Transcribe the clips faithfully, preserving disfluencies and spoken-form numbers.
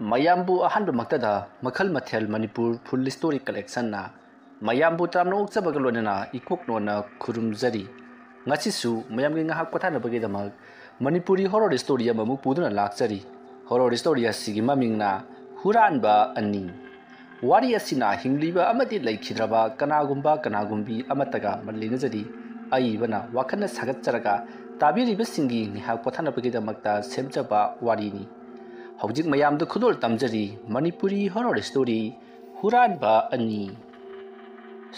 ꯃꯌꯥꯝꯕꯨ ꯑꯍꯥꯟꯕꯃꯛꯇꯗ ꯃꯈꯜ ꯃꯊꯦꯜ ꯃꯅꯤꯄꯨꯔ ꯐꯨꯜ ꯁ꯭ꯇꯣꯔꯤ ꯀꯂꯦꯛꯁꯟꯅ ꯃꯌꯥꯝꯕꯨ ꯇꯔꯥꯝꯅ ꯑꯣꯛꯆꯕꯒ ꯂꯣꯏꯅꯅ ꯏꯀꯣꯛ ꯅꯣꯟꯅ ꯈꯨꯔꯨꯝꯖꯔꯤ꯫ ꯉꯁꯤꯁꯨ ꯃꯌꯥꯝꯒꯤ ꯉꯥꯏꯍꯥꯛ ꯄꯣꯊꯥꯅꯕꯒꯤꯗꯃꯛ ꯃꯅꯤꯄꯨꯔꯤ ꯍꯣꯔꯣꯔ ꯁ꯭ꯇꯣꯔꯤ ꯑꯃꯃꯨꯛ ꯄꯨꯗꯨꯅ ꯂꯥꯛꯆꯔꯤ꯫ ꯍꯣꯔꯣꯔ ꯁ꯭ꯇꯣꯔꯤ ꯑꯁꯤꯒꯤ ꯃꯃꯤꯡꯅ ꯍꯨꯔꯥꯟꯕ ꯑꯅꯤ꯫ ꯋꯥꯔꯤ ꯑꯁꯤꯅ ꯍꯤꯡꯂꯤꯕ ꯑꯃꯗꯤ ꯂꯩꯈꯤꯗ꯭ꯔꯕ ꯀꯅꯥꯒꯨꯝꯕ ꯀꯅꯥꯒꯨꯝꯕꯤ ꯑꯃꯠꯇꯒ ꯃꯔꯤ ꯂꯩꯅꯖꯗꯦ꯫ ꯑꯏꯕꯅ ꯋꯥꯈꯜꯅ ꯁꯥꯒꯠꯆꯔꯒ ꯇꯥꯕꯤꯔꯤꯕꯁꯤꯡꯒꯤ ꯉꯥꯏꯍꯥꯛ ꯄꯣꯊꯥꯅꯕꯒꯤꯗꯃꯛꯇ ꯁꯦꯝꯖꯕ ꯋꯥꯔꯤꯅꯤ꯫ ꯍꯧꯖꯤꯛ ꯃꯌꯥꯝꯗ ꯈꯨꯗꯣꯜ ꯇꯝꯖꯔꯤ ꯃꯅꯤꯄꯨꯔꯤ ꯍꯣꯔꯣꯔ ꯁ꯭ꯇꯣꯔꯤ ꯍꯨꯔꯥꯟꯕ ꯑꯅꯤ꯫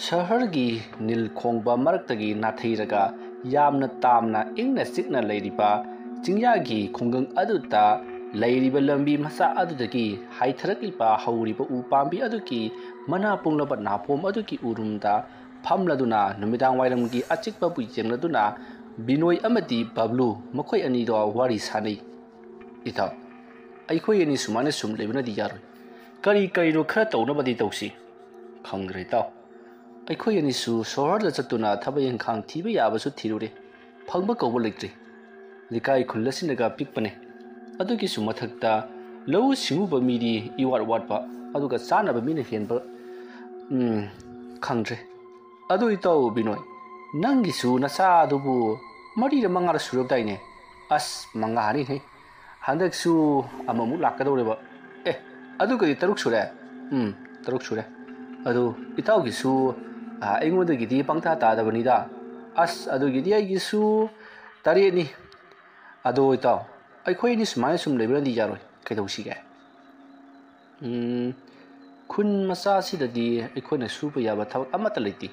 ꯁꯍꯔꯒꯤ ꯅꯤꯜ ꯈꯣꯡꯕ ꯃꯔꯛꯇꯒꯤ ꯅꯥꯊꯩꯔꯒ ꯌꯥꯝꯅ ꯇꯥꯝꯅ ꯏꯪꯅ ꯆꯤꯛꯅ ꯂꯩꯔꯤꯕ ꯆꯤꯡꯌꯥꯒꯤ ꯈꯨꯡꯒꯪ ꯑꯗꯨꯗ ꯂꯩꯔꯤꯕ ꯂꯝꯕꯤ ꯃꯆꯥ ꯑꯗꯨꯗꯒꯤ ꯍꯥꯏꯊꯔꯛꯂꯤꯕ ꯍꯧꯔꯤꯕ ꯎ ꯄꯥꯝꯕꯤ ꯑꯗꯨꯒꯤ ꯃꯅꯥ ꯄꯨꯡꯂꯕ ꯅꯥꯄꯣꯝ ꯑꯗꯨꯒꯤ ꯎꯔꯨꯝꯗ ꯐꯝꯂꯗꯨꯅ ꯅꯨꯃꯤꯗꯥꯡ ꯋꯥꯏꯔꯝꯒꯤ ꯑꯆꯤꯛꯄꯕꯨ ꯌꯦꯡꯂꯗꯨꯅ ꯕꯤꯅꯣꯏ ꯑꯃꯗꯤ ꯕꯕ꯭ꯂꯨ ꯃꯈꯣꯏ ꯑꯅꯤꯗꯣ ꯋꯥꯔꯤ ꯁꯥꯅꯩ꯫ "ꯏꯇꯥꯎ, ꯑꯩꯈꯣꯏ ꯑꯅꯤ ꯁꯨꯃꯥꯏꯅ ꯁꯨꯝ ꯂꯩꯕꯅꯗꯤ ꯌꯥꯔꯣꯏ꯫ ꯀꯔꯤ ꯀꯔꯤꯅꯣ ꯈꯔ ꯇꯧꯅꯕꯗꯤ ꯇꯧꯁꯤ꯫" "ꯈꯪꯗ꯭ꯔꯦ ꯏꯇꯥꯎ, ꯑꯩꯈꯣꯏ ꯑꯅꯤꯁꯨ ꯁꯣꯍꯔꯗ ꯆꯠꯇꯨꯅ ꯊꯕꯛ ꯏꯪꯈꯥꯡ ꯊꯤꯕ ꯌꯥꯕꯁꯨ ꯊꯤꯔꯨꯔꯦ, ꯐꯪꯕ ꯀꯧꯕ ꯂꯩꯇ꯭ꯔꯤ꯫ ꯂꯩꯀꯥꯏ ꯈꯨꯜ ꯑꯁꯤꯅꯒ ꯄꯤꯛꯄꯅꯦ, ꯑꯗꯨꯒꯤꯁꯨ ꯃꯊꯛꯇ ꯂꯧꯎ ꯁꯤꯡꯎꯕ ꯃꯤꯗꯤ ꯏꯋꯥꯠ ꯋꯥꯠꯄ, ꯑꯗꯨꯒ ꯆꯥꯅꯕ ꯃꯤꯅ ꯍꯦꯟꯕ꯫ ꯎꯝ, ꯈꯪꯗ꯭ꯔꯦ꯫ ꯑꯗꯨ ꯏꯇꯥꯎ ꯕꯤꯅꯣꯏ, ꯅꯪꯒꯤꯁꯨ ꯅꯆꯥꯗꯨꯕꯨ ꯃꯔꯤꯔ ꯃꯉꯥꯔ ꯁꯨꯔꯕꯗꯥꯏꯅꯦ?" "ꯑꯁ, ꯃꯉꯥꯅꯤꯅꯦ꯫ ꯍꯟꯗꯛꯁꯨ ꯑꯃꯃꯨꯛ ꯂꯥꯛꯀꯗꯧꯔꯦꯕ꯫" "ꯑꯦ, ꯑꯗꯨꯒꯗꯤ ꯇꯔꯨꯛ ꯁꯨꯔꯦ꯫" "ꯎꯝ, ꯇꯔꯨꯛ ꯁꯨꯔꯦ꯫ ꯑꯗꯨ ꯏꯇꯥꯎꯒꯤꯁꯨ, ꯑ, ꯑꯩꯉꯣꯟꯗꯒꯤꯗꯤ ꯄꯪꯇꯥ ꯇꯥꯗꯕꯅꯤꯗ꯫" "ꯑꯁ, ꯑꯗꯨꯒꯤꯗꯤ ꯑꯩꯒꯤꯁꯨ ꯇꯔꯦꯠꯅꯤ꯫" "ꯑꯗꯣ ꯏꯇꯥꯎ, ꯑꯩꯈꯣꯏ ꯑꯅꯤ ꯁꯨꯃꯥꯏꯅ ꯁꯨꯝ ꯂꯩꯕꯅꯗꯤ ꯌꯥꯔꯣꯏ꯫ ꯀꯩꯗꯧꯁꯤꯒꯦ?" "ꯎꯝ, ꯈꯨꯟ ꯃꯆꯥꯁꯤꯗꯗꯤ ꯑꯩꯈꯣꯏꯅ ꯁꯨꯕ ꯌꯥꯕ ꯊꯕꯛ ꯑꯃꯠꯇ ꯂꯩꯇꯦ꯫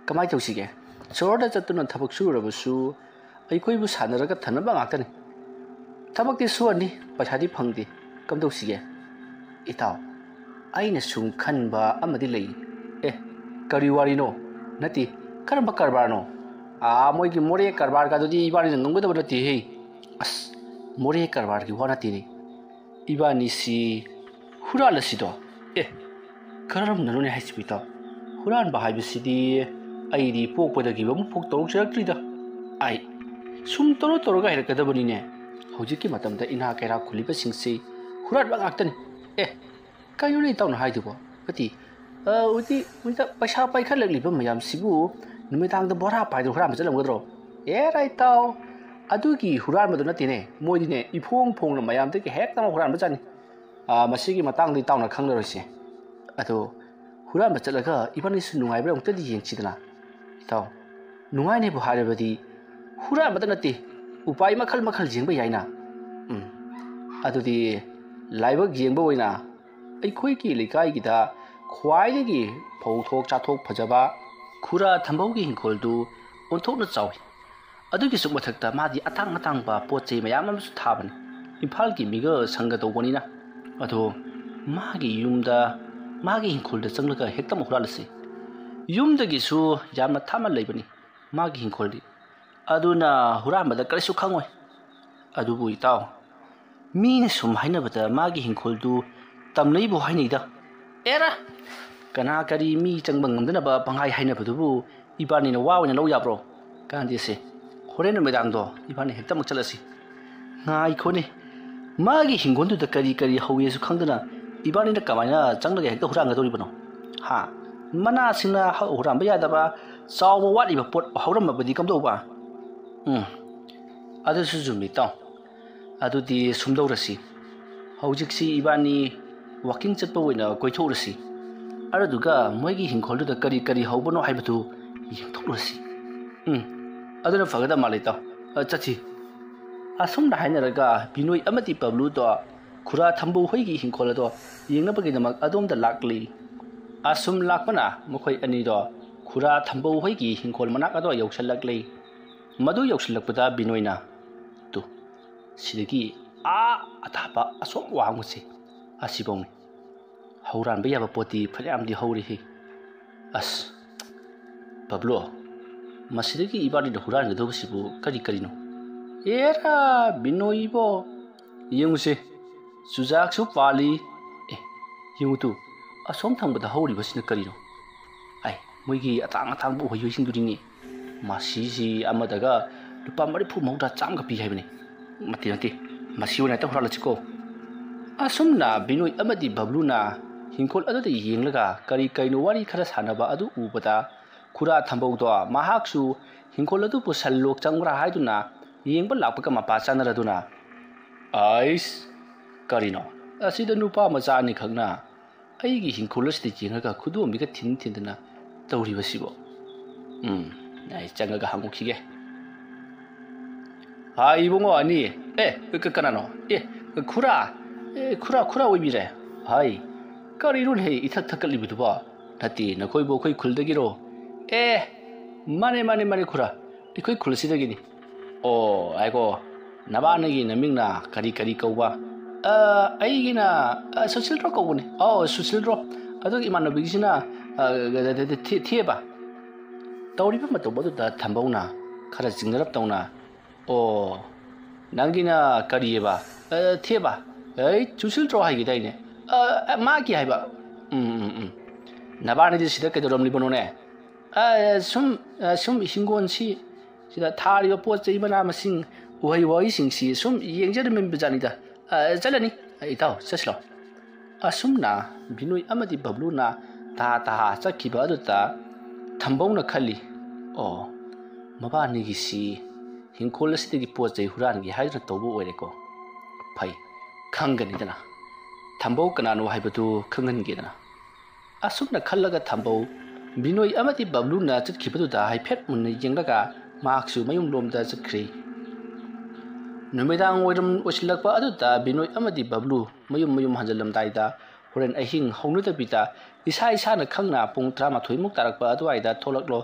ꯀꯃꯥꯏꯅ ꯇꯧꯁꯤꯒꯦ? ꯁꯣꯍꯣꯔꯗ ꯆꯠꯇꯨꯅ ꯊꯕꯛ ꯁꯨꯔꯨꯔꯕꯁꯨ ꯑꯩꯈꯣꯏꯕꯨ ꯁꯥꯟꯅꯔꯒ ꯊꯟꯅꯕ ꯉꯥꯛꯇꯅꯤ꯫ ꯊꯕꯛꯇꯤ ꯁꯨꯍꯟꯅꯤ, ꯄꯩꯁꯥꯗꯤ ꯐꯪꯗꯦ꯫ ꯀꯝꯗꯧꯁꯤꯒꯦ?" "ꯏꯇꯥꯎ, ꯑꯩꯅ ꯁꯨꯝ ꯈꯟꯕ ꯑꯃꯗꯤ ꯂꯩ꯫" "ꯑꯦ, ꯀꯔꯤ ꯋꯥꯔꯤꯅꯣ? ꯅꯠꯇꯦ, ꯀꯔꯝꯕ ꯀꯔꯕꯥꯔꯅꯣ?" "ꯑꯥ, ꯃꯣꯏꯒꯤ ꯃꯣꯔꯦ ꯀꯔꯕꯥꯔꯒꯗꯨꯗꯤ ꯏꯕꯥꯅꯤꯅ ꯉꯝꯒꯗꯕ ꯅꯠꯇꯦꯍꯦ꯫" "ꯑꯁ, ꯃꯣꯔꯦ ꯀꯔꯕꯥꯔꯒꯤ ꯋꯥ ꯅꯠꯇꯦꯅꯦ꯫ ꯏꯕꯥꯅꯤꯁꯤ ꯍꯨꯔꯥꯜꯂꯁꯤꯗꯣ?" "ꯑꯦ, ꯀꯔꯝꯅꯅꯣꯅꯦ ꯍꯥꯏꯁꯤꯕꯣ ꯏꯇꯥꯎ? ꯍꯨꯔꯥꯟꯕ ꯍꯥꯏꯕꯁꯤꯗꯤ ꯑꯩꯗꯤ ꯄꯣꯛꯄꯗꯒꯤ ꯑꯃꯨꯛꯐꯥꯎ ꯇꯧꯔꯛꯆꯔꯛꯇ꯭ꯔꯤꯗ꯫ ꯑꯩ ꯁꯨꯝ ꯇꯧꯔ ꯇꯧꯔꯒ ꯍꯩꯔꯛꯀꯗꯕꯅꯤꯅꯦ꯫" ꯍꯧꯖꯤꯛꯀꯤ ꯃꯇꯝꯗ ꯏꯅꯥ ꯀꯩꯔꯥꯛ ꯈꯨꯜꯂꯤꯕꯁꯤꯡꯁꯤ ꯍꯨꯔꯥꯟꯕ ꯉꯥꯛꯇꯅꯤ꯫ ꯑꯦ, ꯀꯩꯅꯣꯅꯦ ꯏꯇꯥꯎꯅ ꯍꯥꯏꯗꯨꯕꯣ? ꯀꯇꯤ, ꯑ, ꯎꯗꯤ, ꯎꯗ ꯄꯩꯁꯥ ꯄꯥꯏꯈꯠꯂꯛꯂꯤꯕ ꯃꯌꯥꯝꯁꯤꯕꯨ ꯅꯨꯃꯤꯗꯥꯡꯗ ꯕꯣꯔꯥ ꯄꯥꯏꯗꯨꯅ ꯍꯨꯔꯥꯟꯕ ꯆꯠꯂꯝꯒꯗ꯭ꯔꯣ? ꯑꯦꯔꯥ ꯏꯇꯥꯎ, ꯑꯗꯨꯒꯤ ꯍꯨꯔꯥꯟꯕꯗꯨ ꯅꯠꯇꯦꯅꯦ꯫ ꯃꯣꯏꯗꯤꯅꯦ ꯏꯐꯣꯡ ꯐꯣꯡꯅ ꯃꯌꯥꯝꯗꯒꯤ ꯍꯦꯛꯇ ꯍꯨꯔꯥꯟꯕ ꯆꯠꯅꯤ꯫ ꯑ, ꯃꯁꯤꯒꯤ ꯃꯇꯥꯡꯗ ꯏꯇꯥꯎꯅ ꯈꯪꯂꯔꯣꯏꯁꯦ꯫ ꯑꯗꯣ ꯍꯨꯔꯥꯟꯕ ꯆꯠꯂꯒ ꯏꯕꯥꯅꯤꯁꯨ ꯅꯨꯡꯉꯥꯏꯕ꯭ꯔꯥ ꯑꯃꯨꯛꯇꯗꯤ ꯌꯦꯡꯁꯤꯗꯅ꯫ ꯏꯇꯥꯎ, ꯅꯨꯡꯉꯥꯏꯅꯦꯕꯨ ꯍꯥꯏꯔꯕꯗꯤ ꯍꯨꯔꯥꯟꯕꯗ ꯅꯠꯇꯦ, ꯎꯄꯥꯏ ꯃꯈꯜ ꯃꯈꯜ ꯌꯦꯡꯕ ꯌꯥꯏꯅ꯫ ꯎꯝ, ꯑꯗꯨꯗꯤ ꯂꯥꯏꯕꯛ ꯌꯦꯡꯕ ꯑꯣꯏꯅ ꯑꯩꯈꯣꯏꯒꯤ ꯂꯩꯀꯥꯏꯒꯤꯗ ꯈ꯭ꯋꯥꯏꯗꯒꯤ ꯐꯧꯊꯣꯛ ꯆꯥꯊꯣꯛ ꯐꯖꯕ ꯈꯨꯔꯥ ꯊꯝꯕꯧꯒꯤ ꯏꯪꯈꯣꯜꯗꯨ ꯑꯣꯟꯊꯣꯛꯅ ꯆꯥꯎꯏ꯫ ꯑꯗꯨꯒꯤꯁꯨ ꯃꯊꯛꯇ ꯃꯥꯗꯤ ꯑꯇꯥꯡ ꯑꯇꯥꯡꯕ ꯄꯣꯠ ꯆꯩ ꯃꯌꯥꯝ ꯑꯃꯁꯨ ꯊꯥꯕꯅꯤ꯫ ꯏꯝꯐꯥꯜꯒꯤ ꯃꯤꯒ ꯁꯪꯒ ꯇꯧꯕꯅꯤꯅ꯫ ꯑꯗꯣ ꯃꯥꯒꯤ ꯌꯨꯝꯗ, ꯃꯥꯒꯤ ꯏꯪꯈꯣꯜꯗ ꯆꯪꯂꯒ ꯍꯦꯛꯇ ꯑꯃꯨꯛ ꯍꯨꯔꯥꯜꯂꯁꯤ꯫ ꯌꯨꯝꯗꯒꯤꯁꯨ ꯌꯥꯝꯅ ꯊꯥꯞꯅ ꯂꯩꯕꯅꯤ ꯃꯥꯒꯤ ꯏꯪꯈꯣꯜꯗꯤ꯫ ꯑꯗꯨꯅ ꯍꯨꯔꯥꯟꯕꯗ ꯀꯔꯤꯁꯨ ꯈꯪꯉꯣꯏ꯫ ꯑꯗꯨꯕꯨ ꯏꯇꯥꯎ, ꯃꯤꯅ ꯁꯨꯝ ꯍꯥꯏꯅꯕꯗ ꯃꯥꯒꯤ ꯏꯪꯈꯣꯜꯗꯨ ꯇꯝꯅꯩꯕꯨ ꯍꯥꯏꯅꯩꯗ꯫ ꯑꯦꯔꯥ! ꯀꯅꯥ ꯀꯔꯤ ꯃꯤ ꯆꯪꯕ ꯉꯝꯗꯅꯕ ꯄꯪꯍꯥꯏ ꯍꯥꯏꯅꯕꯗꯨꯕꯨ ꯏꯕꯥꯅꯤꯅ ꯋꯥ ꯑꯣꯏꯅ ꯂꯧ ꯌꯥꯕ꯭ꯔꯣ? ꯀꯥꯟꯗꯦꯁꯦ꯫ ꯍꯣꯔꯦꯟ ꯅꯨꯃꯤꯗꯥꯡꯗꯣ ꯏꯕꯥꯅꯤ ꯍꯦꯛꯇꯃꯛ ꯆꯠꯂꯁꯤ꯫ ꯉꯥꯏꯈꯣꯅꯦ, ꯃꯥꯒꯤ ꯍꯤꯡꯒꯣꯜꯗꯨꯗ ꯀꯔꯤ ꯀꯔꯤ ꯍꯧꯋꯦꯁꯨ ꯈꯪꯗꯅ ꯏꯕꯥꯅꯤꯅ ꯀꯃꯥꯏꯅ ꯆꯪꯂꯒ ꯍꯦꯛꯇ ꯍꯨꯔꯥꯟꯒꯗꯧꯔꯤꯕꯅꯣ? ꯍꯥ? ꯃꯅꯥꯁꯤꯡꯅ ꯍ-, ꯍꯨꯔꯥꯟꯕ ꯌꯥꯗꯕ ꯆꯥꯎꯕ ꯋꯥꯠꯂꯤꯕ ꯄꯣꯠ ꯍꯧꯔꯝꯃꯕꯗꯤ ꯀꯝꯗꯧꯕ? ꯎꯝ, ꯑꯗꯨꯁꯨ ꯆꯨꯝꯃꯤ, ꯏꯇꯥꯎ꯫ ꯑꯗꯨꯗꯤ ꯁꯨꯝꯗꯧꯔꯁꯤ, ꯍꯧꯖꯤꯛꯁꯤ ꯏꯕꯥꯅꯤ ꯋꯥꯀꯤꯡ ꯆꯠꯄ ꯑꯣꯏꯅ ꯀꯣꯏꯊꯣꯛꯎꯔꯁꯤ꯫ ꯑꯗꯨꯗꯨꯒ ꯃꯣꯏꯒꯤ ꯍꯤꯡꯈꯣꯜꯗꯨꯗ ꯀꯔꯤ ꯀꯔꯤ ꯍꯧꯕꯅꯣ ꯍꯥꯏꯕꯗꯨ ꯌꯦꯡꯊꯣꯛꯂꯨꯔꯁꯤ꯫ ꯎꯝ, ꯑꯗꯨꯅ ꯐꯒꯗꯕ ꯃꯥꯜꯂꯦ, ꯏꯇꯥꯎ꯫ ꯑ, ꯆꯠꯁꯤ꯫ ꯑꯁꯨꯝꯅ ꯍꯥꯏꯅꯔꯒ ꯕꯤꯅꯣꯏ ꯑꯃꯗꯤ ꯄꯕ꯭ꯂꯨꯗꯣ ꯈꯨꯔꯥ ꯊꯝꯕꯧ ꯍꯣꯏꯒꯤ ꯍꯤꯡꯈꯣꯜ ꯑꯗꯣ ꯌꯦꯡꯅꯕꯒꯤꯗꯃꯛ ꯑꯗꯣꯝꯗ ꯂꯥꯛꯂꯤ꯫ ꯑꯁꯨꯝ ꯂꯥꯛꯄꯅ ꯃꯈꯣꯏ ꯑꯅꯤꯗꯣ ꯈꯨꯔꯥ ꯊꯝꯕꯧ ꯍꯣꯏꯒꯤ ꯍꯤꯡꯈꯣꯜ ꯃꯅꯥꯛ ꯑꯗꯣ ꯌꯧꯁꯤꯜꯂꯛꯂꯤ꯫ ꯃꯗꯨ ꯌꯧꯁꯤꯜꯂꯛꯄꯗ ꯕꯤꯅꯣꯏꯅ, "ꯇꯨ, ꯁꯤꯗꯒꯤ ꯑꯥ ꯑꯊꯥꯞꯄ ꯑꯁꯣꯝ ꯋꯥꯡꯃꯁꯦ, ꯑꯁꯤꯐꯥꯎꯅꯤ꯫ ꯍꯧꯔꯥꯟꯕ ꯌꯥꯕ ꯄꯣꯠꯇꯤ ꯐꯅꯌꯥꯝꯗꯤ ꯍꯧꯔꯦꯍꯦ꯫ ꯑꯁ, ꯄꯕ꯭ꯂꯣ, ꯃꯁꯤꯗꯒꯤ ꯏꯕꯥꯅꯤꯅ ꯍꯨꯔꯥꯟꯒꯗꯧꯕꯁꯤꯕꯨ ꯀꯔꯤ ꯀꯔꯤꯅꯣ?" "ꯑꯦꯔꯥ, ꯕꯤꯅꯣꯏꯕꯣ, ꯌꯦꯡꯉꯨꯁꯦ, ꯆꯨꯖꯥꯛꯁꯨ ꯄꯥꯜꯂꯤ꯫ ꯑꯦ, ꯌꯦꯡꯉꯨ ꯇꯨ, ꯑꯁꯣꯝ ꯊꯪꯕꯗ ꯍꯧꯔꯤꯕꯁꯤꯅ ꯀꯔꯤꯅꯣ? ꯑꯩ, ꯃꯣꯏꯒꯤ ꯑꯇꯥꯡ ꯑꯇꯥꯡꯕ ꯎꯍꯩ ꯍꯩꯁꯤꯡꯗꯨꯅꯤꯅꯦ꯫ ꯃꯁꯤꯁꯤ ꯑꯃꯗꯒ ꯂꯨꯄꯥ ꯃꯔꯤꯐꯨ, ꯃꯧꯗ꯭ꯔꯥ, ꯆꯥꯝꯃꯒ ꯄꯤ ꯍꯥꯏꯕꯅꯤ꯫ ꯅꯠꯇꯦ, ꯅꯠꯇꯦ, ꯃꯁꯤ ꯑꯣꯏꯅ ꯍꯦꯛꯇ ꯍꯨꯔꯥꯜꯂꯁꯤꯀꯣ꯫ ꯑꯁꯨꯝꯅ ꯕꯤꯅꯣꯏ ꯑꯃꯗꯤ ꯕꯕ꯭ꯂꯨꯅ ꯍꯤꯡꯈꯣꯜ ꯑꯗꯨꯗ ꯌꯦꯡꯂꯒ ꯀꯔꯤ ꯀꯔꯤꯅꯣ ꯋꯥꯔꯤ ꯈꯔ ꯁꯥꯟꯅꯕ ꯑꯗꯨ ꯎꯕꯗ, ꯈꯨꯔꯥ ꯊꯝꯕꯧꯗꯣ ꯃꯍꯥꯛꯁꯨ ꯍꯤꯡꯈꯣꯜ ꯑꯗꯨꯕꯨ ꯁꯟ ꯂꯣꯛ ꯆꯪꯕ꯭ꯔꯥ ꯍꯥꯏꯗꯨꯅ ꯌꯦꯡꯕ ꯂꯥꯛꯄꯒ ꯃꯄꯥ ꯆꯥꯅꯔꯗꯨꯅ, "ꯑꯩꯁ, ꯀꯔꯤꯅꯣ? ꯑꯁꯤꯗ ꯅꯨꯄꯥ ꯃꯆꯥ ꯑꯅꯤꯈꯛꯅ ꯑꯩꯒꯤ ꯍꯤꯡꯈꯣꯜ ꯑꯁꯤꯗ ꯌꯦꯡꯂꯒ ꯈꯨꯗꯣꯝꯕꯤꯒ ꯊꯤꯟ ꯊꯤꯟꯗꯅ ꯇꯧꯔꯤꯕꯁꯤꯕꯣ? ꯎꯝ, ꯑꯩ ꯆꯪꯉꯒ ꯍꯪꯉꯨꯈꯤꯒꯦ꯫ ꯍꯥꯏ, ꯏꯕꯨꯡꯉꯣ ꯑꯅꯤ꯫ ꯑꯦ, ꯀ-, ꯀꯅꯥꯅꯣ? ꯑꯦ, ꯈꯨꯔꯥ? ꯑꯦ, ꯈꯨꯔꯥ, ꯈꯨꯔꯥ ꯑꯣꯏꯕꯤꯔꯦ꯫ ꯍꯥꯏ, ꯀꯔꯤꯅꯣꯅꯦꯍꯦ ꯏꯊꯛ ꯊꯛꯀꯠꯂꯤꯕꯗꯨꯕꯣ? ꯅꯠꯇꯦ, ꯅꯈꯣꯏꯕꯨ ꯑꯩꯈꯣꯏ ꯈꯨꯜꯗꯒꯤꯔꯣ? ꯑꯦ, ꯃꯥꯅꯦ, ꯃꯥꯅꯦ, ꯃꯥꯅꯦ, ꯈꯨꯔꯥ꯫ ꯑꯩꯈꯣꯏ ꯈꯨꯜ ꯑꯁꯤꯗꯒꯤꯅꯤ꯫ ꯑꯣ, ꯍꯥꯏꯀꯣ, ꯅꯕꯥꯅꯤꯒꯤ ꯅꯃꯤꯡꯅ ꯀꯔꯤ ꯀꯔꯤ ꯀꯧꯕ? ꯑ, ꯑꯩꯒꯤꯅ, ꯑ, ꯁꯨꯁꯤꯜꯗ꯭ꯔꯣ ꯀꯧꯕꯅꯤ꯫ ꯑꯣ, ꯁꯨꯁꯤꯜꯗ꯭ꯔꯣ꯫ ꯑꯗꯨꯒ ꯏꯃꯥꯟꯅꯕꯤꯒꯤꯁꯤꯅ, ꯑ, ꯊꯦ-, ꯊꯦꯕ꯫ ꯇꯧꯔꯤꯕ ꯃꯇꯧ ꯑꯗꯨꯗ ꯊꯝꯕꯧꯅ ꯈꯔ ꯆꯤꯡꯅꯔꯞ ꯇꯧꯅ, "ꯑꯣ, ꯅꯪꯒꯤꯅ ꯀꯔꯤꯑꯕ? ꯑ, ꯊꯦꯕ? ꯑꯩ ꯆꯨꯁꯤꯜꯗ꯭ꯔꯣ ꯍꯥꯏꯈꯤꯗꯥꯏꯅꯦ? ꯑ, ꯑ, ꯃꯥꯒꯤ ꯍꯥꯏꯕ꯫ ꯎꯝ, ꯎꯝ, ꯎꯝ꯫ ꯅꯕꯥꯅꯤꯗꯤ ꯁꯤꯗ ꯀꯩꯗꯧꯔꯝꯂꯤꯕꯅꯣꯅꯦ?" "ꯑ, ꯁꯨꯝ, ꯑ, ꯁꯨꯝ ꯍꯤꯡꯒꯣꯜꯁꯤ, ꯁꯤꯗ ꯊꯥꯔꯤꯕ ꯄꯣꯠ ꯆꯩ ꯃꯅꯥ ꯃꯁꯤꯡ, ꯎꯍꯩ ꯋꯥꯍꯩꯁꯤꯡꯁꯤ ꯁꯨꯝ ꯌꯦꯡꯖꯔꯝꯃꯤꯕ ꯖꯥꯠꯅꯤꯗ꯫ ꯑ, ꯆꯠꯂꯅꯤ, ꯏꯇꯥꯎ, ꯆꯠꯁꯤꯜꯂꯣ꯫" ꯑꯁꯨꯝꯅ ꯕꯤꯅꯣꯏ ꯑꯃꯗꯤ ꯕꯕ꯭ꯂꯨꯅ ꯇꯍꯥ ꯇꯍꯥ ꯆꯠꯈꯤꯕ ꯑꯗꯨꯗ ꯊꯝꯕꯧꯅ ꯈꯜꯂꯤ, "ꯑꯣ, ꯃꯕꯥꯅꯤꯒꯤꯁꯤ ꯍꯤꯡꯈꯣꯜ ꯑꯁꯤꯗꯒꯤ ꯄꯣꯠ ꯆꯩ ꯍꯨꯔꯥꯟꯒꯦ ꯍꯥꯏꯗꯨꯅ ꯇꯧꯕ ꯑꯣꯏꯔꯦꯀꯣ꯫ ꯐꯩ, ꯈꯪꯒꯅꯤꯗꯅ꯫ ꯊꯝꯕꯧ ꯀꯅꯥꯅꯣ ꯍꯥꯏꯕꯗꯨ ꯈꯪꯍꯟꯒꯦꯗꯅ꯫" ꯑꯁꯨꯝꯅ ꯈꯜꯂꯒ ꯊꯝꯕꯧ ꯕꯤꯅꯣꯏ ꯑꯃꯗꯤ ꯕꯕ꯭ꯂꯨꯅ ꯆꯠꯈꯤꯕꯗꯨꯗ ꯍꯥꯏꯐꯦꯠ ꯃꯨꯟꯅ ꯌꯦꯡꯂꯒ ꯃꯍꯥꯛꯁꯨ ꯃꯌꯨꯝ ꯂꯣꯝꯗ ꯆꯠꯈ꯭ꯔꯦ꯫ ꯅꯨꯃꯤꯗꯥꯡ ꯋꯥꯏꯔꯝ ꯑꯣꯏꯁꯤꯜꯂꯛꯄ ꯑꯗꯨꯗ ꯕꯤꯅꯣꯏ ꯑꯃꯗꯤ ꯕꯕ꯭ꯂꯨ ꯃꯌꯨꯝ ꯃꯌꯨꯝ ꯍꯟꯖꯤꯜꯂꯝꯗꯥꯏꯗ ꯍꯣꯔꯦꯟ ꯑꯍꯤꯡ ꯍꯧꯅꯗꯕꯤꯗ ꯏꯁꯥ ꯏꯁꯥꯅ ꯈꯪꯅ ꯄꯨꯡ ꯇꯔꯥꯃꯥꯊꯣꯏꯃꯨꯛ ꯇꯥꯔꯛꯄ ꯑꯗꯨꯋꯥꯏꯗ ꯊꯣꯛꯂꯛꯂꯣ꯫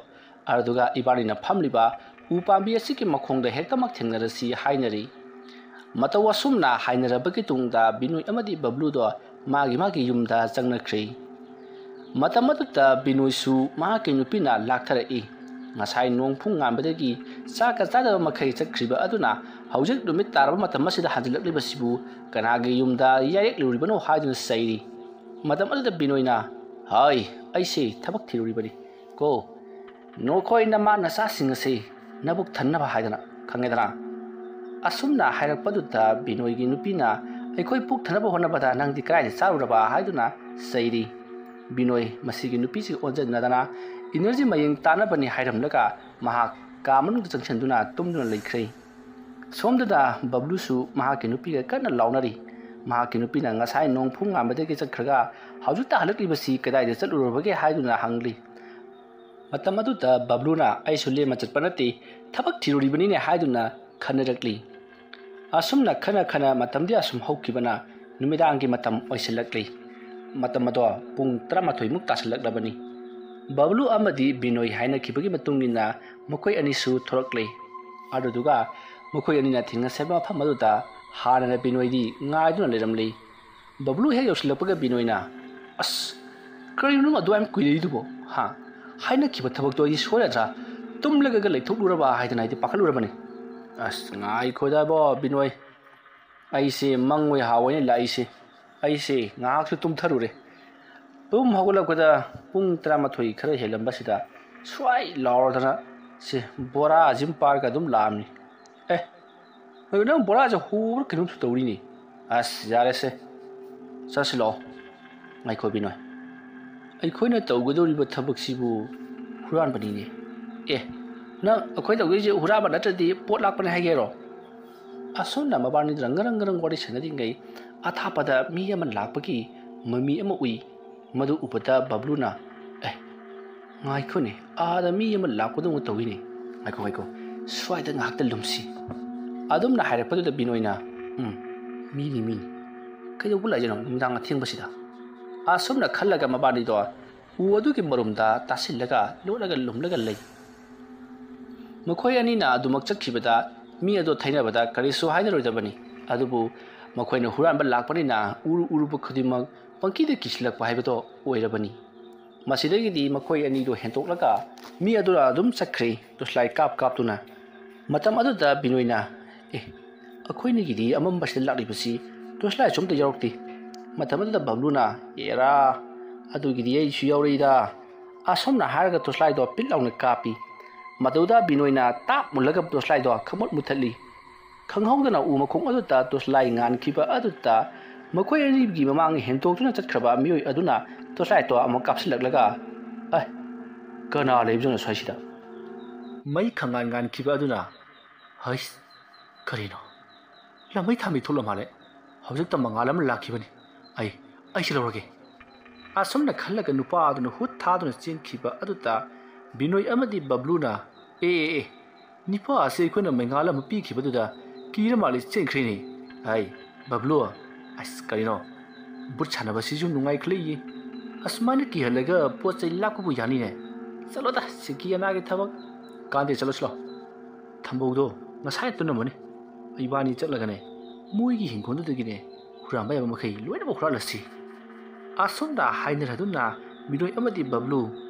ꯑꯗꯨꯒ ꯏꯕꯥꯅꯤꯅ ꯐꯝꯂꯤꯕ ꯎ ꯄꯥꯝꯕꯤ ꯑꯁꯤꯒꯤ ꯃꯈꯣꯡꯗ ꯍꯦꯛꯇꯃꯛ ꯊꯦꯡꯅꯔꯁꯤ ꯍꯥꯏꯅꯔꯤ꯫ ꯃꯇꯧ ꯑꯁꯨꯝꯅ ꯍꯥꯏꯅꯔꯕꯒꯤ ꯇꯨꯡꯗ ꯕꯤꯅꯣꯏ ꯑꯃꯗꯤ ꯕꯕ꯭ꯂꯨꯗꯣ ꯃꯥꯒꯤ ꯃꯥꯒꯤ ꯌꯨꯝꯗ ꯆꯪꯅꯈ꯭ꯔꯦ꯫ ꯃꯇꯝ ꯑꯗꯨꯗ ꯕꯤꯅꯣꯏꯁꯨ ꯃꯍꯥꯛꯀꯤ ꯅꯨꯄꯤꯅ ꯂꯥꯛꯊꯔꯛꯏ꯫ ꯉꯁꯥꯏ ꯅꯣꯡ ꯐꯨꯡ ꯉꯥꯟꯕꯗꯒꯤ ꯆꯥꯛꯀ ꯆꯥꯗꯕ ꯃꯈꯩ ꯆꯠꯈ꯭ꯔꯤꯕ ꯑꯗꯨꯅ ꯍꯧꯖꯤꯛ ꯅꯨꯃꯤꯠ ꯇꯥꯔꯕ ꯃꯇꯝ ꯑꯁꯤꯗ ꯍꯟꯖꯤꯜꯂꯛꯂꯤꯕꯁꯤꯕꯨ ꯀꯅꯥꯒꯤ ꯌꯨꯝꯗ ꯌꯥꯏꯔꯛꯂꯨꯔꯤꯕꯅꯣ ꯍꯥꯏꯗꯨꯅ ꯆꯩꯔꯤ꯫ ꯃꯇꯝ ꯑꯗꯨꯗ ꯕꯤꯅꯣꯏꯅ, "ꯍꯣꯏ, ꯑꯩꯁꯦ ꯊꯕꯛ ꯊꯤꯔꯨꯔꯤꯕꯅꯤ ꯀꯣ꯫ ꯅꯈꯣꯏ ꯅꯃꯥ ꯅꯆꯥꯁꯤꯡ ꯑꯁꯤ ꯅꯕꯨꯛ ꯊꯟꯅꯕ ꯍꯥꯏꯗꯅ, ꯈꯪꯉꯦꯗꯅ?" ꯑꯁꯨꯝꯅ ꯍꯥꯏꯔꯛꯄꯗꯨꯗ ꯕꯤꯅꯣꯏꯒꯤ ꯅꯨꯄꯤꯅ "ꯑꯩꯈꯣꯏ ꯄꯨꯛ ꯊꯟꯅꯕ ꯍꯣꯠꯅꯕꯗ ꯅꯪꯗꯤ ꯀꯗꯥꯏꯗ ꯆꯥꯔꯨꯔꯕ?" ꯍꯥꯏꯗꯨꯅ ꯆꯩꯔꯤ꯫ ꯕꯤꯅꯣꯏ ꯃꯁꯤꯒꯤ ꯅꯨꯄꯤꯁꯤꯒ ꯑꯣꯟꯖꯟꯅꯗꯅ ꯏꯅꯔꯖꯤ ꯃꯌꯦꯡ ꯇꯥꯅꯕꯅꯤ ꯍꯥꯏꯔꯝꯂꯒ ꯃꯍꯥꯛ ꯀꯥ ꯃꯅꯨꯡꯗ ꯆꯪꯁꯤꯟꯗꯨꯅ ꯇꯨꯝꯗꯨꯅ ꯂꯩꯈ꯭ꯔꯦ꯫ ꯁꯣꯝꯗꯅ ꯕꯕ꯭ꯂꯨꯁꯨ ꯃꯍꯥꯛꯀꯤ ꯅꯨꯄꯤꯒ ꯀꯟꯅ ꯂꯥꯎꯅꯔꯤ꯫ ꯃꯍꯥꯛꯀꯤ ꯅꯨꯄꯤꯅ ꯉꯁꯥꯏ ꯅꯣꯡ ꯐꯨꯡ ꯉꯥꯟꯕꯗꯒꯤ ꯆꯠꯈ꯭ꯔꯒ ꯍꯧꯖꯤꯛꯇ ꯍꯜꯂꯛꯂꯤꯕꯁꯤ ꯀꯗꯥꯏꯗ ꯆꯠꯂꯨꯔꯕꯒꯦ ꯍꯥꯏꯗꯨꯅ ꯍꯪꯂꯤ꯫ ꯃꯇꯝ ꯑꯗꯨꯗ ꯕꯕ꯭ꯂꯨꯅ "ꯑꯩꯁꯨ ꯂꯦꯝꯅ ꯆꯠꯄ ꯅꯠꯇꯦ, ꯊꯕꯛ ꯊꯤꯔꯨꯔꯤꯕꯅꯤꯅꯦ" ꯍꯥꯏꯗꯨꯅ ꯈꯟꯅꯔꯛꯂꯤ꯫ ꯑꯁꯨꯝꯅ ꯈꯟꯅ ꯈꯟꯅ ꯃꯇꯝꯗꯤ ꯑꯁꯨꯝ ꯍꯧꯈꯤꯕꯅ ꯅꯨꯃꯤꯗꯥꯡꯒꯤ ꯃꯇꯝ ꯑꯣꯏꯁꯤꯜꯂꯛꯂꯤ꯫ ꯃꯇꯝ ꯑꯗꯣ ꯄꯨꯡ ꯇꯔꯥꯃꯥꯊꯣꯏꯃꯨꯛ ꯇꯥꯁꯤꯜꯂꯛꯂꯕꯅꯤ꯫ ꯕꯕ꯭ꯂꯨ ꯑꯃꯗꯤ ꯕꯤꯅꯣꯏ ꯍꯥꯏꯅꯈꯤꯕꯒꯤ ꯃꯇꯨꯡ ꯏꯟꯅ ꯃꯈꯣꯏ ꯑꯅꯤꯁꯨ ꯊꯣꯔꯛꯂꯦ꯫ ꯑꯗꯨꯗꯨꯒ ꯃꯈꯣꯏ ꯑꯅꯤꯅ ꯊꯦꯡꯅꯁꯦ ꯍꯥꯏꯕ ꯃꯐꯝ ꯑꯗꯨꯗ ꯍꯥꯟꯅꯅ ꯕꯤꯅꯣꯏꯗꯤ ꯉꯥꯏꯗꯨꯅ ꯂꯩꯔꯝꯂꯤ꯫ ꯕꯕ꯭ꯂꯨ ꯍꯦꯛ ꯌꯧꯁꯤꯜꯂꯛꯄꯒ ꯕꯤꯅꯣꯏꯅ, "ꯑꯁ, ꯀꯔꯤꯅꯣ ꯅꯪ ꯑꯗꯨ ꯌꯥꯝ ꯀꯨꯏꯔꯛꯏꯗꯨꯕꯣ? ꯍꯥ? ꯍꯥꯏꯅꯈꯤꯕ ꯊꯕꯛꯇꯣ ꯑꯩꯗꯤ ꯁꯣꯏꯔꯗ꯭ꯔꯥ? ꯇꯨꯝꯂꯒꯒ ꯂꯩꯊꯣꯛꯂꯨꯔꯕ?" ꯍꯥꯏꯗꯅ ꯑꯩꯗꯤ ꯄꯥꯈꯠꯂꯨꯔꯕꯅꯤ꯫ "ꯑꯁ, ꯉꯥꯏꯈꯣꯗꯕꯣ ꯕꯤꯅꯣꯏ, ꯑꯩꯁꯦ ꯃꯪ ꯑꯣꯏ ꯍꯥ ꯑꯣꯏꯅ ꯂꯥꯛꯏꯁꯦ꯫ ꯑꯩꯁꯦ ꯉꯥꯏꯍꯥꯛꯁꯨ ꯇꯨꯝꯊꯔꯨꯔꯦ꯫ ꯇꯨꯝ ꯍꯧꯒꯠꯂꯛꯄꯗ ꯄꯨꯡ ꯇꯔꯥꯃꯥꯊꯣꯏ ꯈꯔ ꯍꯦꯜꯂꯝꯕꯁꯤꯗ ꯁ꯭ꯋꯥꯏ ꯂꯥꯎꯔꯗꯅ ꯁꯦ ꯕꯣꯔꯥ ꯑꯁꯤꯃ ꯄꯥꯏꯔꯒ ꯑꯗꯨꯝ ꯂꯥꯛꯑꯝꯅꯤ꯫ ꯑꯦ, ꯑꯗꯨ ꯅꯪ ꯕꯣꯔꯥꯁꯦ ꯍꯨꯕ꯭ꯔꯥ ꯀꯩꯅꯣꯝꯁꯨ ꯇꯧꯔꯤꯅꯦ꯫ ꯑꯁ, ꯌꯥꯔꯦꯁꯦ, ꯆꯠꯁꯤ ꯂꯥꯛꯑꯣ꯫ ꯉꯥꯏꯈꯣ ꯕꯤꯅꯣꯏ, ꯑꯩꯈꯣꯏꯅ ꯇꯧꯒꯗꯧꯔꯤꯕ ꯊꯕꯛꯁꯤꯕꯨ ꯍꯨꯔꯥꯟꯕꯅꯤꯅꯦ꯫ ꯑꯦ, ꯅꯪ ꯑꯩꯈꯣꯏ ꯇꯧꯗꯣꯏꯁꯦ ꯍꯨꯔꯥꯟꯕ ꯅꯠꯇ꯭ꯔꯗꯤ ꯄꯣꯠ ꯂꯥꯛꯄꯅꯦ ꯍꯥꯏꯒꯦꯔꯣ?" ꯑꯁꯨꯝꯅ ꯃꯕꯥꯅꯤꯗꯨꯅ ꯉꯔꯪ ꯉꯔꯪ ꯋꯥꯔꯤ ꯁꯥꯟꯅꯔꯤꯉꯩ ꯑꯊꯥꯞꯄꯗ ꯃꯤ ꯑꯃ ꯂꯥꯛꯄꯒꯤ ꯃꯃꯤ ꯑꯃ ꯎꯏ꯫ ꯃꯗꯨ ꯎꯕꯗ ꯕꯕ꯭ꯂꯨꯅ, "ꯑꯦ, ꯉꯥꯏꯈꯣꯅꯦ, ꯑꯥꯗ ꯃꯤ ꯑꯃ ꯂꯥꯛꯄꯗꯧꯅ ꯇꯧꯏꯅꯦ꯫ ꯉꯥꯏꯈꯣ, ꯉꯥꯏꯈꯣ, ꯁ꯭ꯋꯥꯏꯗ ꯉꯥꯏꯍꯥꯛꯇ ꯂꯨꯝꯁꯤ꯫" ꯑꯗꯨꯝꯅ ꯍꯥꯏꯔꯛꯄꯗꯨꯗ ꯕꯤꯅꯣꯏꯅ, "ꯎꯝ, ꯃꯤꯅꯤ, ꯃꯤꯅꯤ꯫ ꯀꯩꯗꯧꯕ ꯂꯥꯛꯏꯖꯥꯠꯅꯣ ꯅꯨꯃꯤꯗꯥꯡ ꯑꯊꯦꯡꯕꯁꯤꯗ?" ꯑꯁꯨꯝꯅ ꯈꯜꯂꯒ ꯃꯕꯥꯅꯤꯗꯣ ꯎ ꯑꯗꯨꯒꯤ ꯃꯔꯨꯝꯗ ꯇꯥꯁꯤꯜꯂꯒ ꯂꯣꯠꯂꯒ ꯂꯨꯝꯂꯒ ꯂꯩ꯫ ꯃꯈꯣꯏ ꯑꯅꯤꯅ ꯑꯗꯨꯃꯛ ꯆꯠꯈꯤꯕꯗ ꯃꯤ ꯑꯗꯨ ꯊꯩꯅꯕꯗ ꯀꯔꯤꯁꯨ ꯍꯥꯏꯅꯔꯣꯏꯗꯕꯅꯤ꯫ ꯑꯗꯨꯕꯨ ꯃꯈꯣꯏꯅ ꯍꯨꯔꯥꯟꯕ ꯂꯥꯛꯄꯅꯤꯅ ꯎꯔꯨ ꯎꯔꯨꯕ ꯈꯨꯗꯤꯡꯃꯛ ꯄꯪꯀꯤꯗ ꯀꯤꯁꯤꯜꯂꯛꯄ ꯍꯥꯏꯕꯗꯣ ꯑꯣꯏꯔꯕꯅꯤ꯫ ꯃꯁꯤꯗꯒꯤꯗꯤ ꯃꯈꯣꯏ ꯑꯅꯤꯗꯨ ꯍꯦꯟꯇꯣꯛꯂꯒ ꯃꯤ ꯑꯗꯨꯅ ꯑꯗꯨꯝ ꯆꯠꯈ꯭ꯔꯦ, ꯇꯣꯁꯂꯥꯏ ꯀꯥꯞ ꯀꯥꯞꯇꯨꯅ꯫ ꯃꯇꯝ ꯑꯗꯨꯗ ꯕꯤꯅꯣꯏꯅ, "ꯑꯦ, ꯑꯩꯈꯣꯏꯅꯤꯒꯤꯗꯤ ꯑꯃꯝꯕꯁꯤꯗ ꯂꯥꯛꯂꯤꯕꯁꯤ ꯇꯣꯁꯂꯥꯏꯁꯨ ꯑꯝꯇ ꯌꯥꯎꯔꯛꯇꯦ꯫" ꯃꯇꯝ ꯑꯗꯨꯗ ꯕꯕ꯭ꯂꯨꯅ, "ꯑꯦꯔꯥ, ꯑꯗꯨꯒꯤꯗꯤ ꯑꯩꯁꯨ ꯌꯥꯎꯔꯛꯏꯗ꯫" ꯑꯁꯨꯝꯅ ꯍꯥꯏꯔꯒ ꯇꯣꯁꯂꯥꯏꯗꯣ ꯄꯤꯠ ꯂꯥꯎꯅ ꯀꯥꯞꯄꯤ꯫ ꯃꯗꯨꯗ ꯕꯤꯅꯣꯏꯅ ꯇꯥꯞ ꯃꯨꯜꯂꯒ ꯇꯣꯁꯂꯥꯏꯗꯣ ꯈꯪꯃꯨꯠ ꯃꯨꯊꯠꯂꯤ꯫ ꯈꯪꯍꯧꯗꯅ ꯎ ꯃꯈꯣꯡ ꯑꯗꯨꯗ ꯇꯣꯔꯆꯂꯥꯏ ꯉꯥꯟꯈꯤꯕ ꯑꯗꯨꯗ ꯃꯈꯣꯏ ꯑꯅꯤꯒꯤ ꯃꯃꯥꯡ ꯍꯦꯟꯗꯣꯛꯇꯨꯅ ꯆꯠꯈ꯭ꯔꯕ ꯃꯤꯑꯣꯏ ꯑꯗꯨꯅ ꯇꯣꯔꯆꯂꯥꯏꯠꯇꯣ ꯑꯃꯨꯛ ꯀꯥꯞꯁꯤꯜꯂꯛꯂꯒ, "ꯑꯦ, ꯀꯅꯥ ꯂꯩꯕꯖꯥꯠꯅꯣ ꯁ꯭ꯋꯥꯏꯁꯤꯗ?" ꯃꯩ ꯈꯪꯉꯥꯟ ꯉꯥꯟꯈꯤꯕ ꯑꯗꯨꯅ, "ꯍꯩꯁ, ꯀꯔꯤꯅꯣ? ꯂꯝꯃꯩ ꯊꯥꯟꯕꯤ ꯊꯣꯛꯂ ꯃꯥꯜꯂꯦ꯫ ꯍꯧꯖꯤꯛꯇ ꯃꯉꯥꯜ ꯑꯃ ꯂꯥꯛꯈꯤꯕꯅꯤ꯫ ꯑꯩ, ꯑꯩꯁꯨ ꯂꯧꯔꯒꯦ꯫" ꯑꯁꯨꯝꯅ ꯈꯜꯂꯒ ꯅꯨꯄꯥ ꯑꯗꯨꯅ ꯍꯨꯠ ꯊꯥꯗꯨꯅ ꯆꯦꯟꯈꯤꯕ ꯑꯗꯨꯗ ꯕꯤꯅꯣꯏ ꯑꯃꯗꯤ ꯕꯕ꯭ꯂꯨꯅ, "ꯑꯦ, ꯑꯦ, ꯑꯦ, ꯅꯤꯄꯥ ꯑꯁꯤ ꯑꯩꯈꯣꯏꯅ ꯃꯩꯉꯥꯜ ꯑꯃ ꯄꯤꯈꯤꯕꯗꯨꯗ ꯀꯤꯔ ꯃꯥꯜꯂꯦ ꯆꯦꯟꯈ꯭ꯔꯦꯅꯦ꯫ ꯍꯥꯏ, ꯕꯕ꯭ꯂꯨ, ꯑꯁ, ꯀꯔꯤꯅꯣ? ꯕꯨꯠ ꯁꯥꯟꯅꯕꯁꯤꯁꯨ ꯅꯨꯡꯉꯥꯏꯈꯠꯂꯛꯏꯌꯦ꯫ ꯑꯁꯨꯃꯥꯏꯅ ꯀꯤꯍꯜꯂꯒ ꯄꯣꯠ ꯆꯩ ꯂꯥꯛꯄꯕꯨ ꯌꯥꯅꯤꯅꯦ꯫ ꯆꯠꯂꯣꯗ, ꯁꯤꯀꯤ ꯑꯅꯥꯒꯤ ꯊꯕꯛ꯫ ꯀꯥꯟꯗꯦ, ꯆꯠꯂꯁꯤ ꯂꯥꯎ꯫ ꯊꯝꯕꯧꯗꯣ ꯉꯁꯥꯏ ꯇꯨꯝꯂꯝꯕꯅꯤ꯫ ꯏꯕꯥꯅꯤ ꯆꯠꯂꯒꯅꯦ, ꯃꯣꯏꯒꯤ ꯍꯤꯡꯈꯣꯜꯗꯨꯗꯒꯤꯅꯦ, ꯍꯨꯔꯥꯟꯕ ꯌꯥꯕ ꯃꯈꯩ ꯂꯣꯏꯅꯃꯛ ꯍꯨꯔꯥꯜꯂꯁꯤ꯫" ꯑꯁꯨꯝꯅ ꯍꯥꯏꯅꯔꯗꯨꯅ ꯕꯤꯅꯣꯏ ꯑꯃꯗꯤ ꯕꯕ꯭ꯂꯨ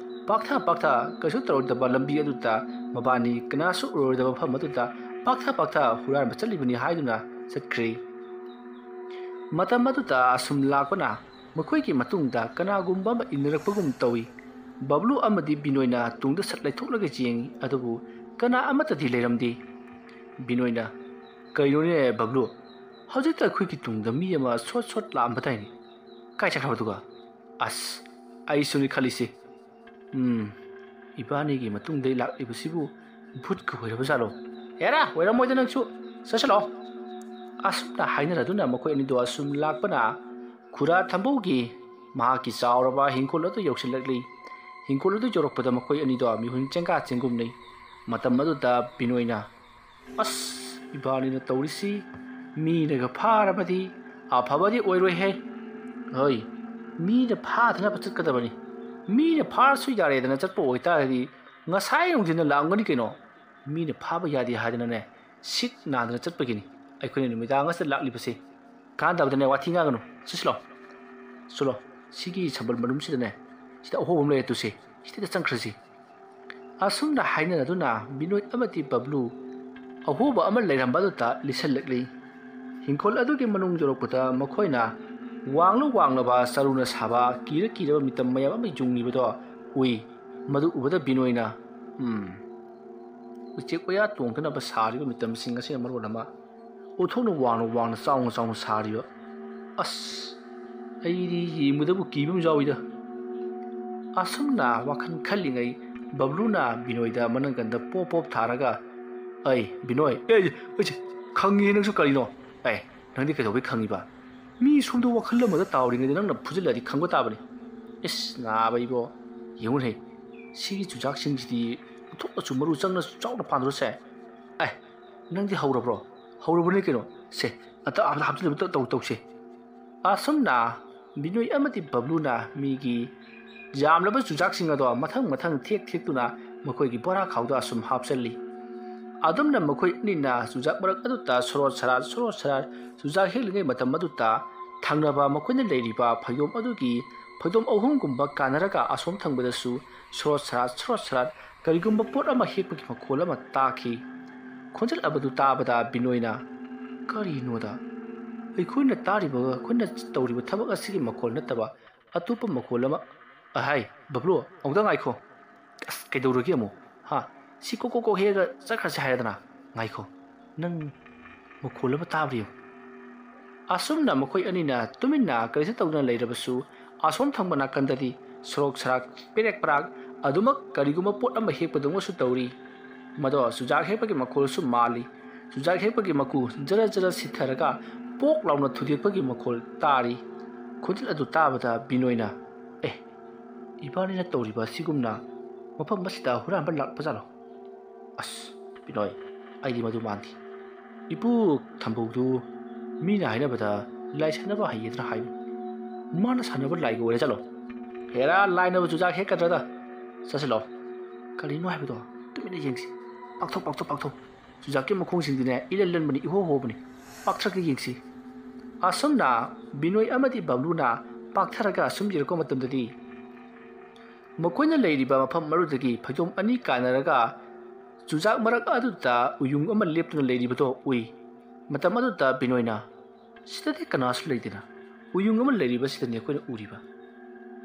ꯄꯥꯛꯊ ꯄꯥꯛꯊ ꯀꯩꯁꯨ ꯇꯧꯔꯣꯏꯗꯕ ꯂꯝꯕꯤ ꯑꯗꯨꯗ, ꯃꯕꯥꯅꯤ ꯀꯅꯥꯁꯨ ꯎꯔꯣꯏꯗꯕ ꯃꯐꯝ ꯑꯗꯨꯗ ꯄꯥꯛꯊ ꯄꯥꯛꯊ ꯍꯨꯔꯥꯟꯕ ꯆꯠꯂꯤꯕꯅꯤ ꯍꯥꯏꯗꯨꯅ ꯆꯠꯈ꯭ꯔꯦ꯫ ꯃꯇꯝ ꯑꯗꯨꯗ ꯑꯁꯨꯝ ꯂꯥꯛꯄꯅ ꯃꯈꯣꯏꯒꯤ ꯃꯇꯨꯡꯗ ꯀꯅꯥꯒꯨꯝꯕ ꯑꯃ ꯏꯟꯅꯔꯛꯄꯒꯨꯝ ꯇꯧꯏ꯫ ꯕꯕ꯭ꯂꯨ ꯑꯃꯗꯤ ꯕꯤꯅꯣꯏꯅ ꯇꯨꯡꯗ ꯁꯠ ꯂꯩꯊꯣꯛꯂꯒ ꯌꯦꯡꯏ, ꯑꯗꯨꯕꯨ ꯀꯅꯥ ꯑꯃꯠꯇꯗꯤ ꯂꯩꯔꯝꯗꯦ꯫ ꯕꯤꯅꯣꯏꯅ, "ꯀꯩꯅꯣꯅꯦ ꯕꯕ꯭ꯂꯨ, ꯍꯧꯖꯤꯛꯇ ꯑꯩꯈꯣꯏꯒꯤ ꯇꯨꯡꯗ ꯃꯤ ꯑꯃ ꯁꯣꯠ ꯁꯣꯠ ꯂꯥꯛꯑꯝꯕꯗꯥꯏꯅꯦ꯫ ꯀꯥꯏ ꯆꯠꯈ꯭ꯔꯕꯗꯨꯒ? ꯑꯁ, ꯑꯩꯁꯨꯅꯤ ꯈꯜꯂꯤꯁꯦ꯫ ꯎꯝ, ꯏꯕꯥꯅꯤꯒꯤ ꯃꯇꯨꯡꯗꯩ ꯂꯥꯛꯂꯤꯕꯁꯤꯕꯨ ꯚꯨꯠꯀ ꯑꯣꯏꯔꯕ ꯖꯥꯠꯂꯣ? ꯑꯦꯔꯥ, ꯑꯣꯏꯔꯝꯃꯣꯏꯗ ꯅꯪꯁꯨ꯫ ꯆꯠꯁꯤꯜꯂꯣ꯫" ꯑꯁꯨꯝꯅ ꯍꯥꯏꯅꯔꯗꯨꯅ ꯃꯈꯣꯏ ꯑꯅꯤꯗꯣ ꯑꯁꯨꯝ ꯂꯥꯛꯄꯅ ꯈꯨꯔꯥ ꯊꯝꯕꯧꯒꯤ ꯃꯍꯥꯛꯀꯤ ꯆꯥꯎꯔꯕ ꯍꯤꯡꯈꯣꯜ ꯑꯗꯨ ꯌꯧꯁꯤꯜꯂꯛꯂꯤ꯫ ꯍꯤꯡꯈꯣꯜ ꯑꯗꯨ ꯌꯧꯔꯛꯄꯗ ꯃꯈꯣꯏ ꯑꯅꯤꯗꯣ ꯃꯤꯍꯨꯟ ꯆꯦꯡꯒꯥ ꯆꯦꯡꯒꯨꯝꯅꯩ꯫ ꯃꯇꯝ ꯑꯗꯨꯗ ꯕꯤꯅꯣꯏꯅ, "ꯑꯁ, ꯏꯕꯥꯅꯤꯅ ꯇꯧꯔꯤꯁꯤ ꯃꯤꯅꯒ ꯐꯥꯔꯕꯗꯤ ꯑꯐꯕꯗꯤ ꯑꯣꯏꯔꯣꯏꯍꯦ꯫ ꯍꯣꯏ, ꯃꯤꯅ ꯐꯥꯗꯅꯕ ꯆꯠꯀꯗꯕꯅꯤ꯫ ꯃꯤꯅ ꯐꯥꯔꯁꯨ ꯌꯥꯔꯦꯗꯅ ꯆꯠꯄ ꯑꯣꯏꯇꯥꯔꯗꯤ ꯉꯁꯥꯏ ꯅꯨꯡꯊꯤꯟꯗ ꯂꯥꯛꯑꯝꯒꯅꯤ ꯀꯩꯅꯣ꯫ ꯃꯤꯅ ꯐꯥꯕ ꯌꯥꯗꯦ ꯍꯥꯏꯗꯅꯅꯦ ꯁꯤꯠ ꯅꯥꯗꯅ ꯆꯠꯄꯒꯤꯅꯤ ꯑꯩꯈꯣꯏꯅ ꯅꯨꯃꯤꯗꯥꯡ ꯑꯁꯤꯗ ꯂꯥꯛꯂꯤꯕꯁꯦ꯫ ꯀꯥꯟꯗꯕꯗꯅꯦ ꯋꯥꯊꯤ ꯉꯥꯡꯒꯅꯨ꯫ ꯆꯠꯁꯤꯂꯣ꯫ ꯆꯠꯂꯣ, ꯁꯤꯒꯤ ꯁꯝꯕꯜ ꯃꯅꯨꯡꯁꯤꯗꯅꯦ, ꯁꯤꯗ ꯑꯍꯣꯕ ꯑꯃ ꯂꯩꯔꯦ, ꯇꯨꯁꯦ, ꯁꯤꯗ ꯆꯪꯈ꯭ꯔꯁꯤ꯫" ꯑꯁꯨꯝꯅ ꯍꯥꯏꯅꯔꯗꯨꯅ ꯕꯤꯅꯣꯏ ꯑꯃꯗꯤ ꯕꯕ꯭ꯂꯨ ꯑꯍꯣꯕ ꯑꯃ ꯂꯩꯔꯝꯕ ꯑꯗꯨꯗ ꯂꯤꯠꯁꯜꯂꯛꯂꯤ꯫ ꯍꯤꯡꯈꯣꯜ ꯑꯗꯨꯒꯤ ꯃꯅꯨꯡ ꯌꯧꯔꯛꯄꯗ ꯃꯈꯣꯏꯅ ꯋꯥꯡꯂꯨ ꯋꯥꯡꯂꯕ ꯆꯔꯨꯅ ꯁꯥꯕ ꯀꯤꯔ ꯀꯤꯔꯕ ꯃꯤꯇꯝ ꯃꯌꯥꯝ ꯑꯃ ꯌꯨꯡꯂꯤꯕꯗꯣ ꯎꯏ꯫ ꯃꯗꯨ ꯎꯕꯗ ꯕꯤꯅꯣꯏꯅ, "ꯎꯝ, ꯎꯆꯦꯛ ꯋꯥꯌꯥ ꯇꯣꯡꯗꯅꯕ ꯁꯥꯔꯤꯕ ꯃꯤꯇꯝꯁꯤꯡ ꯑꯁꯤꯅ ꯃꯔꯣꯜ ꯑꯃ ꯎꯊꯣꯛꯅ ꯋꯥꯡꯅ ꯋꯥꯡꯅ ꯆꯥꯎꯅ ꯆꯥꯎꯅ ꯁꯥꯔꯤꯕ꯫ ꯑꯁ, ꯑꯩꯗꯤ ꯌꯦꯡꯕꯗꯕꯨ ꯀꯤꯕ ꯑꯃ ꯌꯥꯎꯏꯗ꯫ ꯑꯁꯨꯝꯅ ꯋꯥꯈꯜ ꯈꯜꯂꯤꯉꯩ ꯕꯕ꯭ꯂꯨꯅ ꯕꯤꯅꯣꯏꯗ ꯃꯅꯪꯒꯟꯗ ꯄꯣꯞ ꯄꯣꯞ ꯊꯥꯔꯒ, "ꯑꯩ ꯕꯤꯅꯣꯏ, ꯑꯦ, ꯑꯩꯁꯦ ꯈꯪꯉꯤ, ꯅꯪꯁꯨ ꯀꯔꯤꯅꯣ? ꯑꯦ, ꯅꯪꯗꯤ ꯀꯩꯗꯧꯕꯩ ꯈꯪꯉꯤꯕ? ꯃꯤ ꯁꯣꯝꯗ ꯋꯥꯈꯜ ꯑꯃꯗ ꯇꯥꯎꯔꯤꯉꯩꯗ ꯅꯪꯅ ꯐꯨꯖꯤꯜꯂꯗꯤ ꯈꯪꯕ ꯇꯥꯕꯅꯤ꯫ ꯏꯁ, ꯅꯥꯕ ꯏꯕꯣ, ꯌꯦꯡꯉꯨꯅꯦ, ꯁꯤꯒꯤ ꯆꯨꯖꯥꯛꯁꯤꯡꯁꯤꯗꯤ ꯎꯊꯣꯛꯅꯁꯨ ꯃꯔꯨ ꯆꯪꯅꯁꯨ ꯆꯥꯎꯅ ꯄꯥꯟꯗ꯭ꯔꯣꯁꯦ꯫ ꯑꯦ, ꯅꯪꯗꯤ ꯍꯧꯔꯕ꯭ꯔꯣ? ꯍꯧꯔꯕꯅꯦ ꯀꯩꯅꯣ꯫ ꯁꯦ, ꯑꯝꯇ, ꯑꯝꯇ ꯍꯥꯞꯆꯤꯟꯅꯕ ꯇꯧ-, ꯇꯧꯁꯦ꯫" ꯑꯁꯨꯝꯅ ꯕꯤꯅꯣꯏ ꯑꯃꯗꯤ ꯕꯕ꯭ꯂꯨꯅ ꯃꯤꯒꯤ ꯌꯥꯝꯂꯕ ꯆꯨꯖꯥꯛꯁꯤꯡ ꯑꯗꯣ ꯃꯊꯪ ꯃꯊꯪ ꯊꯦꯛ ꯊꯦꯛꯇꯨꯅ ꯃꯈꯣꯏꯒꯤ ꯕꯣꯔꯥ ꯈꯥꯎꯗ ꯑꯁꯨꯝ ꯍꯥꯞꯆꯜꯂꯤ꯫ ꯑꯗꯨꯝꯅ ꯃꯈꯣꯏ ꯑꯅꯤꯅ ꯆꯨꯖꯥꯛ ꯃꯔꯛ ꯑꯗꯨꯗ ꯁꯣꯔꯣꯠ ꯁꯔꯥꯠ, ꯁꯣꯔꯣꯠ ꯁꯔꯥꯠ ꯆꯨꯖꯥꯛ ꯍꯦꯛꯂꯤꯉꯩ ꯃꯇꯝ ꯑꯗꯨꯗ ꯊꯪꯅꯕ ꯃꯈꯣꯏꯅ ꯂꯩꯔꯤꯕ ꯐꯩꯗꯣꯝ ꯑꯗꯨꯒꯤ ꯐꯩꯗꯣꯝ ꯑꯍꯨꯝꯒꯨꯝꯕ ꯀꯥꯟꯅꯔꯒ ꯑꯁꯣꯝ ꯊꯪꯕꯗꯁꯨ ꯁꯣꯔꯣꯠ ꯁꯔꯥꯠ, ꯁꯣꯔꯣꯠ ꯁꯔꯥꯠ ꯀꯔꯤꯒꯨꯝꯕ ꯄꯣꯠ ꯑꯃ ꯍꯦꯛꯄꯒꯤ ꯃꯈꯣꯜ ꯑꯃ ꯇꯥꯈꯤ꯫ ꯈꯣꯟꯖꯦꯜ ꯑꯗꯨ ꯇꯥꯕꯗ ꯕꯤꯅꯣꯏꯅ, "ꯀꯔꯤꯅꯣꯗ? ꯑꯩꯈꯣꯏꯅ ꯇꯥꯔꯤꯕ, ꯑꯩꯈꯣꯏꯅ ꯇꯧꯔꯤꯕ ꯊꯕꯛ ꯑꯁꯤꯒꯤ ꯃꯈꯣꯜ ꯅꯠꯇꯕ ꯑꯇꯣꯞꯄ ꯃꯈꯣꯜ ꯑꯃ, ꯑꯍꯥꯏ, ꯕꯕ꯭ꯂꯨ, ꯑꯃꯨꯛꯇ ꯉꯥꯏꯈꯣ꯫" "ꯑꯁ, ꯀꯩꯗꯧꯔꯒꯦ ꯑꯃꯨꯛ? ꯍꯥ? ꯁꯤ ꯀꯣꯛ ꯀꯣꯛ ꯀꯣꯛ ꯍꯦꯛꯑꯒ ꯆꯠꯈ꯭ꯔꯁꯦ ꯍꯥꯏꯔꯗꯅ? ꯉꯥꯏꯈꯣ, ꯅꯪ ꯃꯈꯣꯜ ꯑꯃ ꯇꯥꯕ꯭ꯔꯥ ꯌꯦꯡꯉꯨ꯫" ꯑꯁꯨꯝꯅ ꯃꯈꯣꯏ ꯑꯅꯤꯅ ꯇꯨꯃꯤꯟꯅ ꯀꯔꯤꯁꯨ ꯇꯧꯗꯅ ꯂꯩꯔꯕꯁꯨ, ꯑꯁꯣꯝ ꯊꯪꯕ ꯅꯥꯀꯟꯗꯗꯤ ꯁꯣꯔꯣꯛ ꯁꯔꯥꯛ ꯄꯦꯔꯦꯛ ꯄꯔꯥꯛ ꯑꯗꯨꯃꯛ ꯀꯔꯤꯒꯨꯝꯕ ꯄꯣꯠ ꯑꯃ ꯍꯦꯛꯄꯗꯧꯅꯁꯨ ꯇꯧꯔꯤ꯫ ꯃꯗꯣ ꯆꯨꯖꯥꯛ ꯍꯦꯛꯄꯒꯤ ꯃꯈꯣꯜꯁꯨ ꯃꯥꯜꯂꯤ꯫ ꯆꯨꯖꯥꯛ ꯍꯦꯛꯄꯒꯤ ꯃꯀꯨ ꯖꯔ ꯖꯔ ꯁꯤꯊꯔꯒ ꯄꯣꯛ ꯂꯥꯎꯅ ꯊꯨꯗꯦꯛꯄꯒꯤ ꯃꯈꯣꯜ ꯇꯥꯔꯤ꯫ ꯈꯣꯟꯖꯦꯜ ꯑꯗꯨ ꯇꯥꯕꯗ ꯕꯤꯅꯣꯏꯅ, "ꯑꯦ, ꯏꯕꯥꯅꯤꯅ ꯇꯧꯔꯤꯕ ꯑꯁꯤꯒꯨꯝꯅ ꯃꯐꯝ ꯑꯁꯤꯗ ꯍꯨꯔꯥꯟꯕ ꯂꯥꯛꯄꯖꯥꯠꯂꯣ? ꯑꯁ, ꯕꯤꯅꯣꯏ, ꯑꯩꯗꯤ ꯃꯗꯨ ꯃꯥꯟꯗꯦ꯫ ꯏꯄꯨ ꯊꯝꯕꯧꯗꯨ ꯃꯤꯅ ꯍꯥꯏꯅꯕꯗ ꯂꯥꯏ ꯁꯥꯟꯅꯕ ꯍꯩꯌꯦꯗꯅ ꯍꯥꯏꯕꯅꯤ꯫ ꯃꯥꯅ ꯁꯥꯟꯅꯕ ꯂꯥꯏꯒ ꯑꯣꯏꯔ ꯆꯠꯂꯣ꯫ ꯍꯦꯔꯥ, ꯂꯥꯏꯅꯕ ꯆꯨꯖꯥꯛ ꯍꯦꯛꯀꯗ꯭ꯔꯗ? ꯆꯠꯁꯤꯜꯂꯣ꯫ ꯀꯔꯤꯅꯣ ꯍꯥꯏꯕꯗꯣ ꯇꯨꯃꯤꯟꯅ ꯌꯦꯡꯁꯤ꯫ ꯄꯥꯛꯊꯣꯛ, ꯄꯥꯛꯊꯣꯛ, ꯄꯥꯛꯊꯣꯛ꯫ ꯆꯨꯖꯥꯛꯀꯤ ꯃꯈꯣꯡꯁꯤꯡꯗꯤꯅꯦ ꯏꯂꯟ ꯂꯟꯕꯅꯤ, ꯏꯍꯣ ꯍꯣꯕꯅꯤ꯫ ꯄꯥꯛꯊꯔꯛꯀꯦ ꯌꯦꯡꯁꯤ꯫" ꯑꯁꯨꯝꯅ ꯕꯤꯅꯣꯏ ꯑꯃꯗꯤ ꯕꯕ꯭ꯂꯨꯅ ꯄꯥꯛꯊꯔꯒ ꯑꯁꯨꯝ ꯌꯦꯡꯔꯛꯄ ꯃꯇꯝꯗꯗꯤ, ꯃꯈꯣꯏꯅ ꯂꯩꯔꯤꯕ ꯃꯐꯝ ꯑꯗꯨꯗꯒꯤ ꯐꯩꯗꯣꯝ ꯑꯅꯤ ꯀꯥꯟꯅꯔꯒ ꯆꯨꯖꯥꯛ ꯃꯔꯛ ꯑꯗꯨꯗ ꯎꯌꯨꯡ ꯑꯃ ꯂꯦꯞꯇꯨꯅ ꯂꯩꯔꯤꯕꯗꯣ ꯎꯏ꯫ ꯃꯇꯝ ꯑꯗꯨꯗ ꯕꯤꯅꯣꯏꯅ, "ꯁꯤꯗꯗꯤ ꯀꯅꯥꯁꯨ ꯂꯩꯇꯦꯅ, ꯎꯌꯨꯡ ꯑꯃ ꯂꯩꯔꯤꯕꯁꯤꯗꯅꯤ ꯑꯩꯈꯣꯏꯅ ꯎꯔꯤꯕ꯫"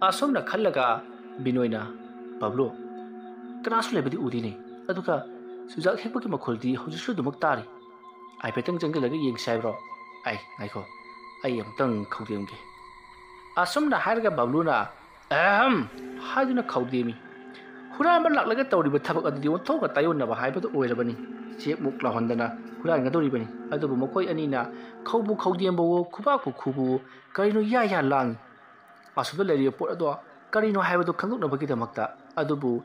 ꯑꯁꯨꯝꯅ ꯈꯜꯂꯒ ꯕꯤꯅꯣꯏꯅ, "ꯕꯕ꯭ꯂꯨ, ꯀꯅꯥꯁꯨ ꯂꯩꯕꯗꯤ ꯎꯗꯦꯅꯦ, ꯑꯗꯨꯒ ꯆꯨꯖꯥꯛ ꯍꯦꯛꯄꯒꯤ ꯃꯈꯣꯜꯗꯤ ꯍꯧꯖꯤꯛꯁꯨ ꯑꯗꯨꯃꯛ ꯇꯥꯔꯤ꯫ ꯍꯥꯏꯐꯦꯠꯇꯪ ꯆꯪꯁꯤꯜꯂꯒ ꯌꯦꯡꯁꯤ ꯍꯥꯏꯕ꯭ꯔꯣ? ꯑꯩ, ꯉꯥꯏꯈꯣ, ꯑꯩ ꯑꯃꯨꯛꯇꯪ ꯈꯧꯗꯦꯝꯒꯦ꯫ ꯑꯁꯨꯝꯅ ꯍꯥꯏꯔꯒ ꯕꯕ꯭ꯂꯨꯅ "ꯑꯍꯝ" ꯍꯥꯏꯗꯨꯅ ꯈꯧꯗꯦꯝꯃꯤ꯫ ꯍꯨꯔꯥꯟꯕ ꯂꯥꯛꯂꯒ ꯇꯧꯔꯤꯕ ꯊꯕꯛ ꯑꯗꯨꯗꯤ ꯑꯣꯟꯊꯣꯛꯅ ꯇꯥꯏꯑꯣꯟꯅꯕ ꯍꯥꯏꯕꯗꯨ ꯑꯣꯏꯔꯕꯅꯤ꯫ ꯆꯦꯞꯃꯨꯛ ꯂꯥꯎꯍꯟꯗꯅ ꯍꯨꯔꯥꯟꯒꯗꯧꯔꯤꯕꯅꯤ꯫ ꯑꯗꯨꯕꯨ ꯃꯈꯣꯏ ꯑꯅꯤꯅ ꯈꯧꯕꯨ ꯈꯧꯗꯦꯝꯕꯋꯣ, ꯈꯨꯕꯥꯛꯄꯨ ꯈꯨꯕꯋꯣ, ꯀꯔꯤꯅꯣ ꯌꯥ ꯌꯥ ꯂꯥꯡꯉꯤ꯫ ꯑꯁꯣꯝꯗ ꯂꯩꯔꯤꯕ ꯄꯣꯠ ꯑꯗꯣ ꯀꯔꯤꯅꯣ ꯍꯥꯏꯕꯗꯨ ꯈꯪꯗꯣꯛꯅꯕꯒꯤꯗꯃꯛꯇ꯫ ꯑꯗꯨꯕꯨ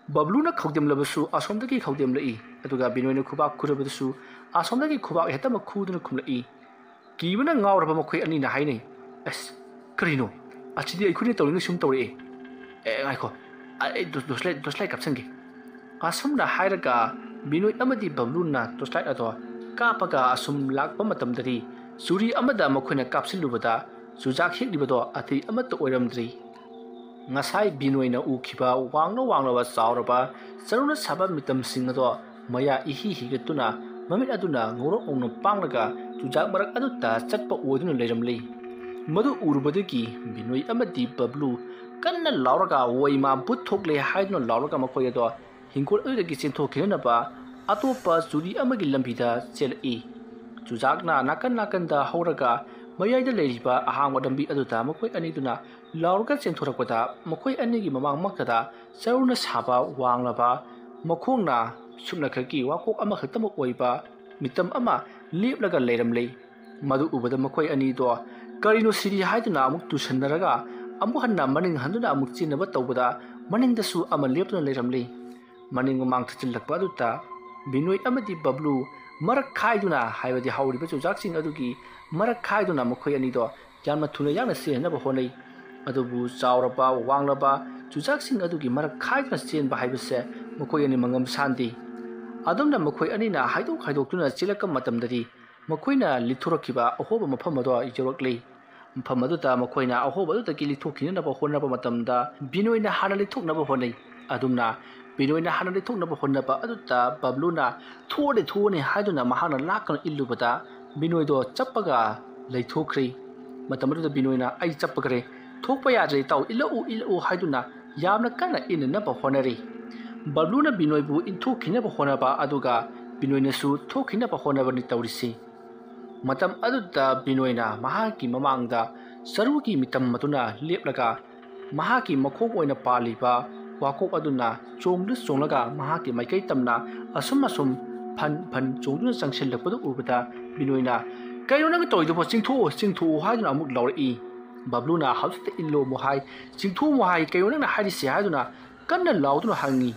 ꯕꯕ꯭ꯂꯨꯅ ꯈꯧꯗꯦꯝꯂꯕꯁꯨ ꯑꯁꯣꯝꯗꯒꯤ ꯈꯧꯗꯦꯝꯂꯛꯏ, ꯑꯗꯨꯒ ꯕꯤꯅꯣꯏꯅ ꯈꯨꯕꯥꯛ ꯈꯨꯔꯕꯗꯨꯁꯨ ꯑꯁꯣꯝꯗꯒꯤ ꯈꯨꯕꯥꯛ ꯍꯦꯛꯇꯃꯛ ꯈꯨꯗꯨꯅ ꯈꯨꯝꯂꯛꯏ꯫ ꯀꯤꯕꯅ ꯉꯥꯎꯔꯕ ꯃꯈꯣꯏ ꯑꯅꯤꯅ ꯍꯥꯏꯅꯩ, "ꯑꯁ, ꯀꯔꯤꯅꯣ? ꯑꯁꯤꯗꯤ ꯑꯩꯈꯣꯏꯅ ꯇꯧꯅꯤꯡꯅ ꯁꯨꯝ ꯇꯧꯔꯛꯑꯦ꯫ ꯑꯦ, ꯉꯥꯏꯈꯣ, ꯑꯩ ꯇꯣ-, ꯇꯣꯔꯆꯂꯥꯏꯠ, ꯇꯣꯔꯆꯂꯥꯏꯠ ꯀꯥꯞꯁꯟꯒꯦ꯫" ꯑꯁꯨꯝꯅ ꯍꯥꯏꯔꯒ ꯕꯤꯅꯣꯏ ꯑꯃꯗꯤ ꯕꯕ꯭ꯂꯨꯅ ꯇꯣꯔꯆꯂꯥꯏꯠ ꯑꯗꯣ ꯀꯥꯞꯄꯒ ꯑꯁꯨꯝ ꯂꯥꯛꯄ ꯃꯇꯝꯗꯗꯤ ꯆꯨꯔꯤ ꯑꯃꯗ ꯃꯈꯣꯏꯅ ꯀꯥꯞꯁꯤꯜꯂꯨꯕꯗ ꯆꯨꯖꯥꯛ ꯍꯦꯛꯂꯤꯕꯗꯣ ꯑꯇꯩ ꯑꯃꯠꯇ ꯑꯣꯏꯔꯝꯗ꯭ꯔꯤ꯫ ꯉꯁꯥꯏ ꯕꯤꯅꯣꯏꯅ ꯎꯈꯤꯕ ꯋꯥꯡꯅ ꯋꯥꯡꯂꯕ ꯆꯥꯎꯔꯕ ꯆꯔꯨꯅ ꯁꯥꯕ ꯃꯤꯇꯝꯁꯤꯡ ꯑꯗꯣ ꯃꯌꯥ ꯏꯍꯤ ꯍꯤꯒꯠꯇꯨꯅ ꯃꯃꯤꯠ ꯑꯗꯨꯅ ꯉꯧꯔꯣꯛ ꯉꯧꯅ ꯄꯥꯡꯂꯒ ꯆꯨꯖꯥꯛ ꯃꯔꯛ ꯑꯗꯨꯗ ꯆꯠꯄ ꯑꯣꯏꯗꯨꯅ ꯂꯩꯔꯝꯂꯤ꯫ ꯃꯗꯨ ꯎꯔꯨꯕꯗꯒꯤ ꯕꯤꯅꯣꯏ ꯑꯃꯗꯤ ꯕꯕ꯭ꯂꯨ ꯀꯟꯅ ꯂꯥꯎꯔꯒ "ꯋꯥꯏꯃꯥ, ꯚꯨꯠ ꯊꯣꯛꯂꯦ" ꯍꯥꯏꯗꯨꯅ ꯂꯥꯎꯔꯒ ꯃꯈꯣꯏ ꯑꯗꯣ ꯍꯤꯡꯒꯣꯜ ꯑꯗꯨꯗꯒꯤ ꯆꯦꯟꯊꯣꯛꯈꯤꯅꯅꯕ ꯑꯇꯣꯞꯄ ꯆꯨꯔꯤ ꯑꯃꯒꯤ ꯂꯝꯕꯤꯗ ꯆꯦꯜꯂꯛꯏ꯫ ꯆꯨꯖꯥꯛꯅ ꯅꯥꯀꯟ ꯅꯥꯀꯟꯗ ꯍꯧꯔꯒ ꯃꯌꯥꯏꯗ ꯂꯩꯔꯤꯕ ꯑꯍꯥꯡꯕ ꯂꯝꯕꯤ ꯑꯗꯨꯗ ꯃꯈꯣꯏ ꯑꯅꯤꯗꯨꯅ ꯂꯥꯎꯔꯒ ꯆꯦꯟꯊꯣꯔꯛꯄꯗ ꯃꯈꯣꯏ ꯑꯅꯤꯒꯤ ꯃꯃꯥꯡꯃꯛꯇꯗ ꯆꯔꯨꯅ ꯁꯥꯕ ꯋꯥꯡꯂꯕ ꯃꯈꯣꯡꯅ ꯁꯨꯞꯅꯈꯛꯀꯤ ꯋꯥꯀꯣꯛ ꯑꯃꯈꯛꯇꯃꯛ ꯑꯣꯏꯕ ꯃꯤꯇꯝ ꯑꯃ ꯂꯦꯞꯂꯒ ꯂꯩꯔꯝꯂꯤ꯫ ꯃꯗꯨ ꯎꯕꯗ ꯃꯈꯣꯏ ꯑꯅꯤꯗꯣ "ꯀꯔꯤꯅꯣ ꯁꯤꯗꯤ?" ꯍꯥꯏꯗꯨꯅ ꯑꯃꯨꯛ ꯇꯨꯁꯟꯅꯔꯒ ꯑꯃꯨꯛ ꯍꯟꯅ ꯃꯅꯤꯡ ꯍꯟꯗꯨꯅ ꯑꯃꯨꯛ ꯆꯦꯟꯅꯕ ꯇꯧꯕꯗ ꯃꯅꯤꯡꯗꯁꯨ ꯑꯃ ꯂꯦꯞꯇꯨꯅ ꯂꯩꯔꯝꯂꯤ꯫ ꯃꯅꯤꯡ ꯃꯃꯥꯡ ꯊꯠꯆꯤꯜꯂꯛꯄ ꯑꯗꯨꯗ ꯕꯤꯅꯣꯏ ꯑꯃꯗꯤ ꯕꯕ꯭ꯂꯨ ꯃꯔꯛ ꯈꯥꯏꯗꯨꯅ, ꯍꯥꯏꯕꯗꯤ ꯍꯧꯔꯤꯕ ꯆꯨꯖꯥꯛꯁꯤꯡ ꯑꯗꯨꯒꯤ ꯃꯔꯛ ꯈꯥꯏꯗꯨꯅ ꯃꯈꯣꯏ ꯑꯅꯤꯗꯣ ꯌꯥꯝꯅ ꯊꯨꯅ ꯌꯥꯡꯅ ꯆꯦꯟꯅꯕ ꯍꯣꯠꯅꯩ꯫ ꯑꯗꯨꯕꯨ ꯆꯥꯎꯔꯕ ꯋꯥꯡꯂꯕ ꯆꯨꯖꯥꯛꯁꯤꯡ ꯑꯗꯨꯒꯤ ꯃꯔꯛ ꯈꯥꯏꯗꯨꯅ ꯆꯦꯟꯕ ꯍꯥꯏꯕꯁꯦ ꯃꯈꯣꯏ ꯑꯅꯤ ꯃꯉꯝ ꯁꯥꯟꯗꯦ꯫ ꯑꯗꯨꯝꯅ ꯃꯈꯣꯏ ꯑꯅꯤꯅ ꯍꯥꯏꯗꯣꯛ ꯍꯥꯏꯗꯣꯛꯇꯨꯅ ꯆꯦꯜꯂꯛꯄ ꯃꯇꯝꯗꯗꯤ ꯃꯈꯣꯏꯅ ꯂꯤꯠꯊꯣꯔꯛꯈꯤꯕ ꯑꯍꯣꯕ ꯃꯐꯝ ꯑꯗꯣ ꯌꯧꯔꯛꯂꯤ꯫ ꯃꯐꯝ ꯑꯗꯨꯗ ꯃꯈꯣꯏꯅ ꯑꯍꯣꯕ ꯑꯗꯨꯗꯒꯤ ꯂꯤꯠꯊꯣꯛꯈꯤꯅꯅꯕ ꯍꯣꯠꯅꯕ ꯃꯇꯝꯗ ꯕꯤꯅꯣꯏꯅ ꯍꯥꯟꯅ ꯂꯤꯠꯊꯣꯛꯅꯕ ꯍꯣꯠꯅꯩ꯫ ꯑꯗꯨꯝꯅ ꯕꯤꯅꯣꯏꯅ ꯍꯥꯟꯅ ꯂꯤꯠꯊꯣꯛꯅꯕ ꯍꯣꯠꯅꯕ ꯑꯗꯨꯗ ꯕꯕ꯭ꯂꯨꯅ "ꯊꯣꯛꯑꯅꯤ, ꯊꯣꯛꯑꯅꯤ" ꯍꯥꯏꯗꯨꯅ ꯃꯍꯥꯛꯅ ꯂꯥꯛꯀꯅ ꯏꯜꯂꯨꯕꯗ ꯕꯤꯅꯣꯏꯗꯣ ꯆꯞꯄꯒ ꯂꯩꯊꯣꯛꯈ꯭ꯔꯦ꯫ ꯃꯇꯝ ꯑꯗꯨꯗ ꯕꯤꯅꯣꯏꯅ "ꯑꯩ ꯆꯞꯄꯈ꯭ꯔꯦ, ꯊꯣꯛꯄ ꯌꯥꯗ꯭ꯔꯦ ꯏꯇꯥꯎ, ꯏꯜꯂꯛꯎ, ꯏꯜꯂꯛꯎ" ꯍꯥꯏꯗꯨꯅ ꯌꯥꯝꯅ ꯀꯟꯅ ꯏꯟꯅꯅꯕ ꯍꯣꯠꯅꯔꯤ꯫ ꯕꯕ꯭ꯂꯨꯅ ꯕꯤꯅꯣꯏꯕꯨ ꯏꯟꯊꯣꯛꯈꯤꯅꯕ ꯍꯣꯠꯅꯕ ꯑꯗꯨꯒ ꯕꯤꯅꯣꯏꯅꯁꯨ ꯊꯣꯛꯈꯤꯅꯕ ꯍꯣꯠꯅꯕꯅꯤ ꯇꯧꯔꯤꯁꯤ꯫ ꯃꯇꯝ ꯑꯗꯨꯗ ꯕꯤꯅꯣꯏꯅ ꯃꯍꯥꯛꯀꯤ ꯃꯃꯥꯡꯗ ꯆꯔꯨꯒꯤ ꯃꯤꯇꯝ ꯑꯗꯨꯅ ꯂꯦꯞꯂꯒ ꯃꯍꯥꯛꯀꯤ ꯃꯈꯣꯡ ꯑꯣꯏꯅ ꯄꯥꯜꯂꯤꯕ ꯋꯥꯀꯣꯛ ꯑꯗꯨꯅ ꯆꯣꯡꯗꯨꯅ ꯆꯣꯡꯂꯒ ꯃꯍꯥꯛꯀꯤ ꯃꯥꯏꯀꯩ ꯇꯝꯅ ꯑꯁꯨꯝ ꯑꯁꯨꯝ ꯐꯟ ꯐꯟ ꯆꯣꯡꯗꯨꯅ ꯆꯪꯁꯤꯜꯂꯛꯄꯗꯨ ꯎꯕꯗ ꯕꯤꯅꯣꯏꯅ, "ꯀꯩꯅꯣ ꯅꯪ ꯇꯧꯔꯤꯗꯨꯕꯣ? ꯆꯤꯡꯊꯣꯛꯑꯣ, ꯆꯤꯡꯊꯣꯛꯑꯣ" ꯍꯥꯏꯗꯨꯅ ꯑꯃꯨꯛ ꯂꯥꯎꯔꯛꯏ꯫ ꯕꯕ꯭ꯂꯨꯅ "ꯍꯧꯖꯤꯛꯇ ꯏꯜꯂꯣꯃꯨ ꯍꯥꯏ, ꯆꯤꯡꯊꯣꯛꯑꯃꯨ ꯍꯥꯏ, ꯀꯩꯅꯣ ꯅꯪꯅ ꯍꯥꯏꯔꯤꯁꯦ?" ꯍꯥꯏꯗꯨꯅ ꯀꯟꯅ ꯂꯥꯎꯗꯨꯅ ꯍꯪꯉꯤ꯫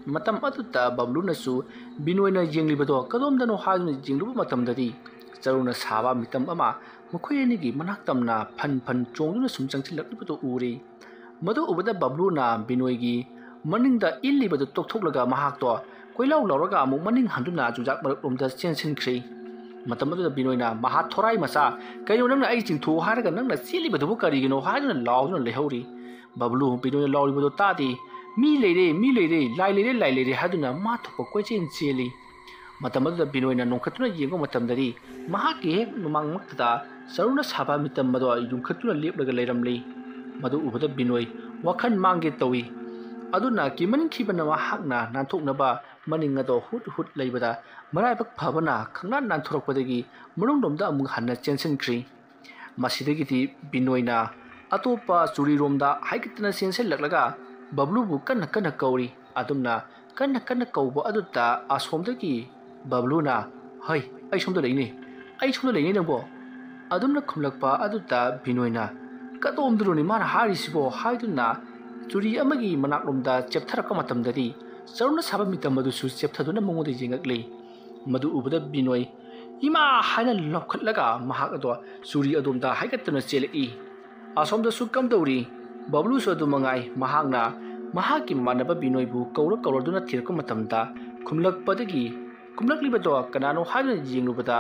ꯃꯇꯝ ꯑꯗꯨꯗ ꯕꯕ꯭ꯂꯨꯅꯁꯨ ꯕꯤꯅꯣꯏꯅ ꯌꯦꯡꯂꯤꯕꯗꯣ ꯀꯗꯣꯝꯗꯅꯣ ꯍꯥꯏꯗꯨꯅ ꯌꯦꯡꯂꯨꯕ ꯃꯇꯝꯗꯗꯤ ꯆꯔꯨꯅ ꯁꯥꯕ ꯃꯤꯇꯝ ꯑꯃ ꯃꯈꯣꯏ ꯑꯅꯤꯒꯤ ꯃꯅꯥꯛ ꯇꯝꯅ ꯐꯟ ꯐꯟ ꯆꯣꯡꯗꯨꯅ ꯁꯨꯝ ꯆꯪꯁꯤꯜꯂꯛꯂꯤꯕꯗꯨ ꯎꯔꯤ꯫ ꯃꯗꯨ ꯎꯕꯗ ꯕꯕ꯭ꯂꯨꯅ ꯕꯤꯅꯣꯏꯒꯤ ꯃꯅꯤꯡꯗ ꯏꯜꯂꯤꯕꯗꯨ ꯇꯣꯛꯊꯣꯛꯂꯒ ꯃꯍꯥꯛꯇꯣ ꯀꯣꯏꯂꯥꯎ ꯂꯥꯎꯔꯒ ꯑꯃꯨꯛ ꯃꯅꯤꯡ ꯍꯟꯗꯨꯅ ꯆꯨꯖꯥꯛ ꯃꯔꯛꯂꯣꯝꯗ ꯆꯦꯟꯁꯤꯟꯈ꯭ꯔꯤ꯫ ꯃꯇꯝ ꯑꯗꯨꯗ ꯕꯤꯅꯣꯏꯅ, "ꯃꯍꯥ ꯊꯣꯔꯥꯏ ꯃꯆꯥ, ꯀꯩꯅꯣ ꯅꯪꯅ ꯑꯩ ꯆꯤꯡꯊꯣꯛꯑꯣ ꯍꯥꯏꯔꯒ ꯅꯪꯅ ꯆꯦꯜꯂꯤꯕꯗꯨꯕꯨ ꯀꯔꯤꯒꯤꯅꯣ?" ꯍꯥꯏꯗꯨꯅ ꯂꯥꯎꯗꯨꯅ ꯂꯩꯍꯧꯔꯤ꯫ ꯕꯕ꯭ꯂꯨ ꯕꯤꯅꯣꯏꯅ ꯂꯥꯎꯔꯤꯕꯗꯨ ꯇꯥꯗꯦ꯫ "ꯃꯤ ꯂꯩꯔꯦ, ꯃꯤ ꯂꯩꯔꯦ, ꯂꯥꯏ ꯂꯩꯔꯦ, ꯂꯥꯏ ꯂꯩꯔꯦ" ꯍꯥꯏꯗꯨꯅ ꯃꯥ ꯊꯣꯛꯄ ꯀꯣꯏꯆꯦꯟ ꯆꯦꯜꯂꯤ꯫ ꯃꯇꯝ ꯑꯗꯨꯗ ꯕꯤꯅꯣꯏꯅ ꯅꯣꯡꯈꯠꯇꯨꯅ ꯌꯦꯡꯕ ꯃꯇꯝꯗꯗꯤ ꯃꯍꯥꯛꯀꯤ ꯍꯦꯛ ꯃꯃꯥꯡꯃꯛꯇꯗ ꯆꯔꯨꯅ ꯁꯥꯕ ꯃꯤꯇꯝ ꯑꯗꯣ ꯌꯨꯡꯈꯠꯇꯨꯅ ꯂꯦꯞꯂꯒ ꯂꯩꯔꯝꯂꯤ꯫ ꯃꯗꯨ ꯎꯕꯗ ꯕꯤꯅꯣꯏ ꯋꯥꯈꯜ ꯃꯥꯡꯒꯦ ꯇꯧꯏ꯫ ꯑꯗꯨꯅ ꯀꯤꯃꯟꯈꯤꯕꯅ ꯃꯍꯥꯛꯅ ꯅꯥꯟꯊꯣꯛꯅꯕ ꯃꯅꯤꯡ ꯑꯗꯣ ꯍꯨꯠ ꯍꯨꯠ ꯂꯩꯕꯗ ꯃꯔꯥꯏꯕꯛ ꯐꯕꯅ ꯈꯪꯅꯥꯟ ꯅꯥꯟꯊꯣꯔꯛꯄꯗꯒꯤ ꯃꯅꯨꯡꯂꯣꯝꯗ ꯑꯃꯨꯛ ꯍꯟꯅ ꯆꯦꯟꯁꯤꯟꯈ꯭ꯔꯤ꯫ ꯃꯁꯤꯗꯒꯤꯗꯤ ꯕꯤꯅꯣꯏꯅ ꯑꯇꯣꯞꯄ ꯆꯨꯔꯤꯔꯣꯝꯗ ꯍꯥꯏꯒꯠꯇꯅ ꯆꯦꯟꯁꯤꯜꯂꯛꯂꯒ ꯕꯕ꯭ꯂꯨꯕꯨ ꯀꯟꯅ ꯀꯟꯅ ꯀꯧꯔꯤ꯫ ꯑꯗꯨꯝꯅ ꯀꯟꯅ ꯀꯟꯅ ꯀꯧꯕ ꯑꯗꯨꯗ ꯑꯁꯣꯝꯗꯒꯤ ꯕꯕ꯭ꯂꯨꯅ, "ꯍꯩ, ꯑꯩ ꯁꯣꯝꯗ ꯂꯩꯅꯦ, ꯑꯩ ꯁꯣꯝꯗ ꯂꯩꯅꯦ ꯅꯪꯕꯣ?" ꯑꯗꯨꯝꯅ ꯈꯨꯝꯂꯛꯄ ꯑꯗꯨꯗ ꯕꯤꯅꯣꯏꯅ, "ꯀꯗꯣꯝꯗꯅꯣꯅꯦ ꯃꯥꯅ ꯍꯥꯏꯔꯤꯁꯤꯕꯣ?" ꯍꯥꯏꯗꯨꯅ ꯆꯨꯔꯤ ꯑꯃꯒꯤ ꯃꯅꯥꯛꯂꯣꯝꯗ ꯆꯦꯞꯊꯔꯛꯄ ꯃꯇꯝꯗꯗꯤ ꯆꯔꯨꯅ ꯁꯥꯕ ꯃꯤꯇꯝ ꯑꯗꯨꯁꯨ ꯆꯦꯞꯊꯗꯨꯅ ꯃꯉꯣꯟꯗ ꯌꯦꯡꯉꯛꯂꯤ꯫ ꯃꯗꯨ ꯎꯕꯗ ꯕꯤꯅꯣꯏ ꯏꯃꯥ ꯍꯥꯏꯅ ꯂꯥꯎꯈꯠꯂꯒ ꯃꯍꯥꯛ ꯑꯗꯣ ꯆꯨꯔꯤ ꯑꯗꯣꯝꯗ ꯍꯥꯏꯒꯠꯇꯨꯅ ꯆꯦꯜꯂꯛꯏ꯫ ꯑꯁꯣꯝꯗꯁꯨ ꯀꯝꯗꯧꯔꯤ? ꯕꯕ꯭ꯂꯨꯁꯨ ꯑꯗꯨ ꯃꯉꯥꯏ꯫ ꯃꯍꯥꯛꯅ ꯃꯍꯥꯛꯀꯤ ꯃꯃꯥꯟꯅꯕ ꯕꯤꯅꯣꯏꯕꯨ ꯀꯧꯔ ꯀꯧꯔꯗꯨꯅ ꯊꯤꯔꯛꯄ ꯃꯇꯝꯗ ꯈꯨꯝꯂꯛꯄꯗꯒꯤ, ꯈꯨꯝꯂꯛꯂꯤꯕꯗꯣ ꯀꯅꯥꯅꯣ ꯍꯥꯏꯗꯨꯅ ꯌꯦꯡꯂꯨꯕꯗ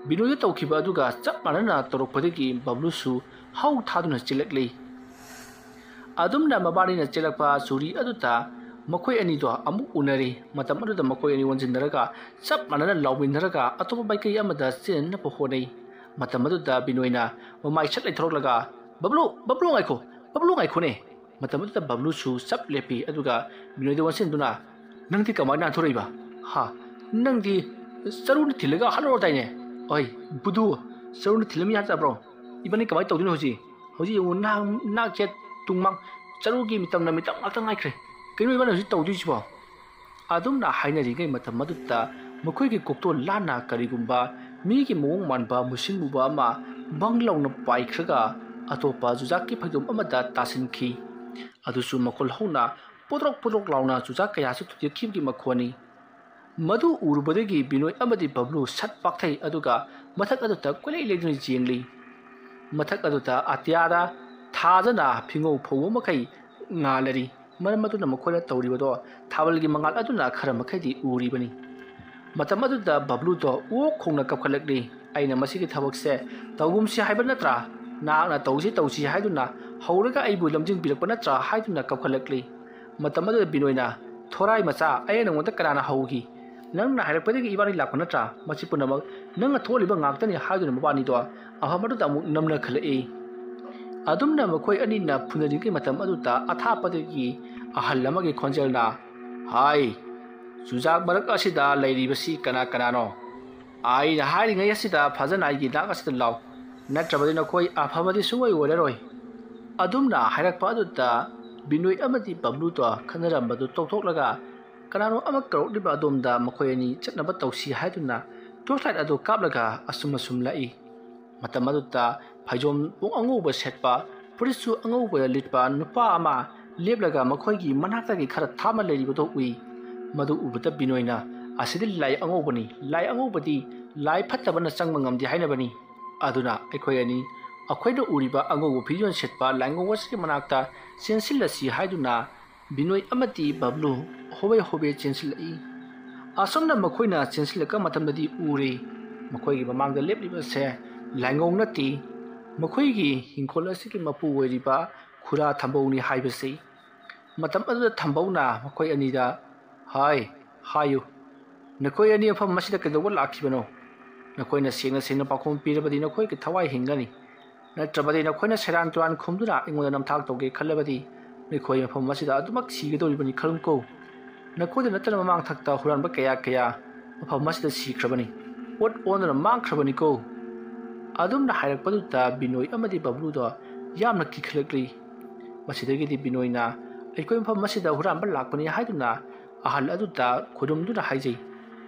ꯕꯤꯅꯣꯏꯗ ꯇꯧꯈꯤꯕ ꯑꯗꯨꯒ ꯆꯞ ꯃꯥꯟꯅꯅ ꯇꯧꯔꯛꯄꯗꯒꯤ ꯕꯕ꯭ꯂꯨꯁꯨ ꯍꯧ ꯊꯥꯗꯨꯅ ꯆꯦꯜꯂꯛꯂꯤ꯫ ꯑꯗꯨꯝꯅ ꯃꯕꯥꯅꯤꯅ ꯆꯦꯜꯂꯛꯄ ꯆꯨꯔꯤ ꯑꯗꯨꯗ ꯃꯈꯣꯏ ꯑꯅꯤꯗꯣ ꯑꯃꯨꯛ ꯎꯅꯔꯤ꯫ ꯃꯇꯝ ꯑꯗꯨꯗ ꯃꯈꯣꯏ ꯑꯅꯤ ꯑꯣꯟꯁꯤꯟꯅꯔꯒ ꯆꯞ ꯃꯥꯟꯅꯅ ꯂꯥꯎꯃꯤꯟꯅꯔꯒ ꯑꯇꯣꯞꯄ ꯃꯥꯏꯀꯩ ꯑꯃꯗ ꯆꯦꯟꯅꯕ ꯍꯣꯠꯅꯩ꯫ ꯃꯇꯝ ꯑꯗꯨꯗ ꯕꯤꯅꯣꯏꯅ ꯃꯃꯥꯏ ꯁꯠ ꯂꯩꯊꯣꯔꯛꯂꯒ, "ꯕꯕ꯭ꯂꯨ, ꯕꯕ꯭ꯂꯨ ꯉꯥꯏꯈꯣ, ꯕꯕ꯭ꯂꯨ ꯉꯥꯏꯈꯣꯅꯦ!" ꯃꯇꯝ ꯑꯗꯨꯗ ꯕꯕ꯭ꯂꯨꯁꯨ ꯆꯞ ꯂꯦꯞꯄꯤ, ꯑꯗꯨꯒ ꯕꯤꯅꯣꯏꯗ ꯑꯣꯟꯁꯤꯟꯗꯨꯅ, "ꯅꯪꯗꯤ ꯀꯃꯥꯏꯅ ꯅꯥꯟꯊꯣꯔꯛꯏꯕ? ꯍꯥ? ꯅꯪꯗꯤ ꯆꯔꯨꯅ ꯊꯤꯜꯂꯒ ꯍꯜꯂꯛꯑꯣꯗꯥꯏꯅꯦ? ꯑꯣꯏ, ꯕꯨꯗꯨ, ꯆꯔꯨꯅ ꯊꯤꯜꯂꯝꯃꯤ ꯍꯥꯏꯖꯕ꯭ꯔꯣ? ꯏꯕꯥꯅꯤ ꯀꯃꯥꯏꯅ ꯇꯧꯗꯣꯏꯅꯣ ꯍꯧꯖꯤꯛ? ꯍꯧꯖꯤꯛ ꯌꯦꯡꯉꯨ, ꯅꯍꯥꯛ, ꯅꯍꯥꯛꯁꯦ ꯇꯨꯡꯃꯥꯡ ꯆꯔꯨꯒꯤ ꯃꯤꯇꯝꯅ ꯃꯤꯇꯝ ꯉꯥꯛꯇ ꯉꯥꯏꯈ꯭ꯔꯦ꯫ ꯀꯩꯅꯣ ꯏꯕꯥꯅꯤ ꯍꯧꯖꯤꯛ ꯇꯧꯗꯣꯏꯁꯤꯕꯣ? ꯑꯗꯨꯝꯅ ꯍꯥꯏꯅꯔꯤꯉꯩ ꯃꯇꯝ ꯑꯗꯨꯗ ꯃꯈꯣꯏꯒꯤ ꯀꯣꯛꯇꯣ ꯂꯥꯟꯅ ꯀꯔꯤꯒꯨꯝꯕ ꯃꯤꯒꯤ ꯃꯑꯣꯡ ꯃꯥꯟꯕ ꯃꯨꯁꯤꯟ ꯃꯨꯕ ꯑꯃ ꯕꯪ ꯂꯥꯎꯅ ꯄꯥꯏꯈ꯭ꯔꯒ ꯑꯇꯣꯞꯄ ꯆꯨꯖꯥꯛꯀꯤ ꯐꯩꯗꯣꯝ ꯑꯃꯗ ꯇꯥꯁꯤꯟꯈꯤ꯫ ꯑꯗꯨꯁꯨ ꯃꯈꯣꯜ ꯍꯧꯅ ꯄꯣꯗ꯭ꯔꯣꯛ ꯄꯣꯗ꯭ꯔꯣꯛ ꯂꯥꯎꯅ ꯆꯨꯖꯥꯛ ꯀꯌꯥꯁꯨ ꯊꯨꯗꯦꯛꯈꯤꯕꯒꯤ ꯃꯈꯣꯟꯅꯤ꯫ ꯃꯗꯨ ꯎꯔꯨꯕꯗꯒꯤ ꯕꯤꯅꯣꯏ ꯑꯃꯗꯤ ꯕꯕ꯭ꯂꯨ ꯁꯠ ꯄꯥꯛꯊꯩ, ꯑꯗꯨꯒ ꯃꯊꯛ ꯑꯗꯨꯗ ꯀꯣꯏꯂꯩ ꯂꯩꯗꯨꯅ ꯆꯦꯟꯂꯤ꯫ ꯃꯊꯛ ꯑꯗꯨꯗ ꯑꯇꯤꯌꯥꯗ ꯊꯥꯖꯅ ꯐꯤꯉꯧ ꯐꯧꯕ ꯃꯈꯩ ꯉꯥꯜꯂꯔꯤ꯫ ꯃꯔꯝ ꯑꯗꯨꯅ ꯃꯈꯣꯏꯅ ꯇꯧꯔꯤꯕꯗꯣ ꯊꯥꯕꯜꯒꯤ ꯃꯉꯥꯜ ꯑꯗꯨꯅ ꯈꯔ ꯃꯈꯩꯗꯤ ꯎꯔꯤꯕꯅꯤ꯫ ꯃꯇꯝ ꯑꯗꯨꯗ ꯕꯕ꯭ꯂꯨꯗꯣ ꯑꯣꯛ ꯈꯣꯡꯅ ꯀꯞꯈꯠꯂꯛꯂꯤ꯫ ꯑꯩꯅ ꯃꯁꯤꯒꯤ ꯊꯕꯛꯁꯦ ꯇꯧꯒꯨꯝꯁꯤ ꯍꯥꯏꯕ ꯅꯠꯇ꯭ꯔꯥ? ꯅꯍꯥꯛꯅ ꯇꯧꯁꯤ ꯇꯧꯁꯤ ꯍꯥꯏꯗꯨꯅ ꯍꯧꯔꯒ ꯑꯩꯕꯨ ꯂꯝꯖꯤꯡꯕꯤꯔꯛꯄ ꯅꯠꯇ꯭ꯔꯥ ꯍꯥꯏꯗꯨꯅ ꯀꯞꯈꯠꯂꯛꯂꯤ꯫ ꯃꯇꯝ ꯑꯗꯨꯗ ꯕꯤꯅꯣꯏꯅ, "ꯊꯣꯔꯥꯏ ꯃꯆꯥ, ꯑꯩ ꯅꯉꯣꯟꯗ ꯀꯅꯥꯅ ꯍꯧꯈꯤ? ꯅꯪꯅ ꯍꯥꯏꯔꯛꯄꯗꯒꯤ ꯏꯕꯥꯅꯤ ꯂꯥꯛꯄ ꯅꯠꯇ꯭ꯔꯥ? ꯃꯁꯤ ꯄꯨꯝꯅꯃꯛ ꯅꯪꯅ ꯊꯣꯛꯍꯜꯂꯤꯕ ꯉꯥꯛꯇꯅꯤ" ꯍꯥꯏꯗꯨꯅ ꯃꯕꯥꯅꯤꯗꯣ ꯑꯐꯝ ꯑꯗꯨꯗ ꯑꯃꯨꯛ ꯅꯝꯅꯈꯠꯂꯛꯏ꯫ ꯑꯗꯨꯝꯅ ꯃꯈꯣꯏ ꯑꯅꯤꯅ ꯐꯨꯅꯔꯤꯉꯩ ꯃꯇꯝ ꯑꯗꯨꯗ ꯑꯊꯥꯞꯄꯗꯒꯤ ꯑꯍꯜ ꯑꯃꯒꯤ ꯈꯣꯟꯖꯦꯜꯅ, "ꯍꯥꯏ, ꯆꯨꯖꯥꯛ ꯃꯔꯛ ꯑꯁꯤꯗ ꯂꯩꯔꯤꯕꯁꯤ ꯀꯅꯥ ꯀꯅꯥꯅꯣ? ꯑꯩꯅ ꯍꯥꯏꯔꯤꯉꯩ ꯑꯁꯤꯗ ꯐꯖꯅ ꯑꯩꯒꯤ ꯅꯥꯛ ꯑꯁꯤꯗ ꯂꯥꯎ, ꯅꯠꯇ꯭ꯔꯕꯗꯤ ꯅꯈꯣꯏ ꯑꯐꯕꯗꯤ ꯁꯨꯡꯑꯣꯏ ꯑꯣꯏꯔꯔꯣꯏ"꯫ ꯑꯗꯨꯝꯅ ꯍꯥꯏꯔꯛꯄ ꯑꯗꯨꯗ ꯕꯤꯅꯣꯏ ꯑꯃꯗꯤ ꯕꯕ꯭ꯂꯨꯗꯣ ꯈꯟꯅꯔꯝꯕꯗꯨ ꯇꯣꯛꯊꯣꯛꯂꯒ ꯀꯅꯥꯅꯣ ꯑꯃ ꯀꯧꯔꯛꯂꯤꯕ ꯑꯗꯣꯝꯗ ꯃꯈꯣꯏ ꯑꯅꯤ ꯆꯠꯅꯕ ꯇꯧꯁꯤ ꯍꯥꯏꯗꯨꯅ ꯇꯣꯔꯆ ꯂꯥꯏꯠ ꯑꯗꯨ ꯀꯥꯞꯂꯒ ꯑꯁꯨꯝ ꯑꯁꯨꯝ ꯂꯥꯛꯏ꯫ ꯃꯇꯝ ꯑꯗꯨꯗ ꯐꯩꯖꯣꯝ ꯄꯨꯡ ꯑꯉꯧꯕ ꯁꯦꯠꯄ, ꯐꯨꯔꯤꯠꯁꯨ ꯑꯉꯧꯕ ꯂꯤꯠꯄ ꯅꯨꯄꯥ ꯑꯃ ꯂꯦꯞꯂꯒ ꯃꯈꯣꯏꯒꯤ ꯃꯅꯥꯛꯇꯒꯤ ꯈꯔ ꯊꯥꯞꯅ ꯂꯩꯔꯤꯕꯗꯨ ꯎꯏ꯫ ꯃꯗꯨ ꯎꯕꯗ ꯕꯤꯅꯣꯏꯅ, "ꯑꯁꯤꯗꯤ ꯂꯥꯏ ꯑꯉꯧꯕꯅꯤ, ꯂꯥꯏ ꯑꯉꯧꯕꯗꯤ ꯂꯥꯏ ꯐꯠꯇꯕꯅ ꯆꯪꯕ ꯉꯝꯗꯦ ꯍꯥꯏꯅꯕꯅꯤ"꯫ ꯑꯗꯨꯅ ꯑꯩꯈꯣꯏ ꯑꯅꯤ ꯑꯩꯈꯣꯏꯅ ꯎꯔꯤꯕ ꯑꯉꯧꯕ ꯐꯤꯖꯣꯜ ꯁꯦꯠꯄ ꯂꯥꯏꯉꯧ ꯑꯁꯤꯒꯤ ꯃꯅꯥꯛꯇ ꯆꯦꯟꯁꯤꯜꯂꯁꯤ ꯍꯥꯏꯗꯨꯅ ꯕꯤꯅꯣꯏ ꯑꯃꯗꯤ ꯕꯕ꯭ꯂꯨ ꯍꯣꯕꯦ ꯍꯣꯕꯦ ꯆꯦꯟꯁꯤꯜꯂꯛꯏ꯫ ꯑꯁꯨꯝꯅ ꯃꯈꯣꯏꯅ ꯆꯦꯟꯁꯤꯜꯂꯛꯄ ꯃꯇꯝꯗꯗꯤ ꯎꯔꯦ, ꯃꯈꯣꯏꯒꯤ ꯃꯃꯥꯡꯗ ꯂꯦꯞꯂꯤꯕꯁꯦ ꯂꯥꯏꯉꯧ ꯅꯠꯇꯦ, ꯃꯈꯣꯏꯒꯤ ꯍꯤꯡꯈꯣꯜ ꯑꯁꯤꯒꯤ ꯃꯄꯨ ꯑꯣꯏꯔꯤꯕ ꯈꯨꯔꯥ ꯊꯝꯕꯧꯅꯤ ꯍꯥꯏꯕꯁꯤ꯫ ꯃꯇꯝ ꯑꯗꯨꯗ ꯊꯝꯕꯧꯅ ꯃꯈꯣꯏ ꯑꯅꯤꯗ, "ꯍꯥꯏ, ꯍꯥꯏꯌꯨ, ꯅꯈꯣꯏ ꯑꯅꯤ ꯃꯐꯝ ꯑꯁꯤꯗ ꯀꯩꯗꯧꯕ ꯂꯥꯛꯈꯤꯕꯅꯣ? ꯅꯈꯣꯏꯅ ꯁꯦꯡꯅ ꯁꯦꯡꯅ ꯄꯥꯎꯈꯨꯝ ꯄꯤꯔꯕꯗꯤ ꯅꯈꯣꯏꯒꯤ ꯊꯋꯥꯏ ꯍꯤꯡꯒꯅꯤ꯫ ꯅꯠꯇ꯭ꯔꯕꯗꯤ ꯅꯈꯣꯏꯅ ꯁꯦꯔꯥꯟ ꯇꯨꯔꯥꯟ ꯈꯨꯝꯗꯨꯅ ꯑꯩꯉꯣꯟꯗ ꯅꯝꯊꯥꯛ ꯇꯧꯒꯦ ꯈꯜꯂꯕꯗꯤ ꯅꯈꯣꯏ ꯃꯐꯝ ꯑꯁꯤꯗ ꯑꯗꯨꯃꯛ ꯁꯤꯒꯗꯧꯔꯤꯕꯅꯤ ꯈꯜꯂꯨꯀꯣ꯫ ꯅꯈꯣꯏꯗ ꯅꯠꯇꯅ ꯃꯃꯥꯡ ꯊꯛꯇ ꯍꯨꯔꯥꯟꯕ ꯀꯌꯥ ꯀꯌꯥ ꯃꯐꯝ ꯑꯁꯤꯗ ꯁꯤꯈ꯭ꯔꯕꯅꯤ꯫ ꯑꯣꯠ ꯑꯣꯟꯗꯨꯅ ꯃꯥꯡꯈ꯭ꯔꯕꯅꯤꯀꯣ꯫ ꯑꯗꯨꯝꯅ ꯍꯥꯏꯔꯛꯄꯗꯨꯗ ꯕꯤꯅꯣꯏ ꯑꯃꯗꯤ ꯕꯕ꯭ꯂꯨꯗꯣ ꯌꯥꯝꯅ ꯀꯤꯈꯠꯂꯛꯂꯤ꯫ ꯃꯁꯤꯗꯒꯤꯗꯤ ꯕꯤꯅꯣꯏꯅ ꯑꯩꯈꯣꯏ ꯃꯐꯝ ꯑꯁꯤꯗ ꯍꯨꯔꯥꯟꯕ ꯂꯥꯛꯄꯅꯤ ꯍꯥꯏꯗꯨꯅ ꯑꯍꯜ ꯑꯗꯨꯗ ꯈꯨꯔꯨꯝꯗꯨꯅ ꯍꯥꯏꯖꯩ꯫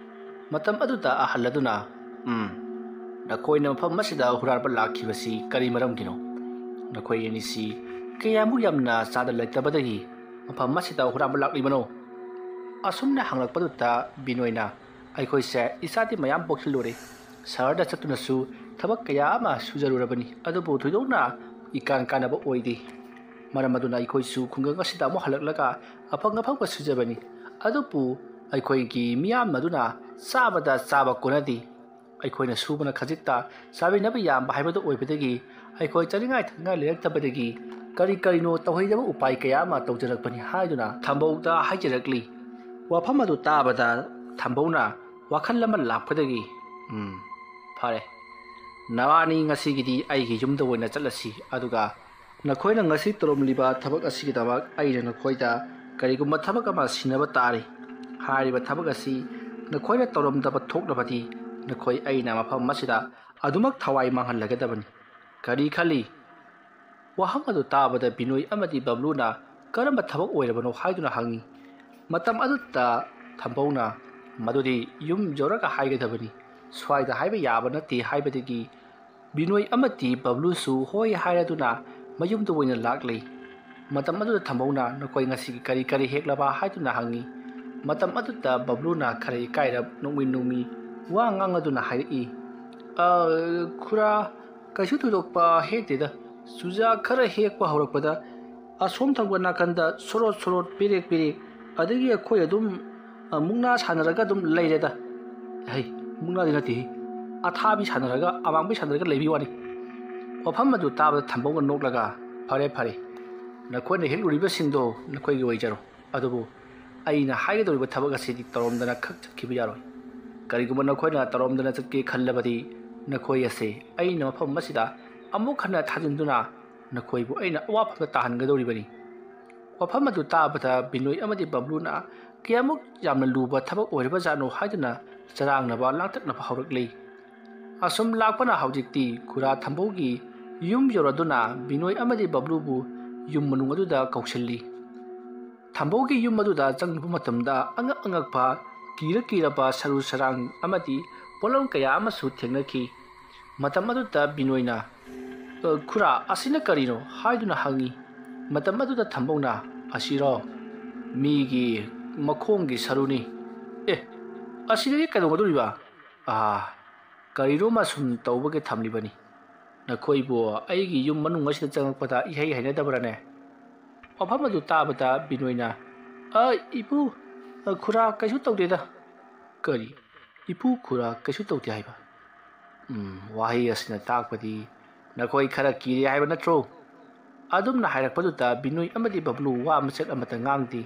ꯃꯇꯝ ꯑꯗꯨꯗ ꯑꯍꯜ ꯑꯗꯨꯅ, "ꯎꯝ, ꯅꯈꯣꯏꯅ ꯃꯐꯝ ꯑꯁꯤꯗ ꯍꯨꯔꯥꯟꯕ ꯂꯥꯛꯈꯤꯕꯁꯤ ꯀꯔꯤ ꯃꯔꯝꯒꯤꯅꯣ? ꯅꯈꯣꯏ ꯑꯅꯤꯁꯤ ꯀꯌꯥꯃꯨꯛ ꯌꯥꯝꯅ ꯆꯥꯗ ꯂꯩꯇꯕꯗꯒꯤ ꯃꯐꯝ ꯑꯁꯤꯗ ꯍꯨꯔꯥꯟꯕ ꯂꯥꯛꯂꯤꯕꯅꯣ?" ꯑꯁꯨꯝꯅ ꯍꯪꯂꯛꯄꯗꯨꯗ ꯕꯤꯅꯣꯏꯅ, "ꯑꯩꯈꯣꯏꯁꯦ ꯏꯆꯥꯗꯤ ꯃꯌꯥꯝ ꯄꯣꯛꯁꯤꯜꯂꯨꯔꯦ, ꯁꯍꯔꯗ ꯆꯠꯇꯨꯅꯁꯨ ꯊꯕꯛ ꯀꯌꯥ ꯑꯃ ꯁꯨꯖꯔꯨꯔꯕꯅꯤ, ꯑꯗꯨꯕꯨ ꯊꯣꯏꯗꯣꯛꯅ ꯏꯀꯥꯟ ꯀꯥꯟꯅꯕ ꯑꯣꯏꯗꯦ꯫ ꯃꯔꯝ ꯑꯗꯨꯅ ꯑꯩꯈꯣꯏꯁꯨ ꯈꯨꯡꯒꯪ ꯑꯁꯤꯗ ꯑꯃꯨꯛ ꯍꯜꯂꯛꯂꯒ ꯑꯐꯪ ꯑꯐꯪꯕ ꯁꯨꯖꯕꯅꯤ, ꯑꯗꯨꯕꯨ ꯑꯩꯈꯣꯏꯒꯤ ꯃꯤꯌꯥꯝ ꯑꯗꯨꯅ ꯆꯥꯕꯗ ꯆꯥꯕ ꯀꯣꯟꯅꯗꯦ꯫ ꯑꯩꯈꯣꯏꯅ ꯁꯨꯕꯅ ꯈꯖꯤꯛꯇ, ꯆꯥꯕꯤꯅꯕ ꯌꯥꯝꯕ ꯍꯥꯏꯕꯗꯨ ꯑꯣꯏꯕꯗꯒꯤ ꯑꯩꯈꯣꯏ ꯆꯥꯅꯤꯡꯉꯥꯏ ꯊꯛꯅꯤꯡꯉꯥꯏ ꯂꯩꯔꯛꯇꯕꯗꯒꯤ ꯀꯔꯤ ꯀꯔꯤꯅꯣ ꯇꯧꯍꯩꯗꯕ ꯎꯄꯥꯏ ꯀꯌꯥ ꯑꯃ ꯇꯧꯖꯔꯛꯄꯅꯤ" ꯍꯥꯏꯗꯨꯅ ꯊꯝꯕꯧꯗ ꯍꯥꯏꯖꯔꯛꯂꯤ꯫ ꯋꯥꯐꯝ ꯑꯗꯨ ꯇꯥꯕꯗ ꯊꯝꯕꯧꯅ ꯋꯥꯈꯜ ꯑꯃ ꯂꯥꯛꯄꯗꯒꯤ, "ꯎꯝ, ꯐꯔꯦ, ꯅꯕꯥꯅꯤ ꯉꯁꯤꯒꯤꯗꯤ ꯑꯩꯒꯤ ꯌꯨꯝꯗ ꯑꯣꯏꯅ ꯆꯠꯂꯁꯤ, ꯑꯗꯨꯒ ꯅꯈꯣꯏꯅ ꯉꯁꯤ ꯇꯧꯔꯝꯂꯤꯕ ꯊꯕꯛ ꯑꯁꯤꯒꯤꯗꯃꯛ ꯑꯩꯅ ꯅꯈꯣꯏꯗ ꯀꯔꯤꯒꯨꯝꯕ ꯊꯕꯛ ꯑꯃ ꯁꯤꯟꯅꯕ ꯇꯥꯔꯤ꯫ ꯍꯥꯏꯔꯤꯕ ꯊꯕꯛ ꯑꯁꯤ ꯅꯈꯣꯏꯅ ꯇꯧꯔꯝꯗꯕ ꯊꯣꯛꯅꯕꯗꯤ ꯅꯈꯣꯏ ꯑꯩꯅ ꯃꯐꯝ ꯑꯁꯤꯗ ꯑꯗꯨꯃꯛ ꯊꯋꯥꯏ ꯃꯥꯡꯍꯜꯂꯒꯗꯕꯅꯤ꯫ ꯀꯔꯤ ꯈꯜꯂꯤ?" ꯋꯥꯍꯪ ꯑꯗꯨ ꯇꯥꯕꯗ ꯕꯤꯅꯣꯏ ꯑꯃꯗꯤ ꯕꯕ꯭ꯂꯨꯅ "ꯀꯔꯝꯕ ꯊꯕꯛ ꯑꯣꯏꯔꯕꯅꯣ?" ꯍꯥꯏꯗꯨꯅ ꯍꯪꯉꯤ꯫ ꯃꯇꯝ ꯑꯗꯨꯗ ꯊꯝꯕꯧꯅ, "ꯃꯗꯨꯗꯤ ꯌꯨꯝ ꯌꯧꯔꯒ ꯍꯥꯏꯒꯗꯕꯅꯤ, ꯁ꯭ꯋꯥꯏꯗ ꯍꯥꯏꯕ ꯌꯥꯕ ꯅꯠꯇꯦ" ꯍꯥꯏꯕꯗꯒꯤ ꯕꯤꯅꯣꯏ ꯑꯃꯗꯤ ꯕꯕ꯭ꯂꯨꯁꯨ ꯍꯣꯏ ꯍꯥꯏꯔꯗꯨꯅ ꯃꯌꯨꯝꯗ ꯑꯣꯏꯅ ꯂꯥꯛꯂꯤ꯫ ꯃꯇꯝ ꯑꯗꯨꯗ ꯊꯝꯕꯧꯅ "ꯅꯈꯣꯏ ꯉꯁꯤꯒꯤ ꯀꯔꯤ ꯀꯔꯤ ꯍꯦꯛꯂꯕ?" ꯍꯥꯏꯗꯨꯅ ꯍꯪꯉꯤ꯫ ꯃꯇꯝ ꯑꯗꯨꯗ ꯕꯕ꯭ꯂꯨꯅ ꯈꯔ ꯏꯀꯥꯏꯔꯞ ꯅꯣꯛꯃꯤ ꯅꯣꯛꯃꯤ ꯋꯥ ꯉꯥꯡꯂꯗꯨꯅ ꯍꯥꯏꯔꯛꯏ, "ꯑ, ꯈꯨꯔꯥ, ꯀꯩꯁꯨ ꯊꯣꯏꯗꯣꯛꯄ ꯍꯦꯛꯇꯦꯗ꯫ ꯆꯨꯖꯥꯛ ꯈꯔ ꯍꯦꯛꯄ ꯍꯧꯔꯛꯄꯗ ꯑꯁꯣꯝ ꯊꯪꯕ ꯅꯥꯀꯟꯗ ꯁꯣꯔꯣꯠ ꯁꯣꯔꯣꯠ ꯄꯤꯔꯦꯛ ꯄꯤꯔꯦꯛ, ꯑꯗꯒꯤ ꯑꯩꯈꯣꯏ ꯑꯗꯨꯝ, ꯑ, ꯃꯨꯛꯅꯥ ꯁꯥꯟꯅꯔꯒ ꯑꯗꯨꯝ ꯂꯩꯔꯦꯗ꯫ ꯍꯩ, ꯃꯨꯛꯅꯥꯗꯤ ꯅꯠꯇꯦ, ꯑꯊꯥꯕꯤ ꯁꯥꯟꯅꯔꯒ, ꯑꯃꯥꯡꯕꯤ ꯁꯥꯟꯅꯔꯒ ꯂꯩꯕꯤ ꯋꯥꯅꯤ"꯫ ꯋꯥꯐꯝ ꯑꯗꯨ ꯇꯥꯕꯗ ꯊꯝꯕꯧꯅ ꯅꯣꯛꯂꯒ, "ꯐꯔꯦ, ꯐꯔꯦ, ꯅꯈꯣꯏꯅ ꯍꯦꯛꯂꯨꯔꯤꯕꯁꯤꯡꯗꯣ ꯅꯈꯣꯏꯒꯤ ꯑꯣꯏꯖꯔꯣ, ꯑꯗꯨꯕꯨ ꯑꯩꯅ ꯍꯥꯏꯒꯗꯧꯔꯤꯕ ꯊꯕꯛ ꯑꯁꯤꯗꯤ ꯇꯧꯔꯝꯗꯅ ꯈꯛ ꯆꯠꯈꯤꯕ ꯌꯥꯔꯣꯏ꯫ ꯀꯔꯤꯒꯨꯝꯕ ꯅꯈꯣꯏꯅ ꯇꯧꯔꯝꯗꯅ ꯆꯠꯀꯦ ꯈꯜꯂꯕꯗꯤ ꯅꯈꯣꯏ ꯑꯁꯦ ꯑꯩꯅ ꯃꯐꯝ ꯑꯁꯤꯗ ꯑꯃꯨꯛ ꯍꯟꯅ ꯊꯥꯖꯤꯟꯗꯨꯅ ꯅꯈꯣꯏꯕꯨ ꯑꯩꯅ ꯑꯋꯥꯐꯝꯗ ꯇꯥꯍꯟꯒꯗꯧꯔꯤꯕꯅꯤ"꯫ ꯋꯥꯐꯝ ꯑꯗꯨ ꯇꯥꯕꯗ ꯕꯤꯅꯣꯏ ꯑꯃꯗꯤ ꯕꯕ꯭ꯂꯨꯅ ꯀꯌꯥꯃꯨꯛ ꯌꯥꯝꯅ ꯂꯨꯕ ꯊꯕꯛ ꯑꯣꯏꯔꯕꯖꯥꯠꯅꯣ ꯍꯥꯏꯗꯨꯅ ꯆꯔꯥꯡꯅꯕ ꯂꯥꯡꯇꯛꯅꯕ ꯍꯧꯔꯛꯂꯤ꯫ ꯑꯁꯨꯝ ꯂꯥꯛꯄꯅ ꯍꯧꯖꯤꯛꯇꯤ ꯈꯨꯔꯥ ꯊꯝꯕꯧꯒꯤ ꯌꯨꯝ ꯌꯧꯔꯗꯨꯅ ꯕꯤꯅꯣꯏ ꯑꯃꯗꯤ ꯕꯕ꯭ꯂꯨꯕꯨ ꯌꯨꯝ ꯃꯅꯨꯡ ꯑꯗꯨꯗ ꯀꯧꯁꯤꯜꯂꯤ꯫ ꯊꯝꯕꯧꯒꯤ ꯌꯨꯝ ꯑꯗꯨꯗ ꯆꯪꯂꯨꯕ ꯃꯇꯝꯗ ꯑꯉꯛ ꯑꯉꯛꯄ, ꯀꯤꯔ ꯀꯤꯔꯕ ꯁꯔꯨ ꯁꯔꯥꯡ ꯑꯃꯗꯤ ꯄꯣꯠꯂꯝ ꯀꯌꯥ ꯑꯃꯁꯨ ꯊꯦꯡꯅꯈꯤ꯫ ꯃꯇꯝ ꯑꯗꯨꯗ ꯕꯤꯅꯣꯏꯅ, "ꯑ, ꯈꯨꯔꯥ, ꯑꯁꯤꯅ ꯀꯔꯤꯅꯣ?" ꯍꯥꯏꯗꯨꯅ ꯍꯪꯉꯤ꯫ ꯃꯇꯝ ꯑꯗꯨꯗ ꯊꯝꯕꯧꯅ, "ꯑꯁꯤꯔꯣ? ꯃꯤꯒꯤ ꯃꯈꯣꯡꯒꯤ ꯁꯔꯨꯅꯤ꯫ ꯑꯦ, ꯑꯁꯤꯗꯒꯤ ꯀꯩꯗꯧꯒꯗꯧꯔꯤꯕ? ꯑꯥ, ꯀꯔꯤꯅꯣꯃ ꯁꯨꯝ ꯇꯧꯕꯒꯤ ꯊꯝꯂꯤꯕꯅꯤ꯫ ꯅꯈꯣꯏꯕꯨ ꯑꯩꯒꯤ ꯌꯨꯝ ꯃꯅꯨꯡ ꯑꯁꯤꯗ ꯆꯪꯂꯛꯄꯗ ꯏꯍꯩ ꯍꯩꯅꯗꯕ꯭ꯔꯥꯅꯦ?" ꯋꯥꯐꯝ ꯑꯗꯨ ꯇꯥꯕꯗ ꯕꯤꯅꯣꯏꯅ, "ꯑ, ꯏꯄꯨ, ꯑ, ꯈꯨꯔꯥ, ꯀꯩꯁꯨ ꯇꯧꯗꯦꯗ꯫" "ꯀꯔꯤ? ꯏꯄꯨ ꯈꯨꯔꯥ ꯀꯩꯁꯨ ꯇꯧꯗꯦ ꯍꯥꯏꯕ? ꯎꯝ, ꯋꯥꯍꯩ ꯑꯁꯤꯅ ꯇꯥꯛꯄꯗꯤ ꯅꯈꯣꯏ ꯈꯔ ꯀꯤꯔꯦ ꯍꯥꯏꯕ ꯅꯠꯇ꯭ꯔꯣ?" ꯑꯗꯨꯝꯅ ꯍꯥꯏꯔꯛꯄꯗꯨꯗ ꯕꯤꯅꯣꯏ ꯑꯃꯗꯤ ꯕꯕ꯭ꯂꯨ ꯋꯥ ꯃꯆꯦꯠ ꯑꯃꯠꯇ ꯉꯥꯡꯗꯦ꯫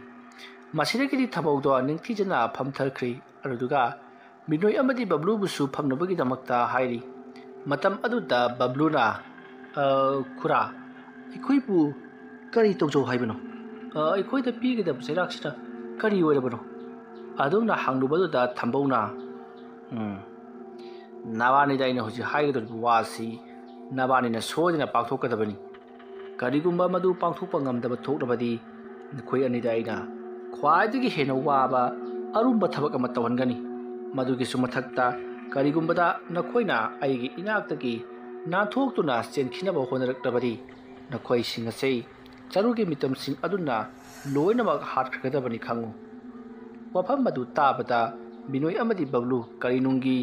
ꯃꯁꯤꯗꯒꯤꯗꯤ ꯊꯝꯕꯧꯗꯣ ꯅꯤꯡꯊꯤꯖꯅ ꯐꯝꯊꯈ꯭ꯔꯦ꯫ ꯑꯗꯨꯗꯨꯒ ꯕꯤꯅꯣꯏ ꯑꯃꯗꯤ ꯕꯕ꯭ꯂꯨꯕꯨꯁꯨ ꯐꯝꯅꯕꯒꯤꯗꯃꯛꯇ ꯍꯥꯏꯔꯤ꯫ ꯃꯇꯝ ꯑꯗꯨꯗ ꯕꯕ꯭ꯂꯨꯅ, "ꯑ, ꯈꯨꯔꯥ, ꯑꯩꯈꯣꯏꯕꯨ ꯀꯔꯤ ꯇꯧꯖꯧ ꯍꯥꯏꯕꯅꯣ? ꯑ, ꯑꯩꯈꯣꯏꯗ ꯄꯤꯒꯗꯕ ꯆꯩꯔꯥꯛꯁꯤꯅ ꯀꯔꯤ ꯑꯣꯏꯔꯕꯅꯣ?" ꯑꯗꯨꯝꯅ ꯍꯪꯂꯨꯕꯗꯨꯗ ꯊꯝꯕꯧꯅ, "ꯎꯝ, ꯅꯕꯥꯅꯤꯗ ꯑꯩꯅ ꯍꯧꯖꯤꯛ ꯍꯥꯏꯒꯗꯧꯔꯤꯕ ꯋꯥꯁꯤ ꯅꯕꯥꯅꯤꯅ ꯁꯣꯏꯗꯅ ꯄꯥꯡꯊꯣꯛꯀꯗꯕꯅꯤ꯫ ꯀꯔꯤꯒꯨꯝꯕ ꯃꯗꯨ ꯄꯥꯡꯊꯣꯛꯄ ꯉꯝꯗꯕ ꯊꯣꯛꯂꯕꯗꯤ ꯅꯈꯣꯏ ꯑꯅꯤꯗ ꯑꯩꯅ ꯈ꯭ꯋꯥꯏꯗꯒꯤ ꯍꯦꯟꯅ ꯋꯥꯕ ꯑꯔꯨꯝꯕ ꯊꯕꯛ ꯑꯃ ꯇꯧꯍꯟꯒꯅꯤ꯫ ꯃꯗꯨꯒꯤꯁꯨ ꯃꯊꯛꯇ, ꯀꯔꯤꯒꯨꯝꯕꯗ ꯅꯈꯣꯏꯅ ꯑꯩꯒꯤ ꯏꯅꯥꯛꯇꯒꯤ ꯅꯥꯟꯊꯣꯛꯇꯨꯅ ꯆꯦꯟꯈꯤꯅꯕ ꯍꯣꯠꯅꯔꯛꯂꯕꯗꯤ ꯅꯈꯣꯏꯁꯤꯡ ꯑꯁꯤ ꯆꯔꯨꯒꯤ ꯃꯤꯇꯝꯁꯤꯡ ꯑꯗꯨꯅ ꯂꯣꯏꯅꯃꯛ ꯍꯥꯠꯈ꯭ꯔꯒꯗꯕꯅꯤ ꯈꯪꯉꯨ꯫" ꯋꯥꯐꯝ ꯑꯗꯨ ꯇꯥꯕꯗ ꯕꯤꯅꯣꯏ ꯑꯃꯗꯤ ꯕꯕ꯭ꯂꯨ ꯀꯔꯤꯅꯨꯡꯒꯤ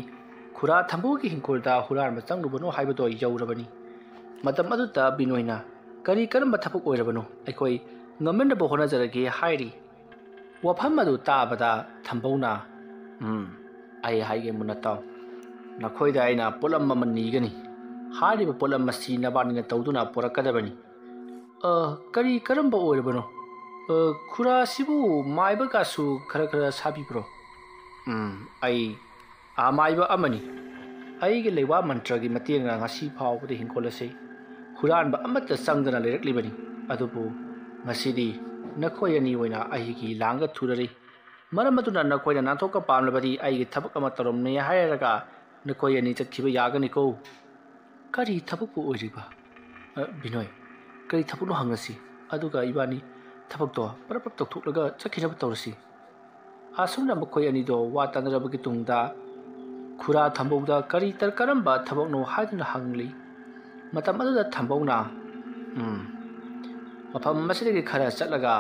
ꯈꯨꯔꯥ ꯊꯝꯕꯧꯒꯤ ꯍꯤꯡꯈꯣꯜꯗ ꯍꯨꯔꯥꯟꯕ ꯆꯪꯂꯨꯕꯅꯣ ꯍꯥꯏꯕꯗꯣ ꯌꯧꯔꯕꯅꯤ꯫ ꯃꯇꯝ ꯑꯗꯨꯗ ꯕꯤꯅꯣꯏꯅ, "ꯀꯔꯤ ꯀꯔꯝꯕ ꯊꯕꯛ ꯑꯣꯏꯔꯕꯅꯣ? ꯑꯩꯈꯣꯏ ꯉꯝꯅꯅꯕ ꯍꯣꯠꯅꯖꯔꯒꯦ" ꯍꯥꯏꯔꯤ꯫ ꯋꯥꯐꯝ ꯑꯗꯨ ꯇꯥꯕꯗ ꯊꯝꯕꯧꯅ, "ꯎꯝ, ꯑꯩ ꯍꯥꯏꯒꯦ ꯃꯨꯟꯅ ꯇꯥꯎ꯫ ꯅꯈꯣꯏꯗ ꯑꯩꯅ ꯄꯣꯠꯂꯝ ꯑꯃ ꯅꯤꯒꯅꯤ꯫ ꯍꯥꯏꯔꯤꯕ ꯄꯣꯠꯂꯝ ꯑꯁꯤ ꯅꯕꯥꯅꯤꯅ ꯇꯧꯗꯨꯅ ꯄꯨꯔꯛꯀꯗꯕꯅꯤ꯫" "ꯑ, ꯀꯔꯤ ꯀꯔꯝꯕ ꯑꯣꯏꯔꯕꯅꯣ? ꯑ, ꯈꯨꯔꯥ ꯑꯁꯤꯕꯨ ꯃꯥꯏꯕꯒꯁꯨ ꯈꯔ ꯈꯔ ꯁꯥꯕꯤꯕ꯭ꯔꯣ?" "ꯎꯝ, ꯑꯩ ꯑꯃꯥꯏꯕ ꯑꯃꯅꯤ꯫ ꯑꯩꯒꯤ ꯂꯩꯋꯥ ꯃꯟꯇ꯭ꯔꯒꯤ ꯃꯇꯦꯡꯅ ꯉꯁꯤ ꯐꯥꯎꯕꯗ ꯍꯤꯡꯈꯣꯜ ꯑꯁꯤ ꯍꯨꯔꯥꯟꯕ ꯑꯃꯠꯇ ꯆꯪꯗꯅ ꯂꯩꯔꯛꯂꯤꯕꯅꯤ꯫ ꯑꯗꯨꯕꯨ ꯉꯁꯤꯗꯤ ꯅꯈꯣꯏ ꯑꯅꯤ ꯑꯣꯏꯅ ꯑꯩꯒꯤ ꯂꯥꯡꯒ ꯊꯨꯔꯔꯤ꯫ ꯃꯔꯝ ꯑꯗꯨꯅ ꯅꯈꯣꯏꯅ ꯅꯥꯟꯊꯣꯛꯄ ꯄꯥꯝꯂꯕꯗꯤ ꯑꯩꯒꯤ ꯊꯕꯛ ꯑꯃ ꯇꯧꯔꯝꯅꯤ ꯍꯥꯏꯔꯒ ꯅꯈꯣꯏ ꯑꯅꯤ ꯆꯠꯈꯤꯕ ꯌꯥꯒꯅꯤꯀꯣ꯫ ꯀꯔꯤ ꯊꯕꯛꯄꯨ ꯑꯣꯏꯔꯤꯕ? ꯑ, ꯕꯤꯅꯣꯏ, ꯀꯔꯤ ꯊꯕꯛꯅꯣ ꯍꯪꯉꯁꯤ, ꯑꯗꯨꯒ ꯏꯕꯥꯅꯤ ꯊꯕꯛꯇꯣ ꯄꯔꯞ ꯄꯔꯞ ꯇꯧꯊꯣꯛꯂꯒ ꯆꯠꯈꯤꯅꯕ ꯇꯧꯔꯁꯤ꯫ ꯑꯁꯨꯝꯅ ꯃꯈꯣꯏ ꯑꯅꯤꯗꯣ ꯋꯥ ꯇꯥꯅꯔꯕꯒꯤ ꯇꯨꯡꯗ ꯈꯨꯔꯥ ꯊꯝꯕꯧꯗ ꯀꯔꯤ ꯇꯔ-, ꯀꯔꯝꯕ ꯊꯕꯛꯅꯣ ꯍꯥꯏꯗꯨꯅ ꯍꯪꯂꯤ꯫ ꯃꯇꯝ ꯑꯗꯨꯗ ꯊꯝꯕꯧꯅ, "ꯎꯝ, ꯃꯐꯝ ꯑꯁꯤꯗꯒꯤ ꯈꯔ ꯆꯠꯂꯒ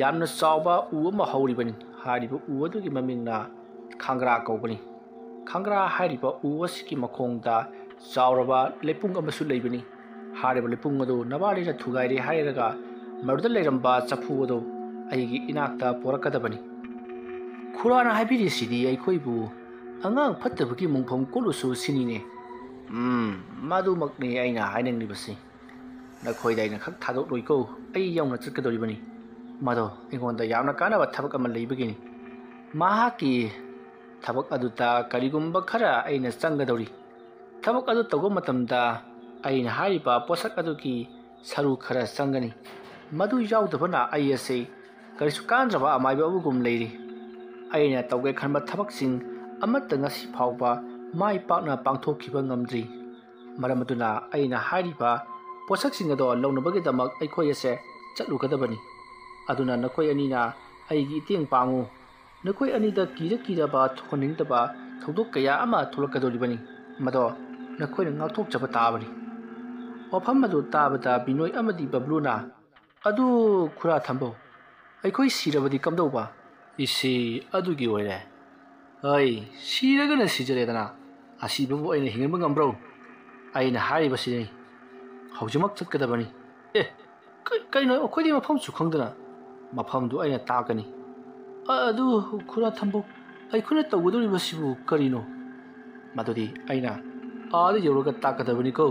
ꯌꯥꯝꯅ ꯆꯥꯎꯕ ꯎ ꯑꯃ ꯍꯧꯔꯤꯕꯅꯤ꯫ ꯍꯥꯏꯔꯤꯕ ꯎ ꯑꯗꯨꯒꯤ ꯃꯃꯤꯡꯅ ꯈꯥꯡꯒ꯭ꯔꯥ ꯀꯧꯕꯅꯤ꯫ ꯈꯥꯡꯒ꯭ꯔꯥ ꯍꯥꯏꯔꯤꯕ ꯎ ꯑꯁꯤꯒꯤ ꯃꯈꯣꯡꯗ ꯆꯥꯎꯔꯕ ꯂꯩꯄꯨꯡ ꯑꯃꯁꯨ ꯂꯩꯕꯅꯤ꯫ ꯍꯥꯏꯔꯤꯕ ꯂꯩꯄꯨꯡ ꯑꯗꯨ ꯅꯕꯥꯅꯤꯅ ꯊꯨꯒꯥꯏꯔꯦ ꯍꯥꯏꯔꯒ ꯃꯗꯨꯗ ꯂꯩꯔꯝꯕ ꯆꯐꯨ ꯑꯗꯨ ꯑꯩꯒꯤ ꯏꯅꯥꯛꯇ ꯄꯣꯔꯛꯀꯗꯕꯅꯤ꯫" ꯈꯨꯔꯥꯅ ꯍꯥꯏꯕꯤꯔꯤꯁꯤꯗꯤ ꯑꯩꯈꯣꯏꯕꯨ ꯑꯉꯥꯡ ꯐꯠꯇꯕꯒꯤ ꯃꯣꯡꯐꯝ ꯀꯣꯠꯂꯨꯁꯨ ꯁꯤꯅꯤꯅꯦ꯫ ꯎꯝ, ꯃꯗꯨꯃꯛꯅꯤ ꯑꯩꯅ ꯍꯥꯏꯅꯤꯡꯂꯤꯕꯁꯤ꯫ ꯅꯈꯣꯏꯗ ꯑꯩꯅ ꯈꯛ ꯊꯥꯗꯣꯛꯂꯣꯏꯀꯣ, ꯑꯩ ꯌꯥꯎꯅ ꯆꯠꯀꯗꯧꯔꯤꯕꯅꯤ꯫ ꯃꯗꯣ ꯑꯩꯉꯣꯟꯗ ꯌꯥꯝꯅ ꯀꯥꯟꯅꯕ ꯊꯕꯛ ꯑꯃ ꯂꯩꯕꯒꯤꯅꯤ꯫ ꯃꯍꯥꯛꯀꯤ ꯊꯕꯛ ꯑꯗꯨꯗ ꯀꯔꯤꯒꯨꯝꯕ ꯈꯔ ꯑꯩꯅ ꯆꯪꯒꯗꯧꯔꯤ꯫ ꯊꯕꯛ ꯑꯗꯨ ꯇꯧꯕ ꯃꯇꯝꯗ ꯑꯩꯅ ꯍꯥꯏꯔꯤꯕ ꯄꯣꯠꯁꯛ ꯑꯗꯨꯒꯤ ꯁꯔꯨ ꯈꯔ ꯆꯪꯒꯅꯤ꯫ ꯃꯗꯨ ꯌꯥꯎꯗꯕꯅ ꯑꯩ ꯑꯁꯤ ꯀꯔꯤꯁꯨ ꯀꯥꯟꯗ꯭ꯔꯕ ꯑꯃꯥꯏꯕ ꯑꯃꯒꯨꯝ ꯂꯩꯔꯤ꯫ ꯑꯩꯅ ꯇꯧꯒꯦ ꯈꯟꯕ ꯊꯕꯛꯁꯤꯡ ꯑꯃꯠꯇ ꯉꯁꯤ ꯐꯥꯎꯕ ꯃꯥꯏ ꯄꯥꯛꯅ ꯄꯥꯡꯊꯣꯛꯈꯤꯕ ꯉꯝꯗ꯭ꯔꯤ꯫ ꯃꯔꯝ ꯑꯗꯨꯅ ꯑꯩꯅ ꯍꯥꯏꯔꯤꯕ ꯄꯣꯠꯁꯛꯁꯤꯡ ꯑꯗꯣ ꯂꯧꯅꯕꯒꯤꯗꯃꯛ ꯑꯩꯈꯣꯏ ꯑꯁꯦ ꯆꯠꯂꯨꯒꯗꯕꯅꯤ꯫ ꯑꯗꯨꯅ ꯅꯈꯣꯏ ꯑꯅꯤꯅ ꯑꯩꯒꯤ ꯏꯇꯦꯡ ꯄꯥꯡꯉꯨ꯫ ꯅꯈꯣꯏ ꯑꯅꯤꯗ ꯀꯤꯔ ꯀꯤꯔꯕ ꯊꯣꯛꯍꯟꯅꯤꯡꯗꯕ ꯊꯧꯗꯣꯛ ꯀꯌꯥ ꯑꯃ ꯊꯣꯛꯂꯛꯀꯗꯧꯔꯤꯕꯅꯤ꯫ ꯃꯗꯣ ꯅꯈꯣꯏꯅ ꯉꯥꯛꯊꯣꯛꯆꯕ ꯇꯥꯕꯅꯤ꯫ ꯋꯥꯐꯝ ꯑꯗꯨ ꯇꯥꯕꯗ ꯕꯤꯅꯣꯏ ꯑꯃꯗꯤ ꯕꯕ꯭ꯂꯨꯅ, "ꯑꯗꯨ ꯈꯨꯔꯥ ꯊꯝꯕꯧ, ꯑꯩꯈꯣꯏ ꯁꯤꯔꯕꯗꯤ ꯀꯝꯗꯧꯕ?" "ꯏꯁꯤ, ꯑꯗꯨꯒꯤ ꯑꯣꯏꯔꯦ꯫ ꯑꯩ ꯁꯤꯔꯒꯅ ꯁꯤꯖꯔꯦꯗꯅ, ꯑꯁꯤꯕꯕꯨ ꯑꯩꯅ ꯍꯤꯡꯍꯟꯕ ꯉꯝꯕ꯭ꯔꯣ? ꯑꯩꯅ ꯍꯥꯏꯔꯤꯕꯁꯤꯅꯤ, ꯍꯧꯖꯤꯛꯃꯛ ꯆꯠꯀꯗꯕꯅꯤ꯫" "ꯑꯦ, ꯀ-, ꯀꯩꯅꯣ, ꯑꯩꯈꯣꯏꯗꯤ ꯃꯐꯝꯁꯨ ꯈꯪꯗꯅ?" "ꯃꯐꯝꯗꯨ ꯑꯩꯅ ꯇꯥꯛꯀꯅꯤ꯫" "ꯑ-, ꯑꯗꯨ ꯈꯨꯔꯥ ꯊꯝꯕꯧ, ꯑꯩꯈꯣꯏꯅ ꯇꯧꯒꯗꯧꯔꯤꯕꯁꯤꯕꯨ ꯀꯔꯤꯅꯣ?" "ꯃꯗꯨꯗꯤ ꯑꯩꯅ ꯑꯥꯗ ꯌꯧꯔꯒ ꯇꯥꯛꯀꯗꯕꯅꯤꯀꯣ꯫"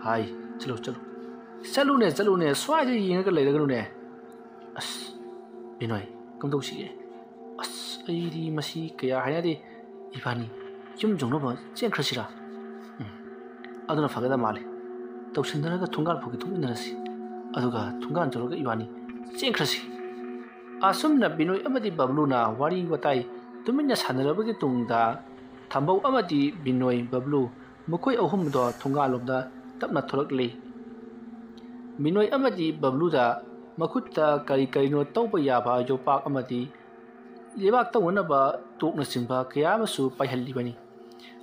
"ꯍꯥꯏ, ꯆꯠꯂꯨ, ꯆꯠꯂꯨ꯫ ꯆꯠꯂꯨꯅꯦ, ꯆꯠꯂꯨꯅꯦ, ꯁ꯭ꯋꯥꯏꯗ ꯌꯦꯡꯉꯒ ꯂꯩꯔꯒꯅꯨꯅꯦ꯫" "ꯑꯁ, ꯕꯤꯅꯣꯏ, ꯀꯝꯗꯧꯁꯤꯒꯦ? ꯑꯁ, ꯑꯩꯗꯤ ꯃꯁꯤ ꯀꯌꯥ ꯍꯥꯏꯅꯗꯦ꯫ ꯏꯕꯥꯅꯤ ꯌꯨꯝ ꯌꯧꯅꯕ ꯆꯦꯟꯈ꯭ꯔꯁꯤꯔꯥ?" "ꯎꯝ, ꯑꯗꯨꯅ ꯐꯒꯗꯕ ꯃꯥꯜꯂꯤ꯫ ꯇꯧꯁꯤꯟꯅꯔꯒ ꯊꯣꯡꯒꯥꯜ ꯐꯥꯎꯒꯤ ꯊꯣꯛꯃꯤꯟꯅꯔꯁꯤ꯫ ꯑꯗꯨꯒ ꯊꯣꯡꯒꯥꯜ ꯌꯧꯔꯒ ꯏꯕꯥꯅꯤ ꯆꯦꯟꯈ꯭ꯔꯁꯤ꯫" ꯑꯁꯨꯝꯅ ꯕꯤꯅꯣꯏ ꯑꯃꯗꯤ ꯕꯕ꯭ꯂꯨꯅ ꯋꯥꯔꯤ ꯋꯥꯇꯥꯏ ꯇꯨꯃꯤꯟꯅ ꯁꯥꯟꯅꯔꯕꯒꯤ ꯇꯨꯡꯗ ꯊꯝꯕꯧ ꯑꯃꯗꯤ ꯕꯤꯅꯣꯏ, ꯕꯕ꯭ꯂꯨ ꯃꯈꯣꯏ ꯑꯍꯨꯝꯗꯣ ꯊꯣꯡꯒꯥꯜꯂꯣꯝꯗ ꯇꯞꯅ ꯊꯣꯛꯂꯛꯂꯤ꯫ ꯕꯤꯅꯣꯏ ꯑꯃꯗꯤ ꯕꯕ꯭ꯂꯨꯗ ꯃꯈꯨꯠꯇ ꯀꯔꯤ ꯀꯔꯤꯅꯣ ꯇꯧꯕ ꯌꯥꯕ ꯌꯣꯄꯥꯛ ꯑꯃꯗꯤ ꯂꯩꯕꯥꯛ ꯇꯧꯅꯅꯕ ꯇꯣꯛꯅꯆꯤꯡꯕ ꯀꯌꯥ ꯑꯃꯁꯨ ꯄꯥꯏꯍꯜꯂꯤꯕꯅꯤ꯫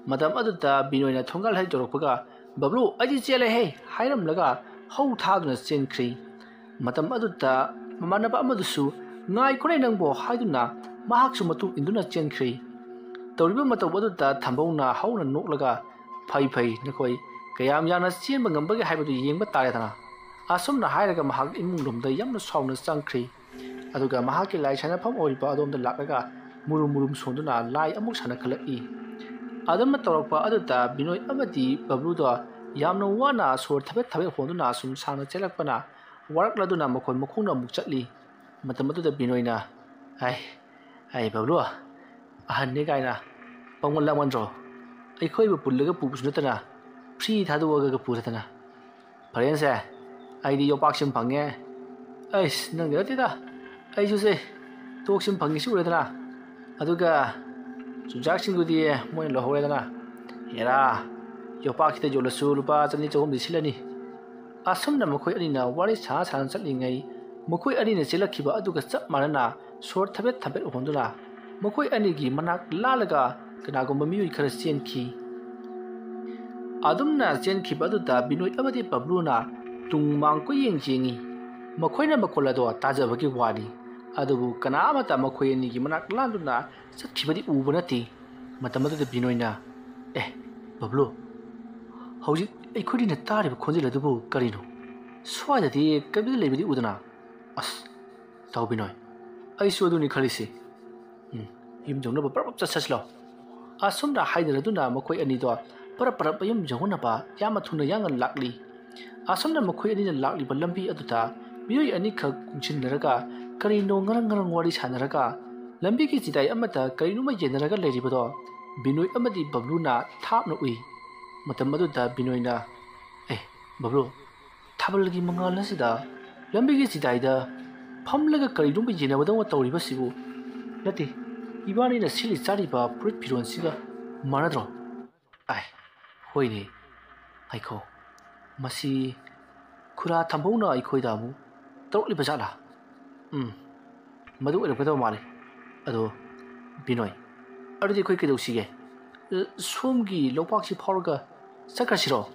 ꯃꯇꯝ ꯑꯗꯨꯗ ꯕꯤꯅꯣꯏꯅ ꯊꯣꯡꯒꯥꯜ ꯍꯦꯛ ꯌꯧꯔꯛꯄꯒ, "ꯕꯕ꯭ꯂꯨ, ꯑꯩꯗꯤ ꯆꯦꯜꯂꯦꯍꯦ" ꯍꯥꯏꯔꯝꯂꯒ ꯍꯧ ꯊꯥꯗꯨꯅ ꯆꯦꯟꯈ꯭ꯔꯤ꯫ ꯃꯇꯝ ꯑꯗꯨꯗ ꯃꯃꯥꯟꯅꯕ ꯑꯃꯗꯨꯁꯨ "ꯉꯥꯏꯈꯣꯅꯦ ꯅꯪꯕꯣ" ꯍꯥꯏꯗꯨꯅ ꯃꯍꯥꯛꯁꯨ ꯃꯇꯨꯡ ꯏꯟꯗꯨꯅ ꯆꯦꯟꯈ꯭ꯔꯤ꯫ ꯇꯧꯔꯤꯕ ꯃꯇꯧ ꯑꯗꯨꯗ ꯊꯝꯕꯧꯅ ꯍꯧꯅ ꯅꯣꯛꯂꯒ, "ꯐꯩ ꯐꯩ, ꯅꯈꯣꯏ ꯀꯌꯥꯝ ꯌꯥꯝꯅ ꯆꯦꯟꯕ ꯉꯝꯕꯒꯦ ꯍꯥꯏꯕꯗꯨ ꯌꯦꯡꯕ ꯇꯥꯔꯦꯗꯅ" ꯑꯁꯨꯝꯅ ꯍꯥꯏꯔꯒ ꯃꯍꯥꯛ ꯏꯃꯨꯡ ꯂꯣꯝꯗ ꯌꯥꯝꯅ ꯁꯥꯎꯅ ꯆꯪꯈ꯭ꯔꯤ꯫ ꯑꯗꯨꯒ ꯃꯍꯥꯛꯀꯤ ꯂꯥꯏ ꯁꯥꯟꯅꯐꯝ ꯑꯣꯏꯔꯤꯕ ꯑꯗꯣꯝꯗ ꯂꯥꯛꯂꯒ ꯃꯨꯔꯨꯝ ꯃꯨꯔꯨꯝ ꯁꯣꯟꯗꯨꯅ ꯂꯥꯏ ꯑꯃꯨꯛ ꯁꯥꯟꯅꯈꯠꯂꯛꯏ꯫ ꯑꯗꯨꯝꯅ ꯇꯧꯔꯛꯄ ꯑꯗꯨꯗ ꯕꯤꯅꯣꯏ ꯑꯃꯗꯤ ꯕꯕ꯭ꯂꯨꯗꯣ ꯌꯥꯝꯅ ꯋꯥꯅ ꯁꯣꯔ ꯊꯕꯦꯠ ꯊꯕꯦꯠ ꯍꯣꯟꯗꯨꯅ ꯁꯨꯝ ꯁꯥꯡꯅ ꯆꯦꯜꯂꯛꯄꯅ ꯋꯥꯔꯛꯂꯗꯨꯅ ꯃꯈꯣꯏ ꯃꯈꯣꯡꯅ ꯑꯃꯨꯛ ꯆꯠꯂꯤ꯫ ꯃꯇꯝ ꯑꯗꯨꯗ ꯕꯤꯅꯣꯏꯅ, "ꯑꯩ, ꯑꯩ ꯕꯕ꯭ꯂꯨ, ꯑꯍꯟꯅꯦ ꯀꯥꯏꯅ ꯄꯪꯃꯟ ꯂꯥꯛꯃꯟꯗ꯭ꯔꯣ? ꯑꯩꯈꯣꯏꯕꯨ ꯄꯨꯜꯂꯒ ꯄꯨꯕꯁꯨ ꯅꯠꯇꯅ ꯐ꯭ꯔꯤ ꯊꯥꯗꯣꯛꯑꯒ ꯄꯨꯗꯅ꯫ ꯐꯔꯦꯅꯦꯁꯦ, ꯑꯩꯗꯤ ꯌꯣꯄꯥꯛꯁꯤꯃ ꯐꯪꯉꯦ꯫ ꯑꯩꯁ, ꯅꯪꯗꯤ ꯅꯠꯇꯦꯗ, ꯑꯩꯁꯨ ꯁꯦ ꯇꯣꯛꯁꯤꯃ ꯐꯪꯉꯤꯁꯤ ꯎꯔꯦꯗꯅ꯫ ꯑꯗꯨꯒ ꯆꯨꯖꯥꯛꯁꯤꯡꯗꯨꯗꯤ ꯃꯣꯏꯅ ꯂꯧꯍꯧꯔꯦꯗꯅ꯫ ꯍꯦꯔꯥ, ꯌꯣꯄꯥꯛꯁꯤꯗ ꯌꯣꯜꯂꯁꯨ ꯂꯨꯄꯥ ꯆꯅꯤ ꯆꯍꯨꯝꯗꯤ ꯁꯤꯠꯂꯅꯤ"꯫ ꯑꯁꯨꯝꯅ ꯃꯈꯣꯏ ꯑꯅꯤꯅ ꯋꯥꯔꯤ ꯁꯥ ꯁꯥꯅ ꯆꯠꯂꯤꯉꯩ, ꯃꯈꯣꯏ ꯑꯅꯤꯅ ꯆꯦꯜꯂꯛꯈꯤꯕ ꯑꯗꯨꯒ ꯆꯞ ꯃꯥꯟꯅꯅ ꯁꯣꯔ ꯊꯕꯦꯠ ꯊꯕꯦꯠ ꯍꯣꯟꯗꯨꯅ ꯃꯈꯣꯏ ꯑꯅꯤꯒꯤ ꯃꯅꯥꯛ ꯂꯥꯜꯂꯒ ꯀꯅꯥꯒꯨꯝꯕ ꯃꯤꯑꯣꯏ ꯈꯔ ꯆꯦꯟꯈꯤ꯫ ꯑꯗꯨꯝꯅ ꯆꯦꯟꯈꯤꯕ ꯑꯗꯨꯗ ꯕꯤꯅꯣꯏ ꯑꯃꯗꯤ ꯕꯕ꯭ꯂꯨꯅ ꯇꯨꯡ ꯃꯥꯡ ꯀꯣꯏꯌꯦꯡ ꯌꯦꯡꯉꯤ꯫ ꯃꯈꯣꯏꯅ ꯃꯈꯣꯜ ꯑꯗꯣ ꯇꯥꯖꯕꯒꯤ ꯋꯥꯅꯤ, ꯑꯗꯨꯕꯨ ꯀꯅꯥ ꯑꯃꯠꯇ ꯃꯈꯣꯏ ꯑꯅꯤꯒꯤ ꯃꯅꯥꯛ ꯂꯥꯟꯗꯨꯅ ꯆꯠꯈꯤꯕꯗꯤ ꯎꯕ ꯅꯠꯇꯦ꯫ ꯃꯇꯝ ꯑꯗꯨꯗ ꯕꯤꯅꯣꯏꯅ, "ꯑꯦ, ꯕꯕ꯭ꯂꯨ, ꯍꯧꯖꯤꯛ ꯑꯩꯈꯣꯏꯅꯤꯅ ꯇꯥꯔꯤꯕ ꯈꯣꯟꯖꯦꯜ ꯑꯗꯨꯕꯨ ꯀꯔꯤꯅꯣ? ꯁ꯭ꯋꯥꯏꯗꯗꯤ ꯀꯔꯤꯝꯇ ꯂꯩꯕꯗꯤ ꯎꯗꯅ?" "ꯑꯁ, ꯇꯥꯎ ꯕꯤꯅꯣꯏ, ꯑꯩꯁꯨ ꯑꯗꯨꯅꯤ ꯈꯜꯂꯤꯁꯤ꯫ ꯎꯝ, ꯌꯨꯝ ꯌꯧꯅꯕ ꯄꯔꯞ ꯄꯔꯞ ꯆꯠꯁꯤꯜꯂꯣ"꯫ ꯑꯁꯨꯝꯅ ꯍꯥꯏꯅꯔꯗꯨꯅ ꯃꯈꯣꯏ ꯑꯅꯤꯗꯣ ꯄꯔꯞ ꯄꯔꯞ ꯃꯌꯨꯝ ꯌꯧꯅꯅꯕ ꯌꯥꯝꯅ ꯊꯨꯅ ꯌꯥꯡꯅ ꯂꯥꯛꯂꯤ꯫ ꯑꯁꯨꯝꯅ ꯃꯈꯣꯏ ꯑꯅꯤꯅ ꯂꯥꯛꯂꯤꯕ ꯂꯝꯕꯤ ꯑꯗꯨꯗ ꯃꯤꯑꯣꯏ ꯑꯅꯤꯈꯛ ꯀꯨꯡꯁꯤꯟꯅꯔꯒ ꯀꯔꯤꯅꯣ ꯉꯔꯪ ꯉꯔꯪ ꯋꯥꯔꯤ ꯁꯥꯟꯅꯔꯒ ꯂꯝꯕꯤꯒꯤ ꯆꯤꯗꯥꯏ ꯑꯃꯗ ꯀꯔꯤꯅꯣꯃ ꯌꯦꯟꯅꯔꯒ ꯂꯩꯔꯤꯕꯗꯣ ꯕꯤꯅꯣꯏ ꯑꯃꯗꯤ ꯕꯕ꯭ꯂꯨꯅ ꯊꯥꯞꯅ ꯎꯏ꯫ ꯃꯇꯝ ꯑꯗꯨꯗ ꯕꯤꯅꯣꯏꯅ, "ꯑꯦ, ꯕꯕ꯭ꯂꯨ, ꯊꯥꯕꯜꯒꯤ ꯃꯉꯥꯜ ꯑꯁꯤꯗ ꯂꯝꯕꯤꯒꯤ ꯆꯤꯗꯥꯏꯗ ꯐꯝꯂꯒ ꯀꯔꯤꯅꯣꯝꯒ ꯌꯦꯡꯅꯕꯗꯧꯅ ꯇꯧꯔꯤꯕꯁꯤꯕꯨ? ꯅꯠꯇꯦ, ꯏꯕꯥꯅꯤꯅ ꯁꯦꯠꯂꯤ ꯆꯥꯔꯤꯕ ꯐꯨꯔꯤꯠ ꯐꯤꯔꯣꯟꯁꯤꯒ ꯃꯥꯟꯅꯗ꯭ꯔꯣ? ꯑꯥꯏ, ꯍꯣꯏꯅꯦ꯫ ꯉꯥꯏꯈꯣ, ꯃꯁꯤ ꯈꯨꯔꯥ ꯊꯝꯕꯧꯅ ꯑꯩꯈꯣꯏꯗ ꯑꯃꯨꯛ ꯇꯧꯔꯛꯂꯤꯕ ꯖꯥꯠꯂꯥ? ꯎꯝ, ꯃꯗꯨ ꯑꯣꯏꯔꯝꯒꯗꯕ ꯃꯥꯜꯂꯤ꯫ ꯑꯗꯣ ꯕꯤꯅꯣꯏ, ꯑꯗꯨꯗꯤ ꯑꯩꯈꯣꯏ ꯀꯩꯗꯧꯁꯤꯒꯦ? ꯑ, ꯁꯣꯝꯒꯤ ꯂꯧꯄꯥꯛꯁꯤ ꯐꯥꯎꯔꯒ ꯆꯠꯈ꯭ꯔꯁꯤꯔꯣ?